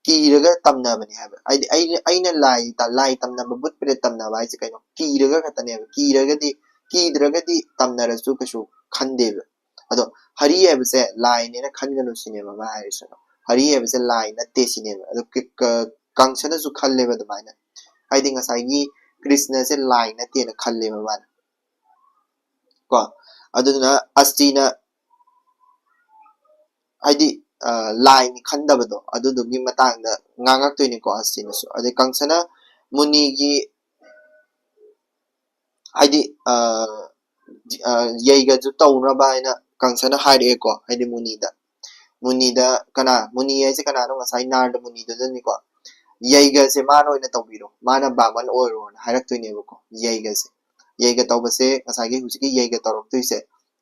ꯀꯤꯔꯒ ꯇꯝꯅꯕꯅꯤ ꯍꯥꯏꯕ꯫ ꯍꯥꯏꯗꯤ ꯑꯩꯅ ꯑꯩꯅ ꯂꯥꯏ ꯂꯥꯏ ꯇꯝꯅꯕ, ꯕꯨꯠ ꯄ꯭ꯔꯦꯠ ꯇꯝꯅꯕ ꯍꯥꯏꯁꯦ ꯀꯩꯅꯣ? ꯀꯤꯔꯒ ꯈꯛꯇꯅꯦꯕ꯫ ꯀꯤꯔꯒꯗꯤ ꯀꯤꯗ꯭ꯔꯒꯗꯤ ꯇꯝꯅꯔꯁꯨ ꯀꯩꯁꯨ ꯈꯟꯗꯦꯕ꯫ ꯑꯗꯣ ꯍꯔꯤ ꯍꯥꯏꯕꯁꯦ ꯂꯥꯏꯅꯦꯅ ꯈꯟꯒꯅꯨ ꯁꯤꯅꯦꯕ ꯃꯥ ꯍꯥꯏꯔꯤꯁꯤꯅ꯫ ꯍꯔꯤ ꯍꯥꯏꯕꯁꯦ ꯂꯥꯏ ꯅꯠꯇꯦ ꯁꯤꯅꯦꯕ꯫ ꯑꯗꯣ ꯀꯪꯁꯅꯁꯨ ꯈꯜꯂꯦꯕ ꯑꯗꯨꯃꯥꯏꯅ꯫ ꯍꯥꯏꯗꯤ ꯉꯁꯥꯏꯒꯤ ꯀ꯭ꯔꯤꯁꯅꯁꯦ ꯂꯥꯏ ꯅꯠꯇꯦꯅ ꯈꯜꯂꯦꯕ ꯃꯥꯅ꯫ ꯀꯣ ꯑꯗꯨꯗꯨꯅ ꯑꯁꯇꯤꯅ ꯍꯥꯏꯗꯤ ꯂꯥꯏꯅꯤ ꯈꯟꯗꯕꯗꯣ ꯑꯗꯨꯗꯨꯒꯤ ꯃꯇꯥꯡꯗ ꯉꯥꯡꯉꯛꯇꯣꯏꯅꯤꯀꯣ ꯑꯁꯇꯤꯅꯁꯨ꯫ ꯑꯗꯩ ꯀꯪꯁꯅ ꯃꯨꯅꯤꯒꯤ ꯍꯥꯏꯗꯤ ꯌꯩꯒꯁꯨ ꯇꯧꯅꯕ ꯍꯥꯏꯅ ꯀꯪꯁꯅ ꯍꯥꯏꯔꯛꯑꯦꯀꯣ꯫ ꯍꯥꯏꯗꯤ ꯃꯨꯅꯤꯗ ꯃꯨꯅꯤꯗ ꯀꯅꯥ ꯃꯨꯅꯤ ꯍꯥꯏꯁꯦ ꯀꯅꯥꯅꯣ? ꯉꯁꯥꯏ ꯅꯥꯔꯗ ꯃꯨꯅꯤꯗꯨꯗꯅꯤꯀꯣ꯫ ꯌꯩꯒꯁꯦ ꯃꯥꯅ ꯑꯣꯏꯅ ꯇꯧꯕꯤꯔꯣ, ꯃꯥꯅ ꯕꯥꯃꯟ ꯑꯣꯏꯔꯣꯅ ꯍꯥꯏꯔꯛꯇꯣꯏꯅꯦꯕꯀꯣ꯫ ꯌꯩꯒꯁꯦ ꯌꯩꯒ ꯇꯧꯕꯁꯦ ꯉꯁꯥꯏꯒꯤ ꯍꯧꯖꯤꯛꯀꯤ ꯌꯩꯒ ꯇꯧꯔꯛꯇꯣꯏꯁꯦ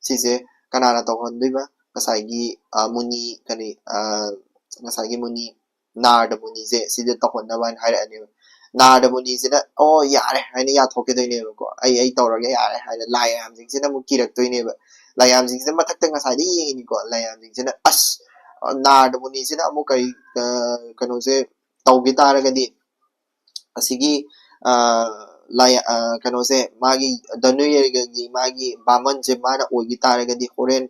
ꯁꯤꯁꯦ ꯀꯅꯥꯅ ꯇꯧꯍꯟꯗꯣꯏꯕ? ꯉꯁꯥꯏꯒꯤ ꯃꯨꯅꯤ ꯀꯔꯤ ꯉꯁꯥꯏꯒꯤ ꯃꯨꯅꯤ ꯅꯥꯔꯗ ꯃꯨꯅꯤꯁꯦ ꯁꯤꯗ ꯇꯧꯍꯟꯅꯕ ꯍꯥꯏꯅ ꯍꯥꯏꯔꯛꯑꯅꯦꯕ꯫ ꯅꯥꯔꯗ ꯃꯨꯅꯤꯁꯤꯅ ꯑꯣ ꯌꯥꯔꯦ ꯍꯥꯏꯅ ꯌꯥꯊꯣꯛꯈꯤꯗꯣꯏꯅꯦꯕꯀꯣ꯫ ꯑꯩ ꯑꯩ ꯇꯧꯔꯒꯦ ꯌꯥꯔꯦ ꯍꯥꯏꯅ ꯂꯥꯏꯌꯥꯝꯁꯤꯡꯁꯤꯅ ꯑꯃꯨꯛ ꯀꯤꯔꯛꯇꯣꯏꯅꯦꯕ꯫ ꯂꯥꯏꯌꯥꯝꯁꯤꯡꯁꯤꯅ ꯃꯊꯛꯇ ꯉꯁꯥꯏꯗꯩ ꯌꯦꯡꯉꯤꯅꯤꯀꯣ꯫ ꯂꯥꯏꯌꯥꯝꯁꯤꯡꯁꯤꯅ ꯑꯁ ꯅꯥꯔꯗ ꯃꯨꯅꯤꯁꯤꯅ ꯑꯃꯨꯛ ꯀꯔꯤ ꯀꯩꯅꯣꯁꯦ ꯇꯧꯈꯤ ꯇꯥꯔꯒꯗꯤ ꯑꯁꯤꯒꯤ ꯀꯩꯅꯣꯁꯦ ꯃꯥꯒꯤ ꯙꯅꯨꯌꯔꯒꯤ ꯃꯥꯒꯤ ꯕꯥꯃꯟꯁꯦ ꯃꯥꯅ ꯑꯣꯏꯈꯤ ꯇꯥꯔꯒꯗꯤ ꯍꯣꯔꯦꯟ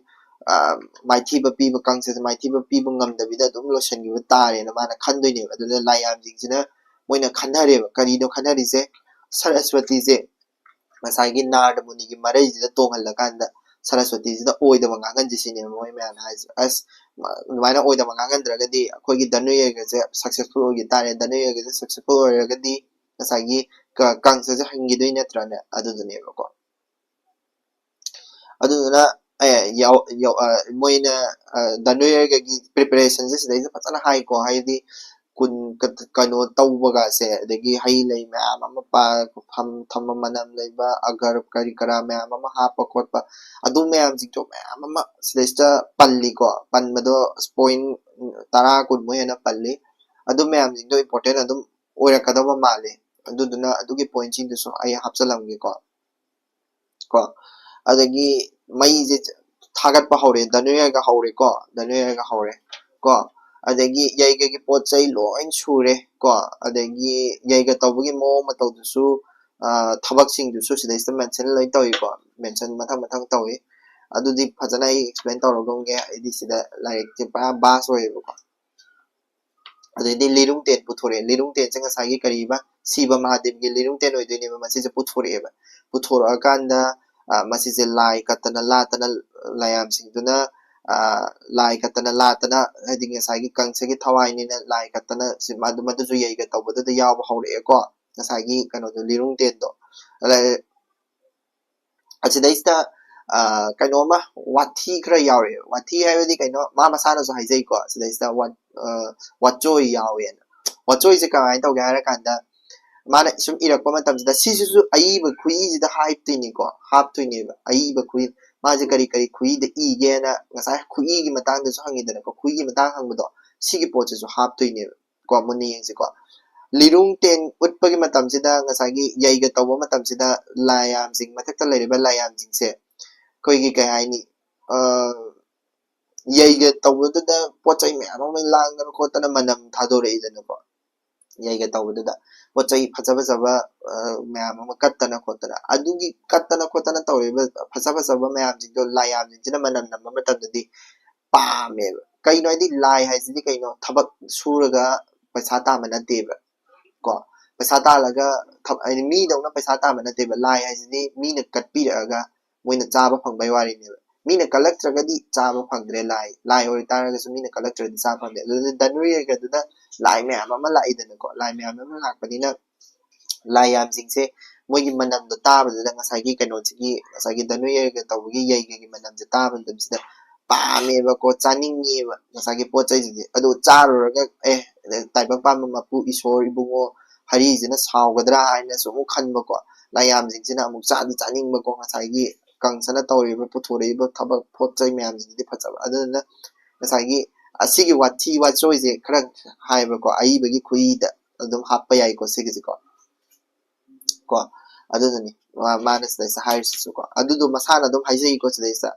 ꯃꯥꯏꯊꯤꯕ ꯄꯤꯕ ꯀꯥꯡꯆꯠꯁꯦ ꯃꯥꯏꯊꯤꯕ ꯄꯤꯕ ꯉꯝꯗꯕꯤꯗ ꯑꯗꯨꯝ ꯂꯣꯏꯁꯤꯟꯈꯤꯕ ꯇꯥꯔꯦꯅ ꯃꯥꯅ ꯈꯟꯗꯣꯏꯅꯦꯕ꯫ ꯑꯗꯨꯗ ꯂꯥꯏꯌꯥꯝꯁꯤꯡꯁꯤꯅ ꯃꯣꯏꯅ ꯈꯟꯅꯔꯦꯕ꯫ ꯀꯔꯤꯅꯣ ꯈꯟꯅꯔꯤꯁꯦ? ꯁꯔꯁꯋꯇꯤꯁꯦ ꯉꯁꯥꯏꯒꯤ ꯅꯥꯔꯗ ꯃꯨꯅꯤꯒꯤ ꯃꯔꯩꯁꯤꯗ ꯇꯣꯡꯍꯜꯂꯀꯥꯟꯗ ꯁꯔꯁꯋꯇꯤꯁꯤꯗ ꯑꯣꯏꯗꯕ ꯉꯥꯡꯍꯟꯁꯤ ꯁꯤꯅꯦꯕ ꯃꯣꯏ ꯃꯌꯥꯝꯅ ꯍꯥꯏꯁꯦ꯫ ꯑꯁ ꯑꯗꯨꯃꯥꯏꯅ ꯑꯣꯏꯗꯕ ꯉꯥꯡꯍꯟꯗ꯭ꯔꯒꯗꯤ ꯑꯩꯈꯣꯏꯒꯤ ꯙꯅꯨꯌꯔꯒꯁꯦ successful ꯑꯣꯏꯈꯤ ꯇꯥꯔꯦ꯫ ꯙꯅꯨꯌꯔꯒꯁꯦ successful ꯑꯣꯏꯔꯒꯗꯤ ꯉꯁꯥꯏꯒꯤ ꯀꯥꯡꯆꯠꯁꯦ ꯍꯟꯈꯤꯗꯣꯏ ꯅꯠꯇ꯭ꯔꯅꯦ? ꯑꯗꯨꯗꯨꯅꯦꯕꯀꯣ꯫ ꯑꯗꯨꯗꯨꯅ ꯃꯣꯏꯅ ꯙꯅꯨꯌꯔꯒꯤ preparationꯁꯦ ꯁꯤꯗꯩꯁꯤꯗ ꯐꯖꯅ ꯍꯥꯏꯀꯣ꯫ ꯍꯥꯏꯗꯤ ꯀꯨꯟ ꯀꯩꯅꯣ ꯇꯧꯕꯒꯁꯦ ꯑꯗꯒꯤ ꯍꯩ ꯂꯩ ꯃꯌꯥꯝ ꯑꯃ ꯊꯝꯕ ꯃꯅꯝ ꯂꯩꯕ ꯑꯒꯔ ꯀꯔꯤ ꯀꯔꯥ ꯃꯌꯥꯝ ꯑꯃ ꯍꯥꯞꯄ ꯈꯣꯠꯄ ꯑꯗꯨ ꯃꯌꯥꯝꯁꯤꯡꯗꯣ ꯃꯌꯥꯝ ꯑꯃ ꯁꯤꯗꯩꯁꯤꯗ ꯄꯜꯂꯤꯀꯣ꯫ ꯄꯟꯕꯗꯣ point ꯇꯔꯥ ꯀꯨꯟꯃꯨꯛ ꯍꯦꯟꯅ ꯄꯜꯂꯤ꯫ ꯑꯗꯨ ꯃꯌꯥꯝꯁꯤꯡꯗꯣ important ꯑꯗꯨꯝ ꯑꯣꯏꯔꯛꯀꯗꯕ ꯃꯥꯜꯂꯤ꯫ ꯑꯗꯨꯗꯨꯅ ꯑꯗꯨꯒꯤ pointꯁꯤꯡꯗꯨꯁꯨ ꯑꯩ ꯍꯥꯞꯆꯤꯜꯂꯝꯒꯦꯀꯣ꯫ ꯀꯣ ꯑꯗꯒꯤ ꯃꯩꯁꯦ ꯊꯥꯒꯠꯄ ꯍꯧꯔꯦ, ꯙꯅꯨꯌꯔꯒ ꯍꯧꯔꯦꯀꯣ, ꯙꯅꯨꯌꯔꯒ ꯍꯧꯔꯦ ꯀꯣ꯫ ꯑꯗꯒꯤ ꯌꯩꯒꯒꯤ ꯄꯣꯠ ꯆꯩ ꯂꯣꯏ ꯁꯨꯔꯦ ꯀꯣ꯫ ꯑꯗꯒꯤ ꯌꯩꯒ ꯇꯧꯕꯒꯤ ꯃꯑꯣꯡ ꯃꯇꯧꯗꯨꯁꯨ, ꯑ, ꯊꯕꯛꯁꯤꯡꯗꯨꯁꯨ ꯁꯤꯗꯩꯁꯤꯗ mention ꯂꯣꯏ ꯇꯧꯏꯀꯣ, mention ꯃꯊꯪ ꯃꯊꯪ ꯇꯧꯏ꯫ ꯑꯗꯨꯗꯤ ꯐꯖꯅ ꯑꯩ explain ꯇꯧꯔꯒꯨꯝꯒꯦ, ꯑꯩꯗꯤ ꯁꯤꯗ ꯂꯥꯏꯔꯤꯛꯁꯦ ꯄꯨꯔꯥ vast ꯑꯣꯏꯌꯦꯕꯀꯣ꯫ ꯑꯗꯩꯗꯤ ꯂꯤꯔꯨꯡ ꯇꯦꯟ ꯄꯨꯊꯣꯔꯛꯑꯦ꯫ ꯂꯤꯔꯨꯡ ꯇꯦꯟꯁꯦ ꯉꯁꯥꯏꯒꯤ ꯀꯔꯤꯕ, ꯁꯤꯕ ꯃꯍꯥꯗꯦꯕꯒꯤ ꯂꯤꯔꯨꯡ ꯇꯦꯟ ꯑꯣꯏꯗꯣꯏꯅꯦꯕ꯫ ꯃꯁꯤꯁꯦ ꯄꯨꯊꯣꯔꯛꯑꯦꯕ꯫ ꯄꯨꯊꯣꯔꯛꯑꯀꯥꯟꯗ, ꯑ, ꯃꯁꯤꯁꯦ ꯂꯥꯏ ꯀꯠꯇꯅ ꯂꯥꯠꯇꯅ, ꯂꯥꯏꯌꯥꯝꯁꯤꯡꯗꯨꯅ, ꯑ, ꯂꯥꯏ ꯀꯠꯇꯅ ꯂꯥꯠꯇꯅ, ꯍꯥꯏꯗꯤ ꯉꯁꯥꯏꯒꯤ ꯀꯪꯁꯒꯤ ꯊꯋꯥꯏꯅꯤꯅ ꯂꯥꯏ ꯀꯠꯇꯅ ꯁꯤ-, ꯃꯗꯨ-, ꯃꯗꯨꯁꯨ ꯌꯩꯒ ꯇꯧꯕꯗꯨꯗ ꯌꯥꯎꯕ ꯍꯧꯔꯛꯑꯦꯀꯣ꯫ ꯉꯁꯥꯏꯒꯤ ꯀꯩꯅꯣꯗꯣ, ꯂꯤꯔꯨꯡ ꯇꯦꯟꯗꯣ꯫ ꯑꯗ-, ꯑꯁꯤꯗꯩꯁꯤꯗ, ꯑ, ꯀꯩꯅꯣꯝꯃ ꯋꯥꯊꯤ ꯈꯔ ꯌꯥꯎꯔꯛꯑꯦ꯫ ꯋꯥꯊꯤ ꯍꯥꯏꯕꯗꯤ ꯀꯩꯅꯣ, ꯃꯥ ꯃꯁꯥꯅꯁꯨ ꯍꯥꯏꯖꯩꯀꯣ꯫ ꯁꯤꯗꯩꯁꯤꯗ ꯋꯥ-, ꯑ, ꯋꯥꯆꯣꯏ ꯌꯥꯎꯋꯦꯅ꯫ ꯋꯥꯆꯣꯏꯁꯦ ꯀꯃꯥꯏꯅ ꯇꯧꯒꯦ ꯍꯥꯏꯔ ꯀꯥꯟꯗ, ꯃꯥꯅ ꯁꯨꯝ ꯏꯔꯛꯄ ꯃꯇꯝꯁꯤꯗ ꯁꯤꯁꯤꯁꯨ ꯑꯏꯕ ꯈꯨꯏꯁꯤꯗ ꯍꯥꯞꯇꯣꯏꯅꯤꯀꯣ, ꯍꯥꯞꯇꯣꯏꯅꯦꯕ꯫ ꯑꯏꯕ ꯈꯨꯏ, ꯃꯥꯁꯦ ꯀꯔꯤ ꯀꯔꯤ ꯈꯨꯏꯗ ꯏꯒꯦꯅ ꯉꯁꯥꯏ ꯈꯨꯏꯒꯤ ꯃꯇꯥꯡꯗꯁꯨ ꯍꯪꯉꯤꯗꯅꯀꯣ, ꯈꯨꯏꯒꯤ ꯃꯇꯥꯡ ꯍꯪꯕꯗꯣ, ꯁꯤꯒꯤ ꯄꯣꯠꯁꯤꯁꯨ ꯍꯥꯞꯇꯣꯏꯅꯦꯕ꯫ ꯀꯣ, ꯃꯨꯟꯅ ꯌꯦꯡꯁꯤꯀꯣ꯫ ꯂꯤꯔꯨꯡ ꯇꯦꯟ ꯎꯠꯄꯒꯤ ꯃꯇꯝꯁꯤꯗ ꯉꯁꯥꯏꯒꯤ ꯌꯩꯒ ꯇꯧꯕ ꯃꯇꯝꯁꯤꯗ ꯂꯥꯏꯌꯥꯝꯁꯤꯡ, ꯃꯊꯛꯇ ꯂꯩꯔꯤꯕ ꯂꯥꯏꯌꯥꯝꯁꯤꯡꯁꯦ ꯑꯩꯈꯣꯏꯒꯤ ꯀꯩ ꯍꯥꯏꯅꯤ, ꯑ, ꯌꯩꯒ ꯇꯧꯕꯗꯨꯗ ꯄꯣꯠ ꯆꯩ ꯃꯌꯥꯝ ꯑꯃ ꯂꯥꯡꯗꯅ ꯈꯣꯠꯇꯅ ꯃꯅꯝ ꯊꯥꯗꯣꯔꯛꯏꯗꯅꯀꯣ꯫ ꯌꯩꯒ ꯇꯧꯕꯗꯨꯗ ꯄꯣꯠ ꯆꯩ ꯐꯖ ꯐꯖꯕ, ꯑ, ꯃꯌꯥꯝ ꯑꯃ ꯀꯠꯇꯅ ꯈꯣꯠꯇꯅ, ꯑꯗꯨꯒꯤ ꯀꯠꯇꯅ ꯈꯣꯠꯇꯅ ꯇꯧꯔꯤꯕ ꯐꯖ ꯐꯖꯕ ꯃꯌꯥꯝꯁꯤꯡꯗꯣ ꯂꯥꯏꯌꯥꯝꯁꯤꯡꯁꯤꯅ ꯃꯅꯝ ꯅꯝꯕ ꯃꯇꯝꯗꯗꯤ ꯄꯥꯝꯃꯦꯕ꯫ ꯀꯩꯅꯣ ꯍꯥꯏꯗꯤ ꯂꯥꯏ ꯍꯥꯏꯁꯤꯗꯤ ꯀꯩꯅꯣ? ꯊꯕꯛ ꯁꯨꯔꯒ ꯄꯩꯁꯥ ꯇꯥꯟꯕ ꯅꯠꯇꯦꯕ꯫ ꯀꯣ, ꯄꯩꯁꯥ ꯇꯥꯜꯂꯒ ꯊꯕ-, ꯍꯥꯏꯗꯤ ꯃꯤꯗꯧꯅ ꯄꯩꯁꯥ ꯇꯥꯟꯕ ꯅꯠꯇꯦꯕ꯫ ꯂꯥꯏ ꯍꯥꯏꯁꯤꯗꯤ ꯃꯤꯅ ꯀꯠꯄꯤꯔꯛꯑꯒ ꯃꯣꯏꯅ ꯆꯥꯕ ꯐꯪꯕꯩ ꯋꯥꯔꯤꯅꯦꯕ꯫ ꯃꯤꯅ ꯀꯠꯂꯛꯇ꯭ꯔꯒꯗꯤ ꯆꯥꯕ ꯐꯪꯗ꯭ꯔꯦ ꯂꯥꯏ꯫ ꯂꯥꯏ ꯑꯣꯏꯇꯥꯔꯒꯁꯨ ꯃꯤꯅ ꯀꯠꯂꯛꯇ꯭ꯔꯗꯤ ꯆꯥꯕ ꯐꯪꯗꯦ꯫ ꯑꯗꯨꯅ ꯙꯅꯨꯌꯔꯒꯗꯨꯗ ꯂꯥꯏ ꯃꯌꯥꯝ ꯑꯃ ꯂꯥꯛꯏꯗꯅꯀꯣ꯫ ꯂꯥꯏ ꯃꯌꯥꯝ ꯑꯃ ꯂꯥꯛꯄꯅꯤꯅ ꯂꯥꯏ ꯃꯌꯥꯝꯁꯤꯡꯁꯦ ꯃꯣꯏꯒꯤ ꯃꯅꯝꯗꯣ ꯇꯥꯕꯗꯨꯗ ꯉꯁꯥꯏꯒꯤ ꯀꯩꯅꯣꯁꯤꯒꯤ, ꯉꯁꯥꯏꯒꯤ ꯙꯅꯨꯌꯔꯒ ꯇꯧꯕꯒꯤ ꯌꯩꯒꯒꯤ ꯃꯅꯝꯁꯦ ꯇꯥꯕ ꯃꯇꯝꯁꯤꯗ ꯄꯥꯝꯃꯦꯕꯀꯣ, ꯆꯥꯅꯤꯡꯉꯦꯕ ꯉꯁꯥꯏꯒꯤ ꯄꯣꯠ ꯆꯩꯁꯤꯡꯁꯦ꯫ ꯑꯗꯨ ꯆꯥꯔꯨꯔꯒ, "ꯑꯦ, ꯇꯥꯏꯕꯪ ꯄꯥꯟꯕ ꯃꯄꯨ ꯏꯁꯣꯔ ꯏꯕꯨꯡꯉꯣ ꯍꯔꯤꯁꯤꯅ ꯁꯥꯎꯒꯗ꯭ꯔꯥ?" ꯍꯥꯏꯅꯁꯨ ꯑꯃꯨꯛ ꯈꯟꯕꯀꯣ꯫ ꯂꯥꯏꯌꯥꯝꯁꯤꯡꯁꯤꯅ ꯑꯃꯨꯛ ꯆꯥꯗꯤ ꯆꯥꯅꯤꯡꯕꯀꯣ, ꯉꯁꯥꯏꯒꯤ ꯀꯪꯁꯅ ꯇꯧꯔꯤꯕ, ꯄꯨꯊꯣꯔꯛꯏꯕ ꯊꯕꯛ ꯄꯣꯠ ꯆꯩ ꯃꯌꯥꯝꯁꯤꯡꯗꯨꯗꯤ ꯐꯖꯕ꯫ ꯑꯗꯨꯗꯨꯅ ꯉꯁꯥꯏꯒꯤ ꯑꯁꯤꯒꯤ ꯋꯥꯊꯤ ꯋꯥꯆꯣꯏꯁꯦ ꯈꯔ ꯍꯥꯏꯕꯀꯣ, ꯑꯏꯕꯒꯤ ꯈꯨꯏꯗ ꯑꯗꯨꯝ ꯍꯥꯞꯄ ꯌꯥꯏꯀꯣ ꯁꯤꯒꯤꯁꯦꯀꯣ꯫ ꯀꯣ, ꯑꯗꯨꯗꯨꯅꯤ ꯃꯥ-, ꯃꯥꯅ ꯁꯤꯗꯩꯁꯤꯗ ꯍꯥꯏꯔꯤꯁꯤꯁꯨꯀꯣ꯫ ꯑꯗꯨꯗꯣ ꯃꯁꯥꯅ ꯑꯗꯨꯝ ꯍꯥꯏꯖꯩꯀꯣ ꯁꯤꯗꯩꯁꯤꯗ꯫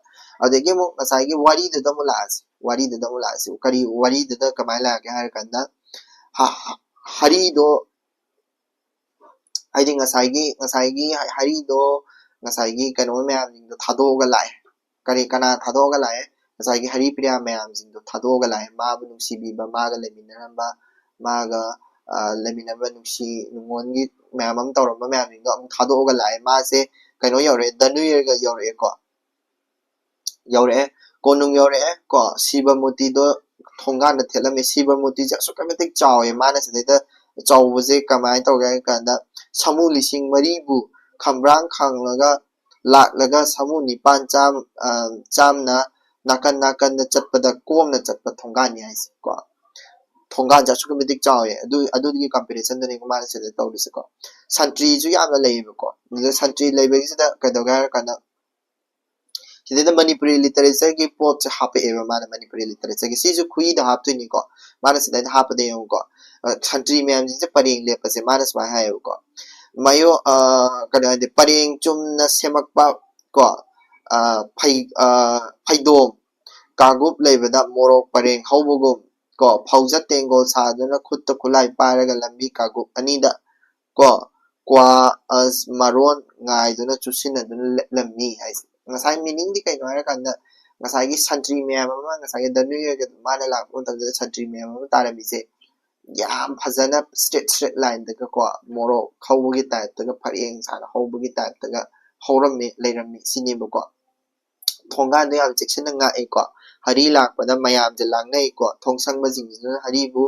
ꯑꯗꯒꯤ ꯑꯃꯨꯛ ꯉꯁꯥꯏꯒꯤ ꯋꯥꯔꯤꯗꯨꯗ ꯑꯃꯨꯛ ꯂꯥꯛꯑꯁꯤ꯫ ꯋꯥꯔꯤꯗꯨꯗ ꯑꯃꯨꯛ ꯂꯥꯛꯑꯁꯤ꯫ ꯀꯔꯤ ꯋꯥꯔꯤꯗꯨꯗ ꯀꯃꯥꯏꯅ ꯂꯥꯛꯀꯦ ꯍꯥꯏꯔ ꯀꯥꯟꯗ, ꯍ-, ꯍ-, ꯍꯔꯤꯗꯣ, ꯍꯥꯏꯗꯤ ꯉꯁꯥꯏꯒꯤ, ꯉꯁꯥꯏꯒꯤ ꯍ-, ꯍꯔꯤꯗꯣ ꯉꯁꯥꯏꯒꯤ ꯀꯩꯅꯣ ꯃꯌꯥꯝꯁꯤꯡꯗꯣ ꯊꯥꯗꯣꯛꯑꯒ ꯂꯥꯛꯑꯦ꯫ ꯀꯔꯤ, ꯀꯅꯥ ꯊꯥꯗꯣꯛꯑꯒ ꯂꯥꯛꯑꯦ? ꯉꯁꯥꯏꯒꯤ ꯍꯔꯤ ꯄ꯭ꯔꯤꯌꯥ ꯃꯌꯥꯝꯁꯤꯡꯗꯣ ꯊꯥꯗꯣꯛꯑꯒ ꯂꯥꯛꯑꯦ꯫ ꯃꯥꯕꯨ ꯅꯨꯡꯁꯤꯕꯤꯕ, ꯃꯥꯒ ꯂꯩꯃꯤꯟꯅꯔꯝꯕ, ꯃꯥꯒ, ꯑ, ꯂꯩꯃꯤꯟꯅꯕ ꯅꯨꯡꯁꯤ ꯅꯨꯡꯉꯣꯟꯒꯤ ꯃꯌꯥꯝ ꯑꯃ ꯇꯧꯔꯝꯕ ꯃꯌꯥꯝꯁꯤꯡꯗꯣ ꯑꯃꯨꯛ ꯊꯥꯗꯣꯛꯑꯒ ꯂꯥꯛꯑꯦ꯫ ꯃꯥꯁꯦ ꯀꯩꯅꯣ ꯌꯧꯔꯛꯑꯦ, ꯗꯅꯨꯌꯔꯒ ꯌꯧꯔꯛꯑꯦꯀꯣ꯫ ꯌꯧꯔꯛꯑꯦ, ꯀꯣꯅꯨꯡ ꯌꯧꯔꯛꯑꯦ ꯀꯣ꯫ ꯁꯤꯕꯃꯨꯔꯇꯤꯗꯣ ꯊꯣꯡꯒꯥꯟꯗ ꯊꯦꯠꯂꯝꯃꯦ꯫ ꯁꯤꯕꯃꯨꯔꯇꯤꯁꯦ ꯑꯁꯨꯛꯀꯤ ꯃꯇꯤꯛ ꯆꯥꯎꯋꯦ꯫ ꯃꯥꯅ ꯁꯤꯗꯩꯗ ꯆꯥꯎꯕꯁꯦ ꯀꯃꯥꯏꯅ ꯇꯧꯒꯦ ꯍꯥꯏ ꯀꯥꯟꯗ, ꯁꯥꯃꯨ ꯂꯤꯁꯤꯡ ꯃꯔꯤꯕꯨ ꯈꯝꯕ꯭ꯔꯥꯡ ꯈꯥꯡꯂꯒ ꯂꯥꯛꯂꯒ ꯁꯥꯃꯨ ꯅꯤꯄꯥꯟ ꯆꯥꯝ-, ꯑ, ꯆꯥꯝꯅ ꯅꯥꯀꯟ ꯅꯥꯀꯟꯗ ꯆꯠꯄꯗ ꯀꯣꯝꯅ ꯆꯠꯄ ꯊꯣꯡꯒꯥꯟꯅꯤ ꯍꯥꯏꯁꯦ ꯀꯣ꯫ ꯊꯣꯡꯒꯥꯟꯁꯦ ꯑꯁꯨꯛꯀꯤ ꯃꯇꯤꯛ ꯆꯥꯎꯋꯦ꯫ ꯑꯗꯨ, ꯑꯗꯨꯒꯤ comparisonꯗꯨꯅꯦ ꯃꯥꯅ ꯁꯤꯗ ꯇꯧꯔꯤꯁꯦꯀꯣ꯫ ꯁꯟꯇ꯭ꯔꯤꯁꯨ ꯌꯥꯝꯅ ꯂꯩꯌꯦꯕꯀꯣ꯫ ꯑꯗꯨꯗ ꯁꯟꯇ꯭ꯔꯤ ꯂꯩꯕꯒꯤꯁꯤꯗ ꯀꯩꯗꯧꯒꯦ ꯍꯥꯏꯔ ꯀꯥꯟꯗ, ꯁꯤꯗꯩꯗ ꯃꯅꯤꯄꯨꯔꯤ literatureꯒꯤ ꯄꯣꯠꯁꯦ ꯍꯥꯞꯄꯛꯑꯦꯕ ꯃꯥꯅ, ꯃꯅꯤꯄꯨꯔꯤ literatureꯒꯤ꯫ ꯁꯤꯁꯨ ꯈꯨꯏꯗ ꯍꯥꯞꯇꯣꯏꯅꯤꯀꯣ꯫ ꯃꯥꯅ ꯁꯤꯗꯩꯗ ꯍꯥꯞꯄꯗ ꯌꯦꯡꯉꯨꯀꯣ꯫ ꯑ, ꯁꯟꯇ꯭ꯔꯤ ꯃꯌꯥꯝꯁꯤꯡꯁꯦ ꯄꯔꯦꯡ ꯂꯦꯞꯄꯁꯦ ꯃꯥꯅ ꯁꯨꯃꯥꯏꯅ ꯍꯥꯏꯌꯦꯕꯀꯣ꯫ ꯃꯌꯣ-, ꯑ, ꯀꯩꯅꯣ ꯍꯥꯏꯗꯤ ꯄꯔꯦꯡ ꯆꯨꯝꯅ ꯁꯦꯝꯃꯛꯄ ꯀꯣ꯫ ꯑ, ꯐꯩ-, ꯑ, ꯐꯩꯗꯣꯝ ꯀꯥꯡꯒꯨꯞ ꯂꯩꯕꯗ ꯃꯣꯔꯣꯛ ꯄꯔꯦꯡ ꯍꯧꯕꯒꯨꯝ ꯀꯣ꯫ ꯐꯧꯖꯠ ꯇꯦꯡꯒꯣꯜ ꯁꯥꯗꯨꯅ ꯈꯨꯠꯇ ꯈꯨꯠꯂꯥꯏ ꯄꯥꯏꯔꯒ ꯂꯝꯕꯤ ꯀꯥꯡꯒꯨꯞ ꯑꯅꯤꯗ ꯀꯣ, ꯀ꯭ꯋꯥ ꯑꯁ ꯃꯔꯣꯟ ꯉꯥꯏꯗꯨꯅ ꯆꯨꯁꯤꯟꯅꯗꯨꯅ ꯂꯦꯞꯂꯝꯃꯤ ꯍꯥꯏꯁꯦ꯫ ꯉꯁꯥꯏ meaningꯗꯤ ꯀꯩꯅꯣ ꯍꯥꯏꯔꯀꯥꯟꯗ, ꯉꯁꯥꯏꯒꯤ ꯁꯟꯇ꯭ꯔꯤ ꯃꯌꯥꯝ ꯑꯃ, ꯉꯁꯥꯏꯒꯤ ꯗꯅꯨꯌꯔꯒ ꯃꯥꯅ ꯂꯥꯛꯄ ꯃꯇꯝꯗꯨꯗ ꯁꯟꯇ꯭ꯔꯤ ꯃꯌꯥꯝ ꯑꯃ ꯇꯥꯔꯝꯃꯤꯁꯦ ꯌꯥꯝ ꯐꯖꯅ straight, straight lineꯗꯒ ꯀꯣ, ꯃꯣꯔꯣꯛ ꯍꯧꯕꯒꯤ typeꯇꯒ, ꯄꯔꯦꯡ ꯁꯥꯅ ꯍꯧꯕꯒꯤ typeꯇꯒ ꯍꯧꯔꯝꯃꯤ, ꯂꯩꯔꯝꯃꯤ ꯁꯤꯅꯦꯕꯀꯣ꯫ ꯊꯣꯡꯒꯥꯟꯗꯣ ꯌꯥꯝ ꯆꯦꯛꯁꯤꯟꯅ ꯉꯥꯛꯏꯀꯣ꯫ ꯍꯔꯤ ꯂꯥꯛꯄꯗ ꯃꯌꯥꯝꯁꯦ ꯂꯥꯡꯅꯩꯀꯣ꯫ ꯊꯣꯡꯁꯪꯕꯁꯤꯡꯁꯤꯅ ꯍꯔꯤꯕꯨ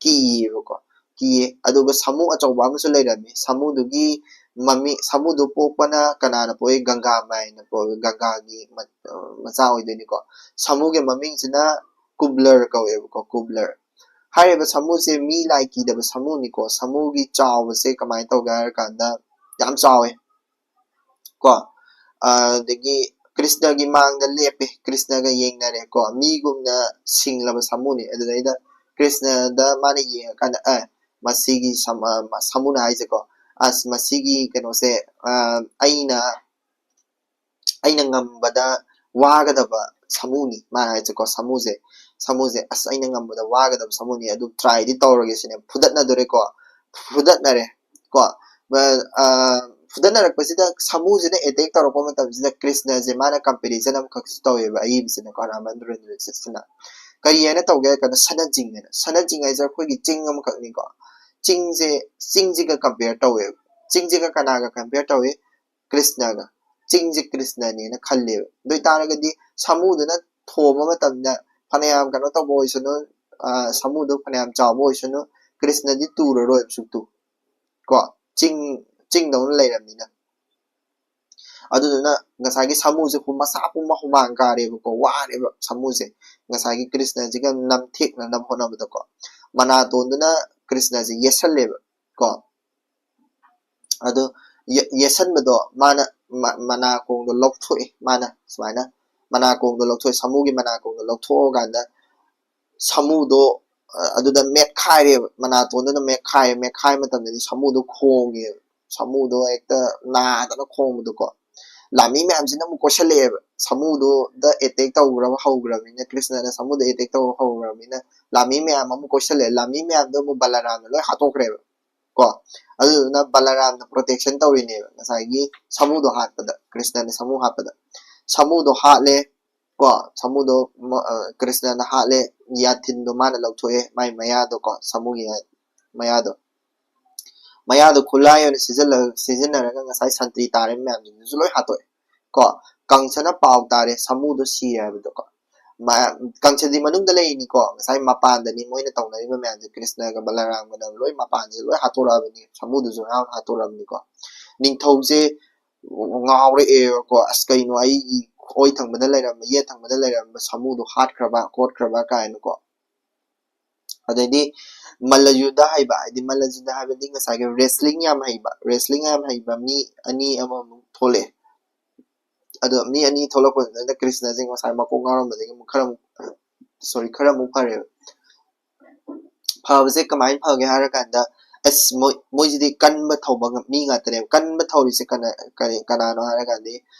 ꯀꯤꯌꯦꯕꯀꯣ꯫ ꯀꯤꯌꯦ꯫ ꯑꯗꯨꯒ ꯁꯥꯃꯨ ꯑꯆꯧꯕ ꯑꯃꯁꯨ ꯂꯩꯔꯝꯃꯤ꯫ ꯁꯥꯃꯨꯗꯨꯒꯤ ꯃꯃꯤꯡ, ꯁꯥꯃꯨꯗꯨ ꯄꯣꯛꯄꯅ ꯀꯅꯥꯅ ꯄꯣꯛꯏ? ꯒꯪꯒꯥ ꯃꯥꯏꯅ ꯄꯣꯛꯏ꯫ ꯒꯪꯒꯥꯒꯤ ꯃ-, ꯑ, ꯃꯆꯥ ꯑꯣꯏꯗꯣꯏꯅꯤꯀꯣ꯫ ꯁꯥꯃꯨꯒꯤ ꯃꯃꯤꯡꯁꯤꯅ ꯀꯨꯕꯂꯔ ꯀꯧꯋꯦꯕꯀꯣ, ꯀꯨꯕꯂꯔ꯫ ꯍꯥꯏꯔꯤꯕ ꯁꯥꯃꯨꯁꯦ ꯃꯤ ꯂꯥꯏ ꯀꯤꯗꯕ ꯁꯥꯃꯨꯅꯤꯀꯣ꯫ ꯁꯥꯃꯨꯒꯤ ꯆꯥꯎꯕꯁꯦ ꯀꯃꯥꯏꯅ ꯇꯧꯒꯦ ꯍꯥꯏꯔ ꯀꯥꯟꯗ ꯌꯥꯝ ꯆꯥꯎꯋꯦ꯫ ꯀꯣ, ꯑꯗꯒꯤ ꯀ꯭ꯔꯤꯁꯅꯒꯤ ꯃꯥꯡꯗ ꯂꯦꯞꯄꯦ, ꯀ꯭ꯔꯤꯁꯅꯒ ꯌꯦꯡꯅꯔꯦ ꯀꯣ꯫ ꯃꯤꯒꯨꯝꯅ ꯁꯤꯡꯂꯕ ꯁꯥꯃꯨꯅꯤ꯫ ꯑꯗꯨꯗꯩꯗ ꯀ꯭ꯔꯤꯁꯅꯗ ꯃꯥꯅ ꯌꯦꯡꯉꯀꯥꯟꯗ, "ꯑꯦ, ꯃꯁꯤꯒꯤ ꯁꯥꯃ-, ꯁꯥꯃꯨꯅ ꯍꯥꯏꯁꯦꯀꯣ, ꯑꯁ, ꯃꯁꯤꯒꯤ ꯀꯩꯅꯣꯁꯦ, ꯑ, ꯑꯩꯅ, ꯑꯩꯅ ꯉꯝꯕꯗ, ꯋꯥꯒꯗꯕ ꯁꯥꯃꯨꯅꯤ ꯃꯥ ꯍꯥꯏꯁꯦꯀꯣ꯫ ꯁꯥꯃꯨꯁꯦ ꯁꯥꯃꯨꯁꯦ ꯑꯁ ꯑꯩꯅ ꯉꯝꯕꯗ ꯋꯥꯒꯗꯕ ꯁꯥꯃꯨꯅꯤ, ꯑꯗꯨ try ꯗꯤ ꯇꯧꯔꯒꯦ ꯁꯤꯅꯦ꯫ ꯐꯨꯗꯠꯅꯗꯣꯔꯦꯀꯣ, ꯐꯨꯗꯠꯅꯔꯦ ꯀꯣ꯫ ꯐꯨꯗꯠꯅꯔꯛꯄꯁꯤꯗ ꯁꯥꯃꯨꯁꯤꯅ attack ꯇꯧꯔꯛꯄ ꯃꯇꯝꯁꯤꯗ ꯀ꯭ꯔꯤꯁꯅꯁꯦ ꯃꯥꯅ comparison ꯑꯃꯈꯛꯁꯨ ꯇꯧꯋꯦꯕ ꯑꯏꯕꯁꯤꯅꯀꯣ, ꯔꯥꯃꯥꯅꯟꯗ ꯔꯟꯖꯤꯠꯁꯤꯅ꯫ ꯀꯔꯤ ꯍꯥꯏꯅ ꯇꯧꯒꯦ ꯍꯥꯏ ꯀꯥꯟꯗ ꯁꯅꯥ ꯆꯤꯡ ꯍꯥꯏꯅ, ꯁꯅꯥ ꯆꯤꯡ ꯍꯥꯏꯁꯦ ꯑꯩꯈꯣꯏꯒꯤ ꯆꯤꯡ ꯑꯃꯈꯛꯅꯤꯀꯣ꯫ ꯆꯤꯡꯁꯦ ꯆꯤꯡꯁꯤꯒ compare ꯇꯧꯋꯦꯕ꯫ ꯆꯤꯡꯁꯤꯒ ꯀꯅꯥꯒ compare ꯇꯧꯏ? ꯀ꯭ꯔꯤꯁꯅꯒ꯫ ꯆꯤꯡꯁꯦ ꯀ꯭ꯔꯤꯁꯅꯅꯦꯅ ꯈꯜꯂꯦꯕ꯫ ꯑꯗꯨ ꯑꯣꯏꯇꯥꯔꯒꯗꯤ ꯁꯥꯃꯨꯗꯨꯅ ꯊꯣꯝꯕ ꯃꯇꯝꯗ ꯐꯅꯌꯥꯝ ꯀꯩꯅꯣ ꯇꯧꯕ ꯑꯣꯏꯁꯅꯨ, ꯁꯥꯃꯨꯗꯣ ꯐꯅꯌꯥꯝ ꯆꯥꯎꯕ ꯑꯣꯏꯁꯅꯨ, ꯀ꯭ꯔꯤꯁꯅꯗꯤ ꯇꯨꯔꯔꯣꯏꯕ ꯁꯨꯛꯇꯨ ꯀꯣ꯫ ꯆꯤꯡ ꯆꯤꯡꯗꯧꯅ ꯂꯩꯔꯕꯅꯤꯅ꯫ ꯑꯗꯨꯗꯨꯅ ꯉꯁꯥꯏꯒꯤ ꯁꯥꯃꯨꯁꯦ ꯃꯁꯥ ꯄꯨꯝꯕ ꯍꯨꯃꯥꯡ ꯀꯥꯔꯦꯕꯀꯣ, ꯋꯥꯔꯦꯕ ꯁꯥꯃꯨꯁꯦ ꯉꯁꯥꯏꯒꯤ ꯀ꯭ꯔꯤꯁꯅꯁꯤꯒ ꯅꯝꯊꯦꯛꯅꯅꯕ ꯍꯣꯠꯅꯕꯗꯀꯣ꯫ ꯃꯅꯥꯇꯣꯟꯗꯨꯅ ꯀ꯭ꯔꯤꯁꯅꯁꯦ ꯌꯦꯠꯁꯜꯂꯦꯕ ꯀꯣ꯫ ꯑꯗꯣ ꯌꯦꯠꯁꯟꯕꯗꯣ ꯃꯥꯅ ꯃꯅꯥꯀꯣꯡꯗꯣ ꯂꯧꯊꯣꯛꯑꯦ꯫ ꯃꯥꯅ ꯁꯨꯃꯥꯏꯅ ꯃꯅꯥꯀꯣꯡꯗꯣ ꯂꯧꯊꯣꯛꯑꯦ, ꯁꯥꯃꯨꯒꯤ ꯃꯅꯥꯀꯣꯡꯗꯣ ꯂꯧꯊꯣꯛꯑꯀꯥꯟꯗ ꯁꯥꯃꯨꯗꯣ ꯑꯗꯨꯗ ꯃꯦꯠꯈꯥꯏꯔꯦꯕ꯫ ꯃꯅꯥꯇꯣꯟꯗꯨꯅ ꯃꯦꯠꯈꯥꯏꯔꯦ꯫ ꯃꯦꯠꯈꯥꯏꯕ ꯃꯇꯝꯗꯗꯤ ꯁꯥꯃꯨꯗꯣ ꯈꯣꯡꯉꯦꯕ꯫ ꯁꯥꯃꯨꯗꯣ ꯍꯦꯛꯇ ꯅꯥꯗꯅ ꯈꯣꯡꯕꯗꯣꯀꯣ꯫ ꯂꯥꯃꯤ ꯃꯌꯥꯝꯁꯤꯅ ꯑꯃꯨꯛ ꯀꯣꯏꯁꯜꯂꯛꯑꯦꯕ꯫ ꯁꯥꯃꯨꯗꯨꯗ attack ꯇꯧꯈ꯭ꯔꯕ ꯍꯧꯈ꯭ꯔꯕꯅꯤꯅ, ꯀ꯭ꯔꯤꯁꯅꯅ ꯁꯥꯃꯨꯗ attack ꯇꯧꯕ ꯍꯧꯈ꯭ꯔꯕꯅꯤꯅ, ꯂꯥꯃꯤ ꯃꯌꯥꯝ ꯑꯃꯨꯛ ꯀꯣꯏꯁꯜꯂꯛꯑꯦ꯫ ꯂꯥꯃꯤ ꯃꯌꯥꯝꯗꯣ ꯑꯃꯨꯛ ꯕꯂꯔꯥꯝꯅ ꯂꯣꯏ ꯍꯥꯠꯇꯣꯛꯈ꯭ꯔꯦꯕ ꯀꯣ꯫ ꯑꯗꯨꯗꯨꯅ ꯕꯂꯔꯥꯝꯅ protection ꯇꯧꯔꯤꯅꯦꯕ ꯉꯁꯥꯏꯒꯤ ꯁꯥꯃꯨꯗꯣ ꯍꯥꯠꯄꯗ, ꯀ꯭ꯔꯤꯁꯅꯅ ꯁꯥꯃꯨ ꯍꯥꯠꯄꯗ꯫ ꯁꯥꯃꯨꯗꯣ ꯍꯥꯠꯂꯦ ꯀꯣ꯫ ꯁꯥꯃꯨꯗꯣ ꯀ꯭ꯔꯤꯁꯅꯅ ꯍꯥꯠꯂꯦ꯫ ꯌꯥꯊꯤꯟꯗꯣ ꯃꯥꯅ ꯂꯧꯊꯣꯛꯑꯦ, ꯃꯥꯏ ꯃꯌꯥꯗꯣ ꯀꯣ, ꯁꯥꯃꯨꯒꯤ ꯃꯌꯥꯗꯣ꯫ ꯃꯌꯥꯗꯣ ꯈꯨꯠꯂꯥꯏ ꯑꯣꯏꯅ ꯁꯤꯖꯤꯟꯅꯔꯒ ꯉꯁꯥꯏ ꯁꯟꯇ꯭ꯔꯤ ꯇꯥꯔꯤꯕ ꯃꯌꯥꯝꯁꯤꯡꯗꯨꯁꯨ ꯂꯣꯏ ꯍꯥꯠꯇꯣꯛꯑꯦ ꯀꯣ꯫ ꯀꯪꯁꯅ ꯄꯥꯎ ꯇꯥꯔꯦ ꯁꯥꯃꯨꯗꯣ ꯁꯤꯔꯦ ꯍꯥꯏꯕꯗꯣꯀꯣ꯫ ꯀꯪꯁꯗꯤ ꯃꯅꯨꯡꯗ ꯂꯩꯔꯤꯅꯤꯀꯣ, ꯉꯁꯥꯏ ꯃꯄꯥꯟꯗꯅꯤ ꯃꯣꯏꯅ ꯇꯧꯅꯔꯤꯕ ꯃꯌꯥꯝꯁꯦ꯫ ꯀ꯭ꯔꯤꯁꯅꯒ ꯕꯂꯔꯥꯝꯒꯅ ꯂꯣꯏ ꯃꯄꯥꯟꯁꯦ ꯂꯣꯏ ꯍꯥꯠꯇꯣꯔꯛꯑꯕꯅꯤ, ꯁꯥꯃꯨꯗꯨꯁꯨ ꯉꯔꯥꯡ ꯍꯥꯠꯇꯣꯔꯛꯑꯕꯅꯤꯀꯣ꯫ ꯅꯤꯡꯊꯧꯁꯦ ꯉꯥꯎꯔꯛꯑꯦꯕꯀꯣ꯫ ꯑꯁ, ꯀꯩꯅꯣ, ꯑꯩꯒꯤ ꯑꯣꯏ ꯊꯪꯕꯗ ꯂꯩꯔꯝꯕ, ꯌꯦꯠ ꯊꯪꯕꯗ ꯂꯩꯔꯝꯕ ꯁꯥꯃꯨꯗꯣ ꯍꯥꯠꯈ꯭ꯔꯕ ꯈꯣꯠꯈ꯭ꯔꯕ ꯀꯥꯏꯅꯀꯣ꯫ ꯑꯗꯩꯗꯤ ꯃꯜꯂ ꯌꯨꯗ ꯍꯩꯕ, ꯍꯥꯏꯗꯤ ꯃꯜꯂ ꯌꯨꯗ ꯍꯥꯏꯕꯗꯤ ꯉꯁꯥꯏꯒꯤ wrestling ꯌꯥꯝ ꯍꯩꯕ, wrestling ꯌꯥꯝ ꯍꯩꯕ ꯃꯤ ꯑꯅꯤ ꯑꯃꯃꯨꯛ ꯊꯣꯛꯂꯛꯑꯦ꯫ ꯑꯗꯣ ꯃꯤ ꯑꯅꯤ ꯊꯣꯛꯂꯛꯄꯗꯨꯗ ꯀ꯭ꯔꯤꯁꯅꯁꯦ ꯉꯁꯥꯏ ꯃꯀꯣꯛ ꯉꯥꯎꯔꯝꯕꯗꯒꯤ ꯑꯃꯨꯛ ꯈꯔ ꯑꯃꯨꯛ, sorry, ꯈꯔ ꯑꯃꯨꯛ ꯐꯔꯦꯕ꯫ ꯐꯕꯁꯦ ꯀꯃꯥꯏꯅ ꯐꯒꯦ ꯍꯥꯏꯔꯀꯥꯟꯗ, ꯑꯁ, ꯃꯣꯏ ꯃꯣꯏꯁꯤꯗꯤ ꯀꯟꯕ ꯊꯧꯕ ꯃꯤ ꯉꯥꯛꯇꯅꯦꯕ꯫ ꯀꯟꯕ ꯊꯧꯔꯤꯁꯦ ꯀꯅꯥ ꯀꯔꯤ ꯀꯅꯥꯅꯣ ꯍꯥꯏꯔꯀꯥꯟꯗꯤ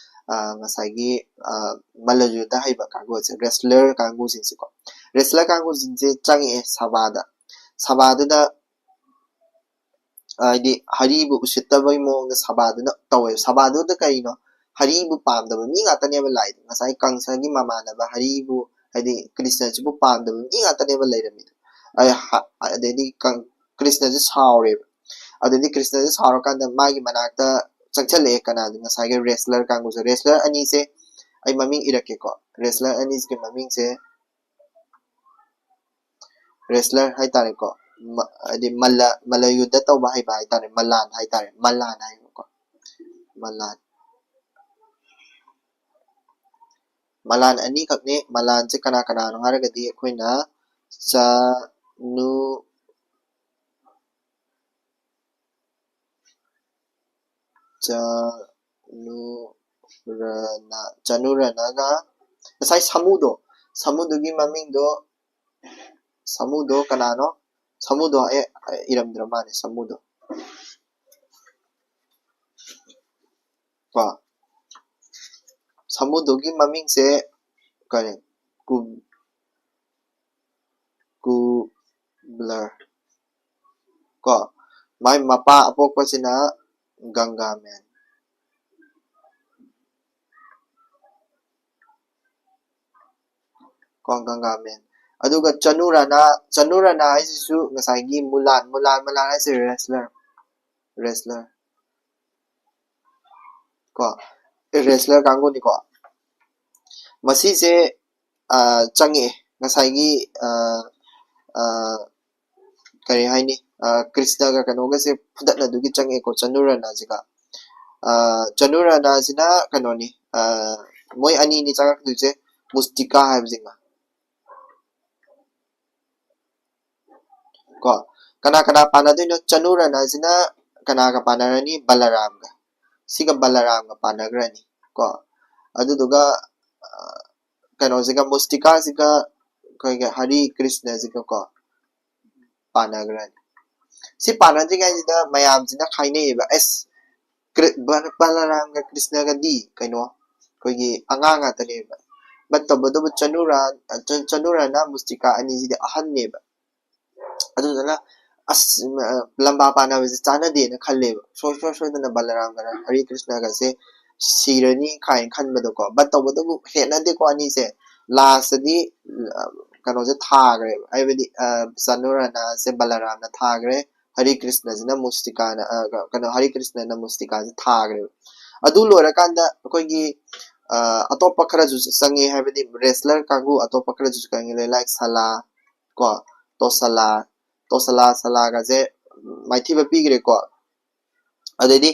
ꯑ, ꯉꯁꯥꯏꯒꯤ, ꯑ, ꯃꯜꯂ ꯌꯨꯗ ꯍꯩꯕ ꯀꯥꯡꯕꯨꯁꯦ, wrestler ꯀꯥꯡꯕꯨꯁꯤꯡꯁꯦꯀꯣ꯫ Wrestler ꯀꯥꯡꯕꯨꯁꯤꯡꯁꯦ ꯆꯪꯉꯛꯑꯦ ꯁꯚꯥꯗ꯫ ꯁꯚꯥꯗꯨꯗ ꯍꯥꯏꯗꯤ ꯍꯔꯤꯕꯨ ꯎꯁꯤꯠꯇꯕꯒꯤ ꯃꯑꯣꯡꯗ ꯁꯚꯥꯗꯨꯅ ꯇꯧꯋꯦꯕ꯫ ꯁꯚꯥꯗꯨꯗ ꯀꯩꯅꯣ, ꯍꯔꯤꯕꯨ ꯄꯥꯝꯗꯕ ꯃꯤ ꯉꯥꯛꯇꯅꯦꯕ ꯂꯥꯛꯏꯗꯣ꯫ ꯉꯁꯥꯏ ꯀꯪꯁꯒꯤ ꯃꯃꯥꯟꯅꯕ ꯍꯔꯤꯕꯨ, ꯍꯥꯏꯗꯤ ꯀ꯭ꯔꯤꯁꯅꯁꯤꯕꯨ ꯄꯥꯝꯗꯕ ꯃꯤ ꯉꯥꯛꯇꯅꯦꯕ ꯂꯩꯔꯝꯃꯤꯗꯣ꯫ ꯑꯩ ꯍ-, ꯑꯗꯩꯗꯤ ꯀꯪ-, ꯀ꯭ꯔꯤꯁꯅꯁꯦ ꯁꯥꯎꯔꯦꯕ꯫ ꯑꯗꯩꯗꯤ ꯀ꯭ꯔꯤꯁꯅꯁꯦ ꯁꯥꯎꯔꯀꯥꯟꯗ ꯃꯥꯒꯤ ꯃꯅꯥꯛꯇ ꯆꯪꯁꯜꯂꯛꯑꯦ ꯀꯅꯥꯅꯣ? ꯉꯁꯥꯏꯒꯤ wrestler ꯀꯥꯡꯕꯨꯁꯦ꯫ Wrestler ꯑꯅꯤꯁꯦ ꯑꯩ ꯃꯃꯤꯡ ꯏꯔꯛꯀꯦꯀꯣ꯫ Wrestler ꯑꯅꯤꯁꯤꯒꯤ ꯃꯃꯤꯡꯁꯦ wrestler ꯍꯥꯏꯇꯥꯔꯦꯀꯣ꯫ ꯃ-, ꯍꯥꯏꯗꯤ ꯃꯜꯂ, ꯃꯜꯂ ꯌꯨꯗ ꯇꯧꯕ ꯍꯩꯕ ꯍꯥꯏꯇꯥꯔꯦ꯫ ꯃꯂꯥꯟ ꯍꯥꯏꯇꯥꯔꯦ꯫ ꯃꯂꯥꯟ ꯍꯥꯏꯕꯀꯣ꯫ ꯃꯂꯥꯟ꯫ ꯃꯂꯥꯟ ꯑꯅꯤꯈꯛꯅꯤ꯫ ꯃꯂꯥꯟꯁꯦ ꯀꯅꯥ ꯀꯅꯥꯅꯣ ꯍꯥꯏꯔꯒꯗꯤ ꯑꯩꯈꯣꯏꯅ ꯆꯅꯨ-, ꯆꯅꯨꯔꯅ-, ꯆꯅꯨꯔꯅꯒ ꯉꯁꯥꯏ ꯁꯥꯃꯨꯗꯣ, ꯁꯥꯃꯨꯗꯨꯒꯤ ꯃꯃꯤꯡꯗꯣ, ꯁꯥꯃꯨꯗꯣ ꯀꯅꯥꯅꯣ? ꯁꯥꯃꯨꯗꯣ ꯑꯦ, ꯑꯦ, ꯏꯔꯝꯗ꯭ꯔ ꯃꯥꯜꯂꯦ, ꯁꯥꯃꯨꯗꯣ꯫ ꯀꯣ, ꯁꯥꯃꯨꯗꯨꯒꯤ ꯃꯃꯤꯡꯁꯦ ꯀꯔꯤ? ꯀꯨ-, ꯀꯨꯕ꯭ꯂꯔ꯫ ꯀꯣ, ꯃꯥꯏ ꯃꯄꯥ ꯑꯄꯣꯛꯄꯁꯤꯅ ꯒꯪꯒꯥꯃꯦꯟ꯫ ꯀꯣ, ꯒꯪꯒꯥꯃꯦꯟ꯫ ꯑꯗꯨꯒ ꯆꯅꯨꯔꯥꯅꯥ, ꯆꯅꯨꯔꯥꯅꯥ ꯍꯥꯏꯁꯤꯁꯨ ꯉꯁꯥꯏꯒꯤ ꯃꯨꯂꯥꯟ, ꯃꯨꯂꯥꯟ, ꯃꯨꯂꯥꯟ ꯍꯥꯏꯁꯦ wrestler, wrestler꯫ ꯀꯣ, wrestler ꯀꯥꯡꯕꯨꯅꯤꯀꯣ꯫ ꯃꯁꯤꯁꯦ, ꯑ, ꯆꯪꯉꯛꯑꯦ꯫ ꯉꯁꯥꯏꯒꯤ, ꯑ, ꯑ, ꯀꯔꯤ ꯍꯥꯏꯅꯤ? ꯑ, ꯀ꯭ꯔꯤꯁꯅꯒ ꯀꯩꯅꯣꯒꯁꯦ ꯐꯨꯗꯠꯅꯗꯨꯒꯤ ꯆꯪꯉꯛꯑꯦꯀꯣ, ꯆꯅꯨꯔꯥꯅꯥꯁꯤꯒ꯫ ꯑ, ꯆꯅꯨꯔꯥꯅꯥꯁꯤꯅ ꯀꯩꯅꯣꯅꯤ, ꯑ, ꯃꯣꯏ ꯑꯅꯤꯅꯤ ꯆꯪꯉꯛꯇꯣꯏꯁꯦ, ꯃꯨꯁꯇꯤꯀꯥ ꯍꯥꯏꯕꯁꯤꯒ꯫ ꯀꯣ, ꯀꯅꯥ ꯀꯅꯥ ꯄꯥꯟꯅꯗꯣꯏꯅꯣ? ꯆꯅꯨꯔꯥꯅꯥꯁꯤꯅ ꯀꯅꯥꯒ ꯄꯥꯟꯅꯔꯅꯤ? ꯕꯂꯔꯥꯝꯒ꯫ ꯁꯤꯒ ꯕꯂꯔꯥꯝꯒ ꯄꯥꯟꯅꯈ꯭ꯔꯅꯤ꯫ ꯀꯣ, ꯑꯗꯨꯗꯨꯒ, ꯑ, ꯀꯩꯅꯣꯁꯤꯒ, ꯃꯨꯁꯇꯤꯀꯥꯁꯤꯒ ꯑꯩꯈꯣꯏꯒꯤ ꯍꯔꯤ ꯀ꯭ꯔꯤꯁꯅꯁꯤꯒ ꯀꯣ ꯄꯥꯟꯅꯈ꯭ꯔꯅꯤ꯫ ꯁꯤ ꯄꯥꯟꯅꯗ꯭ꯔꯤꯉꯩꯁꯤꯗ ꯃꯌꯥꯝꯁꯤꯅ ꯈꯥꯏꯅꯩꯌꯦꯕ, ꯑꯁ, ꯀ꯭ꯔꯤ-, ꯕ-, ꯕꯂꯔꯥꯝꯒ ꯀ꯭ꯔꯤꯁꯅꯒꯗꯤ ꯀꯩꯅꯣ, ꯑꯩꯈꯣꯏꯒꯤ ꯑꯉꯥꯡ ꯉꯥꯛꯇꯅꯦꯕ꯫ But ꯇꯧꯕꯇꯕꯨ ꯆꯅꯨꯔꯥ-, ꯑ, ꯆ-, ꯆꯅꯨꯔꯥꯅ ꯃꯨꯁꯇꯤꯀꯥ ꯑꯅꯤꯁꯤꯗꯤ ꯑꯍꯟꯅꯦꯕ꯫ ꯑꯗꯨꯗꯨꯅ ꯑꯁ, ꯎꯝ, ꯑ, ꯂꯝꯕꯥ ꯄꯥꯅꯕꯁꯦ ꯆꯥꯟꯅꯗꯦꯅ ꯈꯜꯂꯦꯕ꯫ ꯁꯣꯏ-, ꯁꯣꯏ-, ꯁꯣꯏꯗꯅ ꯕꯂꯔꯥꯝꯒ ꯍꯔꯤ ꯀ꯭ꯔꯤꯁꯅꯒꯁꯦ ꯁꯤꯔꯅꯤ ꯀꯥꯏꯅ ꯈꯟꯕꯗꯣꯀꯣ꯫ But ꯇꯧꯕꯇꯕꯨ ꯍꯦꯠꯅꯗꯦꯀꯣ ꯑꯅꯤꯁꯦ꯫ Lastꯇꯗꯤ, ꯑ, ꯀꯩꯅꯣꯁꯦ ꯊꯥꯈ꯭ꯔꯦꯕ꯫ ꯍꯥꯏꯕꯗꯤ, ꯑ, ꯆꯅꯨꯔꯥꯅꯁꯦ ꯕꯂꯔꯥꯝꯅ ꯊꯥꯈ꯭ꯔꯦ꯫ ꯍꯔꯤ ꯀ꯭ꯔꯤꯁꯅꯁꯤꯅ ꯃꯨꯁꯇꯤꯀꯥꯅ, ꯑ, ꯀ-, ꯀꯩꯅꯣ, ꯍꯔꯤ ꯀ꯭ꯔꯤꯁꯅꯅ ꯃꯨꯁꯇꯤꯀꯥꯁꯦ ꯊꯥꯈ꯭ꯔꯦꯕ꯫ ꯑꯗꯨ ꯂꯣꯏꯔꯀꯥꯟꯗ ꯑꯩꯈꯣꯏꯒꯤ, ꯑ, ꯑꯇꯣꯞꯄ ꯈꯔꯁꯨ ꯆꯪꯉꯦ, ꯍꯥꯏꯕꯗꯤ wrestler ꯀꯥꯡꯕꯨ ꯑꯇꯣꯞꯄ ꯈꯔꯁꯨ ꯆꯪꯉꯦ, like ꯁꯂꯥ ꯀꯣ, ꯇꯣꯁꯂꯥ, ꯇꯣꯁꯂꯥ, ꯁꯂꯥꯒꯁꯦ ꯃꯥꯏꯊꯤꯕ ꯄꯤꯈ꯭ꯔꯦꯀꯣ꯫ ꯑꯗꯩꯗꯤ,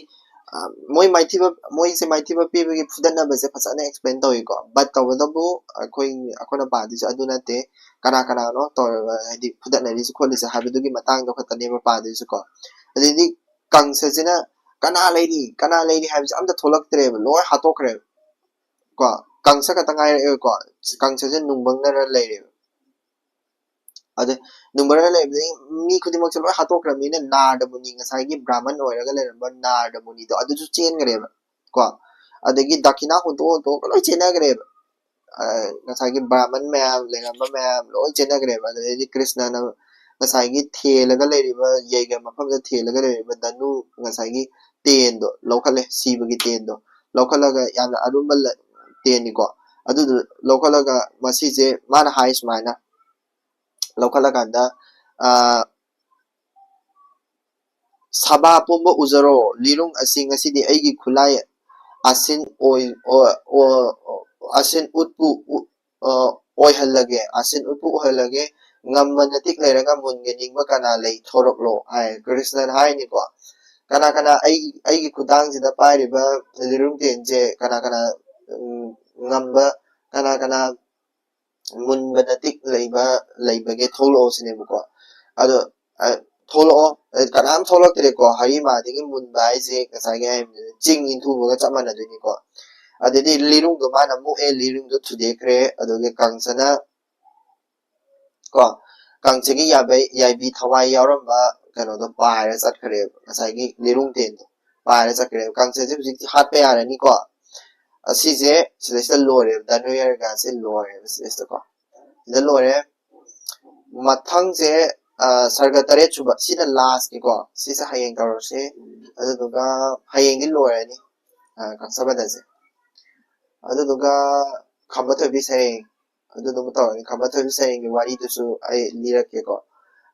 ꯑ, ꯃꯣꯏ ꯃꯥꯏꯊꯤꯕ, ꯃꯣꯏꯁꯦ ꯃꯥꯏꯊꯤꯕ ꯄꯤꯕꯒꯤ ꯐꯨꯗꯠꯅꯕꯁꯦ ꯐꯖꯅ explain ꯇꯧꯏꯀꯣ꯫ But ꯇꯧꯕꯇꯕꯨ ꯑꯩꯈꯣꯏ, ꯑꯩꯈꯣꯏꯅ ꯄꯥꯗꯣꯏꯁꯦ ꯑꯗꯨ ꯅꯠꯇꯦ꯫ ꯀꯅꯥ ꯀꯅꯥꯅꯣ ꯇꯧꯔꯒ, ꯍꯥꯏꯗꯤ, ꯐꯨꯗꯠꯅꯔꯤꯁꯦ ꯈꯣꯠꯂꯤꯁꯦ ꯍꯥꯏꯕꯗꯨꯒꯤ ꯃꯇꯥꯡꯗꯣ ꯈꯛꯇꯅꯦꯕ ꯄꯥꯗꯣꯏꯁꯦꯀꯣ꯫ ꯑꯗꯩꯗꯤ ꯀꯪꯁꯁꯤꯅ "ꯀꯅꯥ ꯂꯩꯔꯤ? ꯀꯅꯥ ꯂꯩꯔꯤ?" ꯍꯥꯏꯕꯁꯦ ꯑꯝꯇ ꯊꯣꯛꯂꯛꯇ꯭ꯔꯦꯕ, ꯂꯣꯏ ꯍꯥꯠꯇꯣꯛꯈ꯭ꯔꯦꯕ ꯀꯣ꯫ ꯀꯪꯁ ꯈꯛꯇ ꯉꯥꯏꯔꯛꯑꯦꯕꯀꯣ꯫ ꯀꯪꯁꯁꯦ ꯅꯨꯡꯕꯪꯅꯔ ꯂꯩꯔꯦꯕ꯫ ꯑꯗ ꯅꯨꯡꯕꯪꯅꯔ ꯂꯩꯕꯗꯒꯤ ꯃꯤ ꯈꯨꯗꯤꯡꯃꯛꯁꯦ ꯂꯣꯏ ꯍꯥꯠꯇꯣꯛꯈ꯭ꯔꯕꯅꯤꯅ ꯅꯥꯔꯗ ꯃꯨꯅꯤ, ꯉꯁꯥꯏꯒꯤ ꯕ꯭ꯔꯥꯍꯃꯟ ꯑꯣꯏꯔꯒ ꯂꯩꯔꯝꯕ ꯅꯥꯔꯗ ꯃꯨꯅꯤꯗꯣ, ꯑꯗꯨꯁꯨ ꯆꯦꯟꯈ꯭ꯔꯦꯕ ꯀꯣ꯫ ꯑꯗꯒꯤ ꯗꯈꯤꯅꯥ ꯍꯨꯟꯇꯣꯛ ꯍꯨꯟꯇꯣꯛꯑꯒ ꯂꯣꯏ ꯆꯦꯟꯅꯈ꯭ꯔꯦꯕ꯫ ꯑ, ꯉꯁꯥꯏꯒꯤ ꯕ꯭ꯔꯥꯍꯃꯟ ꯃꯌꯥꯝ, ꯂꯩꯔꯝꯕ ꯃꯌꯥꯝ ꯂꯣꯏ ꯆꯦꯟꯅꯈ꯭ꯔꯦꯕ꯫ ꯑꯗꯨꯗꯩꯗꯤ ꯀ꯭ꯔꯤꯁꯅꯅ ꯉꯁꯥꯏꯒꯤ ꯊꯦꯜꯂꯒ ꯂꯩꯔꯤꯕ, ꯌꯩꯒ ꯃꯐꯝꯗ ꯊꯦꯜꯂꯒ ꯂꯩꯔꯤꯕ ꯙꯅꯨ, ꯉꯁꯥꯏꯒꯤ ꯇꯦꯟꯗꯣ ꯂꯧꯈꯠꯂꯦ, ꯁꯤꯕꯒꯤ ꯇꯦꯟꯗꯣ ꯂꯧꯈꯠꯂꯒ, ꯌꯥꯝꯅ ꯑꯔꯨꯝꯕ ꯂ-, ꯇꯦꯟꯅꯤꯀꯣ꯫ ꯑꯗꯨꯗꯨ ꯂꯧꯈꯠꯂꯒ ꯃꯁꯤꯁꯦ ꯃꯥꯅ ꯍꯥꯏ ꯁꯨꯃꯥꯏꯅ, ꯂꯧꯈꯠꯂꯀꯥꯟꯗ, ꯑ, "ꯁꯚꯥ ꯄꯨꯝꯕ ꯎꯖꯔꯣ, ꯂꯤꯔꯨꯡ ꯑꯁꯤ ꯉꯁꯤꯗꯤ ꯑꯩꯒꯤ ꯈꯨꯠꯂꯥꯏ ꯑꯁꯤꯟ ꯑꯣꯏ-, ꯑꯣ-, ꯑꯣ-, ꯑꯁꯤꯟ ꯎꯠꯄꯨ ꯎ-, ꯑ, ꯑꯣꯏꯍꯜꯂꯒꯦ, ꯑꯁꯤꯟ ꯎꯠꯄꯨ ꯑꯣꯏꯍꯜꯂꯒꯦ, ꯉꯝꯕ ꯅꯇꯤꯛ ꯂꯩꯔꯒ ꯃꯨꯟꯒ ꯅꯤꯡꯕ ꯀꯅꯥ ꯂꯩ, ꯊꯣꯔꯛꯂꯣ" ꯍꯥꯏ꯫ ꯀ꯭ꯔꯤꯁꯅꯅ ꯍꯥꯏꯅꯤꯀꯣ, "ꯀꯅꯥ ꯀꯅꯥ ꯑꯩ, ꯑꯩꯒꯤ ꯈꯨꯗꯥꯡꯁꯤꯗ ꯄꯥꯏꯔꯤꯕ ꯂꯤꯔꯨꯡ ꯇꯦꯟꯁꯦ, ꯀꯅꯥ ꯀꯅꯥ, ꯎꯝ, ꯉꯝꯕ, ꯀꯅꯥ ꯀꯅꯥ ꯃꯨꯟꯕ ꯅꯇꯤꯛ ꯂꯩꯕ, ꯂꯩꯕꯒꯦ, ꯊꯣꯛꯂꯛꯑꯣ" ꯁꯤꯅꯦꯕꯀꯣ꯫ ꯑꯗꯣ, ꯑ, ꯊꯣꯛꯂꯛꯑꯣ, ꯑ, ꯀꯅꯥꯝ ꯊꯣꯛꯂꯛꯇ꯭ꯔꯦꯀꯣ꯫ ꯍꯔꯤꯃꯥꯗꯒꯤ ꯃꯨꯟꯕ ꯍꯥꯏꯁꯦ ꯉꯁꯥꯏꯒꯤ ꯍꯥꯏꯕꯗꯨꯅ ꯆꯤꯡ ꯏꯟꯊꯨꯕꯒ ꯆꯞ ꯃꯥꯟꯅꯗꯣꯏꯅꯤꯀꯣ꯫ ꯑꯗꯩꯗꯤ ꯂꯤꯔꯨꯡꯗꯣ ꯃꯥꯅ ꯃꯨꯛꯑꯦ, ꯂꯤꯔꯨꯡꯗꯣ ꯊꯨꯗꯦꯛꯈ꯭ꯔꯦ꯫ ꯑꯗꯨꯒ ꯀꯪꯁꯅ ꯀꯣ, ꯀꯪꯁꯒꯤ ꯌꯥꯕꯩ-, ꯌꯥꯏꯕꯤ ꯊꯋꯥꯏ ꯌꯥꯎꯔꯝꯕ ꯀꯩꯅꯣꯗꯣ ꯄꯥꯏꯔ ꯆꯠꯈ꯭ꯔꯦꯕ, ꯉꯁꯥꯏꯒꯤ ꯂꯤꯔꯨꯡ ꯇꯦꯟꯗꯣ꯫ ꯄꯥꯏꯔ ꯆꯠꯈ꯭ꯔꯦꯕ꯫ ꯀꯥꯡꯆꯠꯁꯦ ꯍꯧꯖꯤꯛꯇꯤ ꯍꯥꯠꯄ ꯌꯥꯔꯅꯤꯀꯣ꯫ ꯑꯁꯤꯁꯦ ꯁꯤꯗꯩꯁꯤꯗ ꯂꯣꯏꯔꯦꯕ, ꯗꯟꯋꯦꯌꯔꯒꯁꯦ ꯂꯣꯏꯔꯦꯕ ꯁꯤꯗꯩꯁꯤꯗꯀꯣ꯫ ꯁꯤꯗ ꯂꯣꯏꯔꯦ꯫ ꯃꯊꯪꯁꯦ, ꯑ, ꯁꯔꯒ ꯇꯔꯦꯠ ꯁꯨꯕ, ꯁꯤꯅ ꯂꯥꯁꯅꯤꯀꯣ꯫ ꯁꯤꯁꯦ ꯍꯌꯦꯡ ꯇꯧꯔꯁꯦ꯫ ꯑꯗꯨꯗꯨꯒ ꯍꯌꯦꯡꯗꯤ ꯂꯣꯏꯔꯅꯤ, ꯑ, ꯀꯥꯡꯁꯕꯗꯁꯦ꯫ ꯑꯗꯨꯗꯨꯒ ꯈꯝꯕ ꯊꯣꯏꯕꯤ ꯁꯩꯔꯦꯡ, ꯑꯗꯨꯗꯨꯃ ꯇꯧꯔꯅꯤ꯫ ꯈꯝꯕ ꯊꯣꯏꯕꯤ ꯁꯩꯔꯦꯡꯒꯤ ꯋꯥꯔꯤꯗꯨꯁꯨ ꯑꯩ ꯂꯤꯔꯛꯀꯦꯀꯣ꯫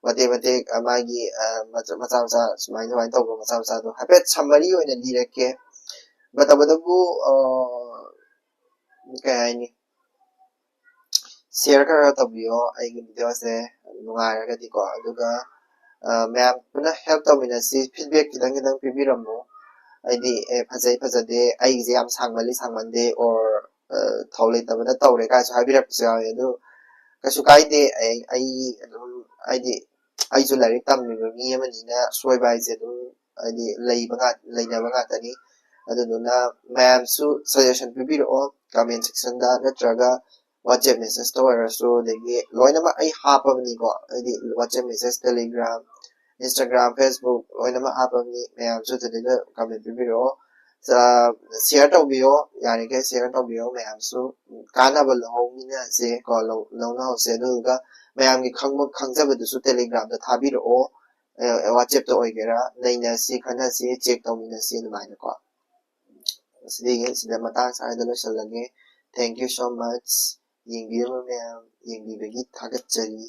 ꯃꯇꯦꯛ ꯃꯇꯦꯛ, ꯑ, ꯃꯥꯒꯤ, ꯑ, ꯃꯆꯥ, ꯃꯆꯥ ꯃꯆꯥ ꯁꯨꯃꯥꯏ ꯁꯨꯃꯥꯏꯅ ꯇꯧꯕ ꯃꯆꯥ ꯃꯆꯥꯗꯣ ꯍꯥꯏꯐꯦꯠ ꯁꯝꯃꯔꯤ ꯑꯣꯏꯅ ꯂꯤꯔꯛꯀꯦ꯫ ꯇꯧꯕꯇꯕꯨ, ꯑ, ꯀꯩ ꯍꯥꯏꯅꯤ, ꯁꯤꯌꯔ ꯈꯔ ꯈꯔ ꯇꯧꯕꯤꯌꯣ ꯑꯩꯒꯤ ꯚꯤꯗꯤꯑꯣꯁꯦ ꯅꯨꯡꯉꯥꯏꯔꯒꯗꯤꯀꯣ꯫ ꯑꯗꯨꯒ, ꯑ, ꯃꯌꯥꯝ ꯄꯨꯟꯅ ꯍꯦꯜꯞ ꯇꯧꯃꯤꯟꯅꯁꯤ, ꯐꯤꯗꯕꯦꯛ ꯈꯤꯇꯪ ꯈꯤꯇꯪ ꯄꯤꯕꯤꯔꯝꯃꯣ꯫ ꯍꯥꯏꯗꯤ, ꯑꯦ, ꯐꯖꯩ ꯐꯖꯗꯦ, ꯑꯩꯒꯤꯁꯦ ꯌꯥꯝ ꯁꯥꯡꯃꯜꯂꯤ ꯁꯥꯡꯃꯟꯗꯦ, ꯑꯣꯔ, ꯑ, ꯊꯧ ꯂꯩꯇꯕꯅ ꯇꯧꯔꯦ ꯀꯥꯏꯁꯨ ꯍꯥꯏꯕꯤꯔꯛꯄꯁꯨ ꯌꯥꯎꯋꯦ꯫ ꯑꯗꯨ ꯀꯩꯁꯨ ꯀꯥꯏꯗꯦ꯫ ꯑꯩ, ꯑꯩ ꯑꯗꯨꯝ, ꯍꯥꯏꯗꯤ, ꯑꯩꯁꯨ ꯂꯥꯏꯔꯤꯛ ꯇꯝꯃꯤꯕ ꯃꯤ ꯑꯃꯅꯤꯅ ꯁꯣꯏꯕ ꯍꯥꯏꯁꯦ ꯑꯗꯨꯝ, ꯍꯥꯏꯗꯤ, ꯂꯩꯕ ꯉꯥꯛ-, ꯂꯩꯅꯕ ꯉꯥꯛꯇꯅꯤ꯫ ꯑꯗꯨꯗꯨꯅ ꯃꯌꯥꯝꯁꯨ ꯁꯖꯦꯁꯟ ꯄꯤꯕꯤꯔꯛꯑꯣ ꯀꯃꯦꯟ ꯁꯦꯛꯁꯟꯗ, ꯅꯠꯇ꯭ꯔꯒ WhatsApp ꯃꯦꯁꯦꯖꯇ ꯑꯣꯏꯔꯁꯨ, ꯑꯗꯒꯤ ꯂꯣꯏꯅꯃꯛ ꯑꯩ ꯍꯥꯞꯄꯕꯅꯤꯀꯣ꯫ ꯍꯥꯏꯗꯤ WhatsApp message, Telegram, Instagram, Facebook ꯂꯣꯏꯅꯃꯛ ꯍꯥꯞꯄꯕꯅꯤ꯫ ꯃꯌꯥꯝꯁꯨ ꯑꯗꯨꯗꯩꯗ ꯀꯃꯦꯟ ꯄꯤꯕꯤꯔꯛꯑꯣ꯫ ꯑ, ꯁꯤꯌꯔ ꯇꯧꯕꯤꯌꯣ, ꯌꯥꯔꯤꯈꯩ ꯁꯤꯌꯔ ꯇꯧꯕꯤꯌꯣ ꯃꯌꯥꯝꯁꯨ꯫ ꯀꯥꯟꯅꯕ ꯂꯧꯍꯧꯃꯤꯟꯅꯁꯦ ꯀꯣ, ꯂꯧ-, ꯂꯧꯅꯍꯧꯁꯦ꯫ ꯑꯗꯨꯗꯨꯒ ꯃꯌꯥꯝꯒꯤ ꯈꯪꯕ, ꯈꯪꯖꯕꯗꯨꯁꯨ Telegramꯗ ꯊꯥꯕꯤꯔꯛꯑꯣ꯫ ꯑ, WhatsAppꯇ ꯑꯣꯏꯒꯦꯔꯥ, ꯅꯩꯅꯁꯤ, ꯈꯟꯅꯁꯤ, ꯆꯦꯛ ꯇꯧꯃꯤꯟꯅꯁꯤ ꯑꯗꯨꯃꯥꯏꯅꯀꯣ꯫ ꯉꯁꯤꯗꯤ ꯁꯤꯗ ꯃꯇꯥꯡ ꯁ꯭ꯋꯥꯏꯗ ꯂꯣꯏꯁꯤꯜꯂꯒꯦ꯫ Thank you so much꯫ ꯌꯦꯡꯕꯤꯔꯕ ꯃꯌꯥꯝ, ꯌꯦꯡꯕꯤꯕꯒꯤ ꯊꯥꯒꯠꯆꯔꯤ꯫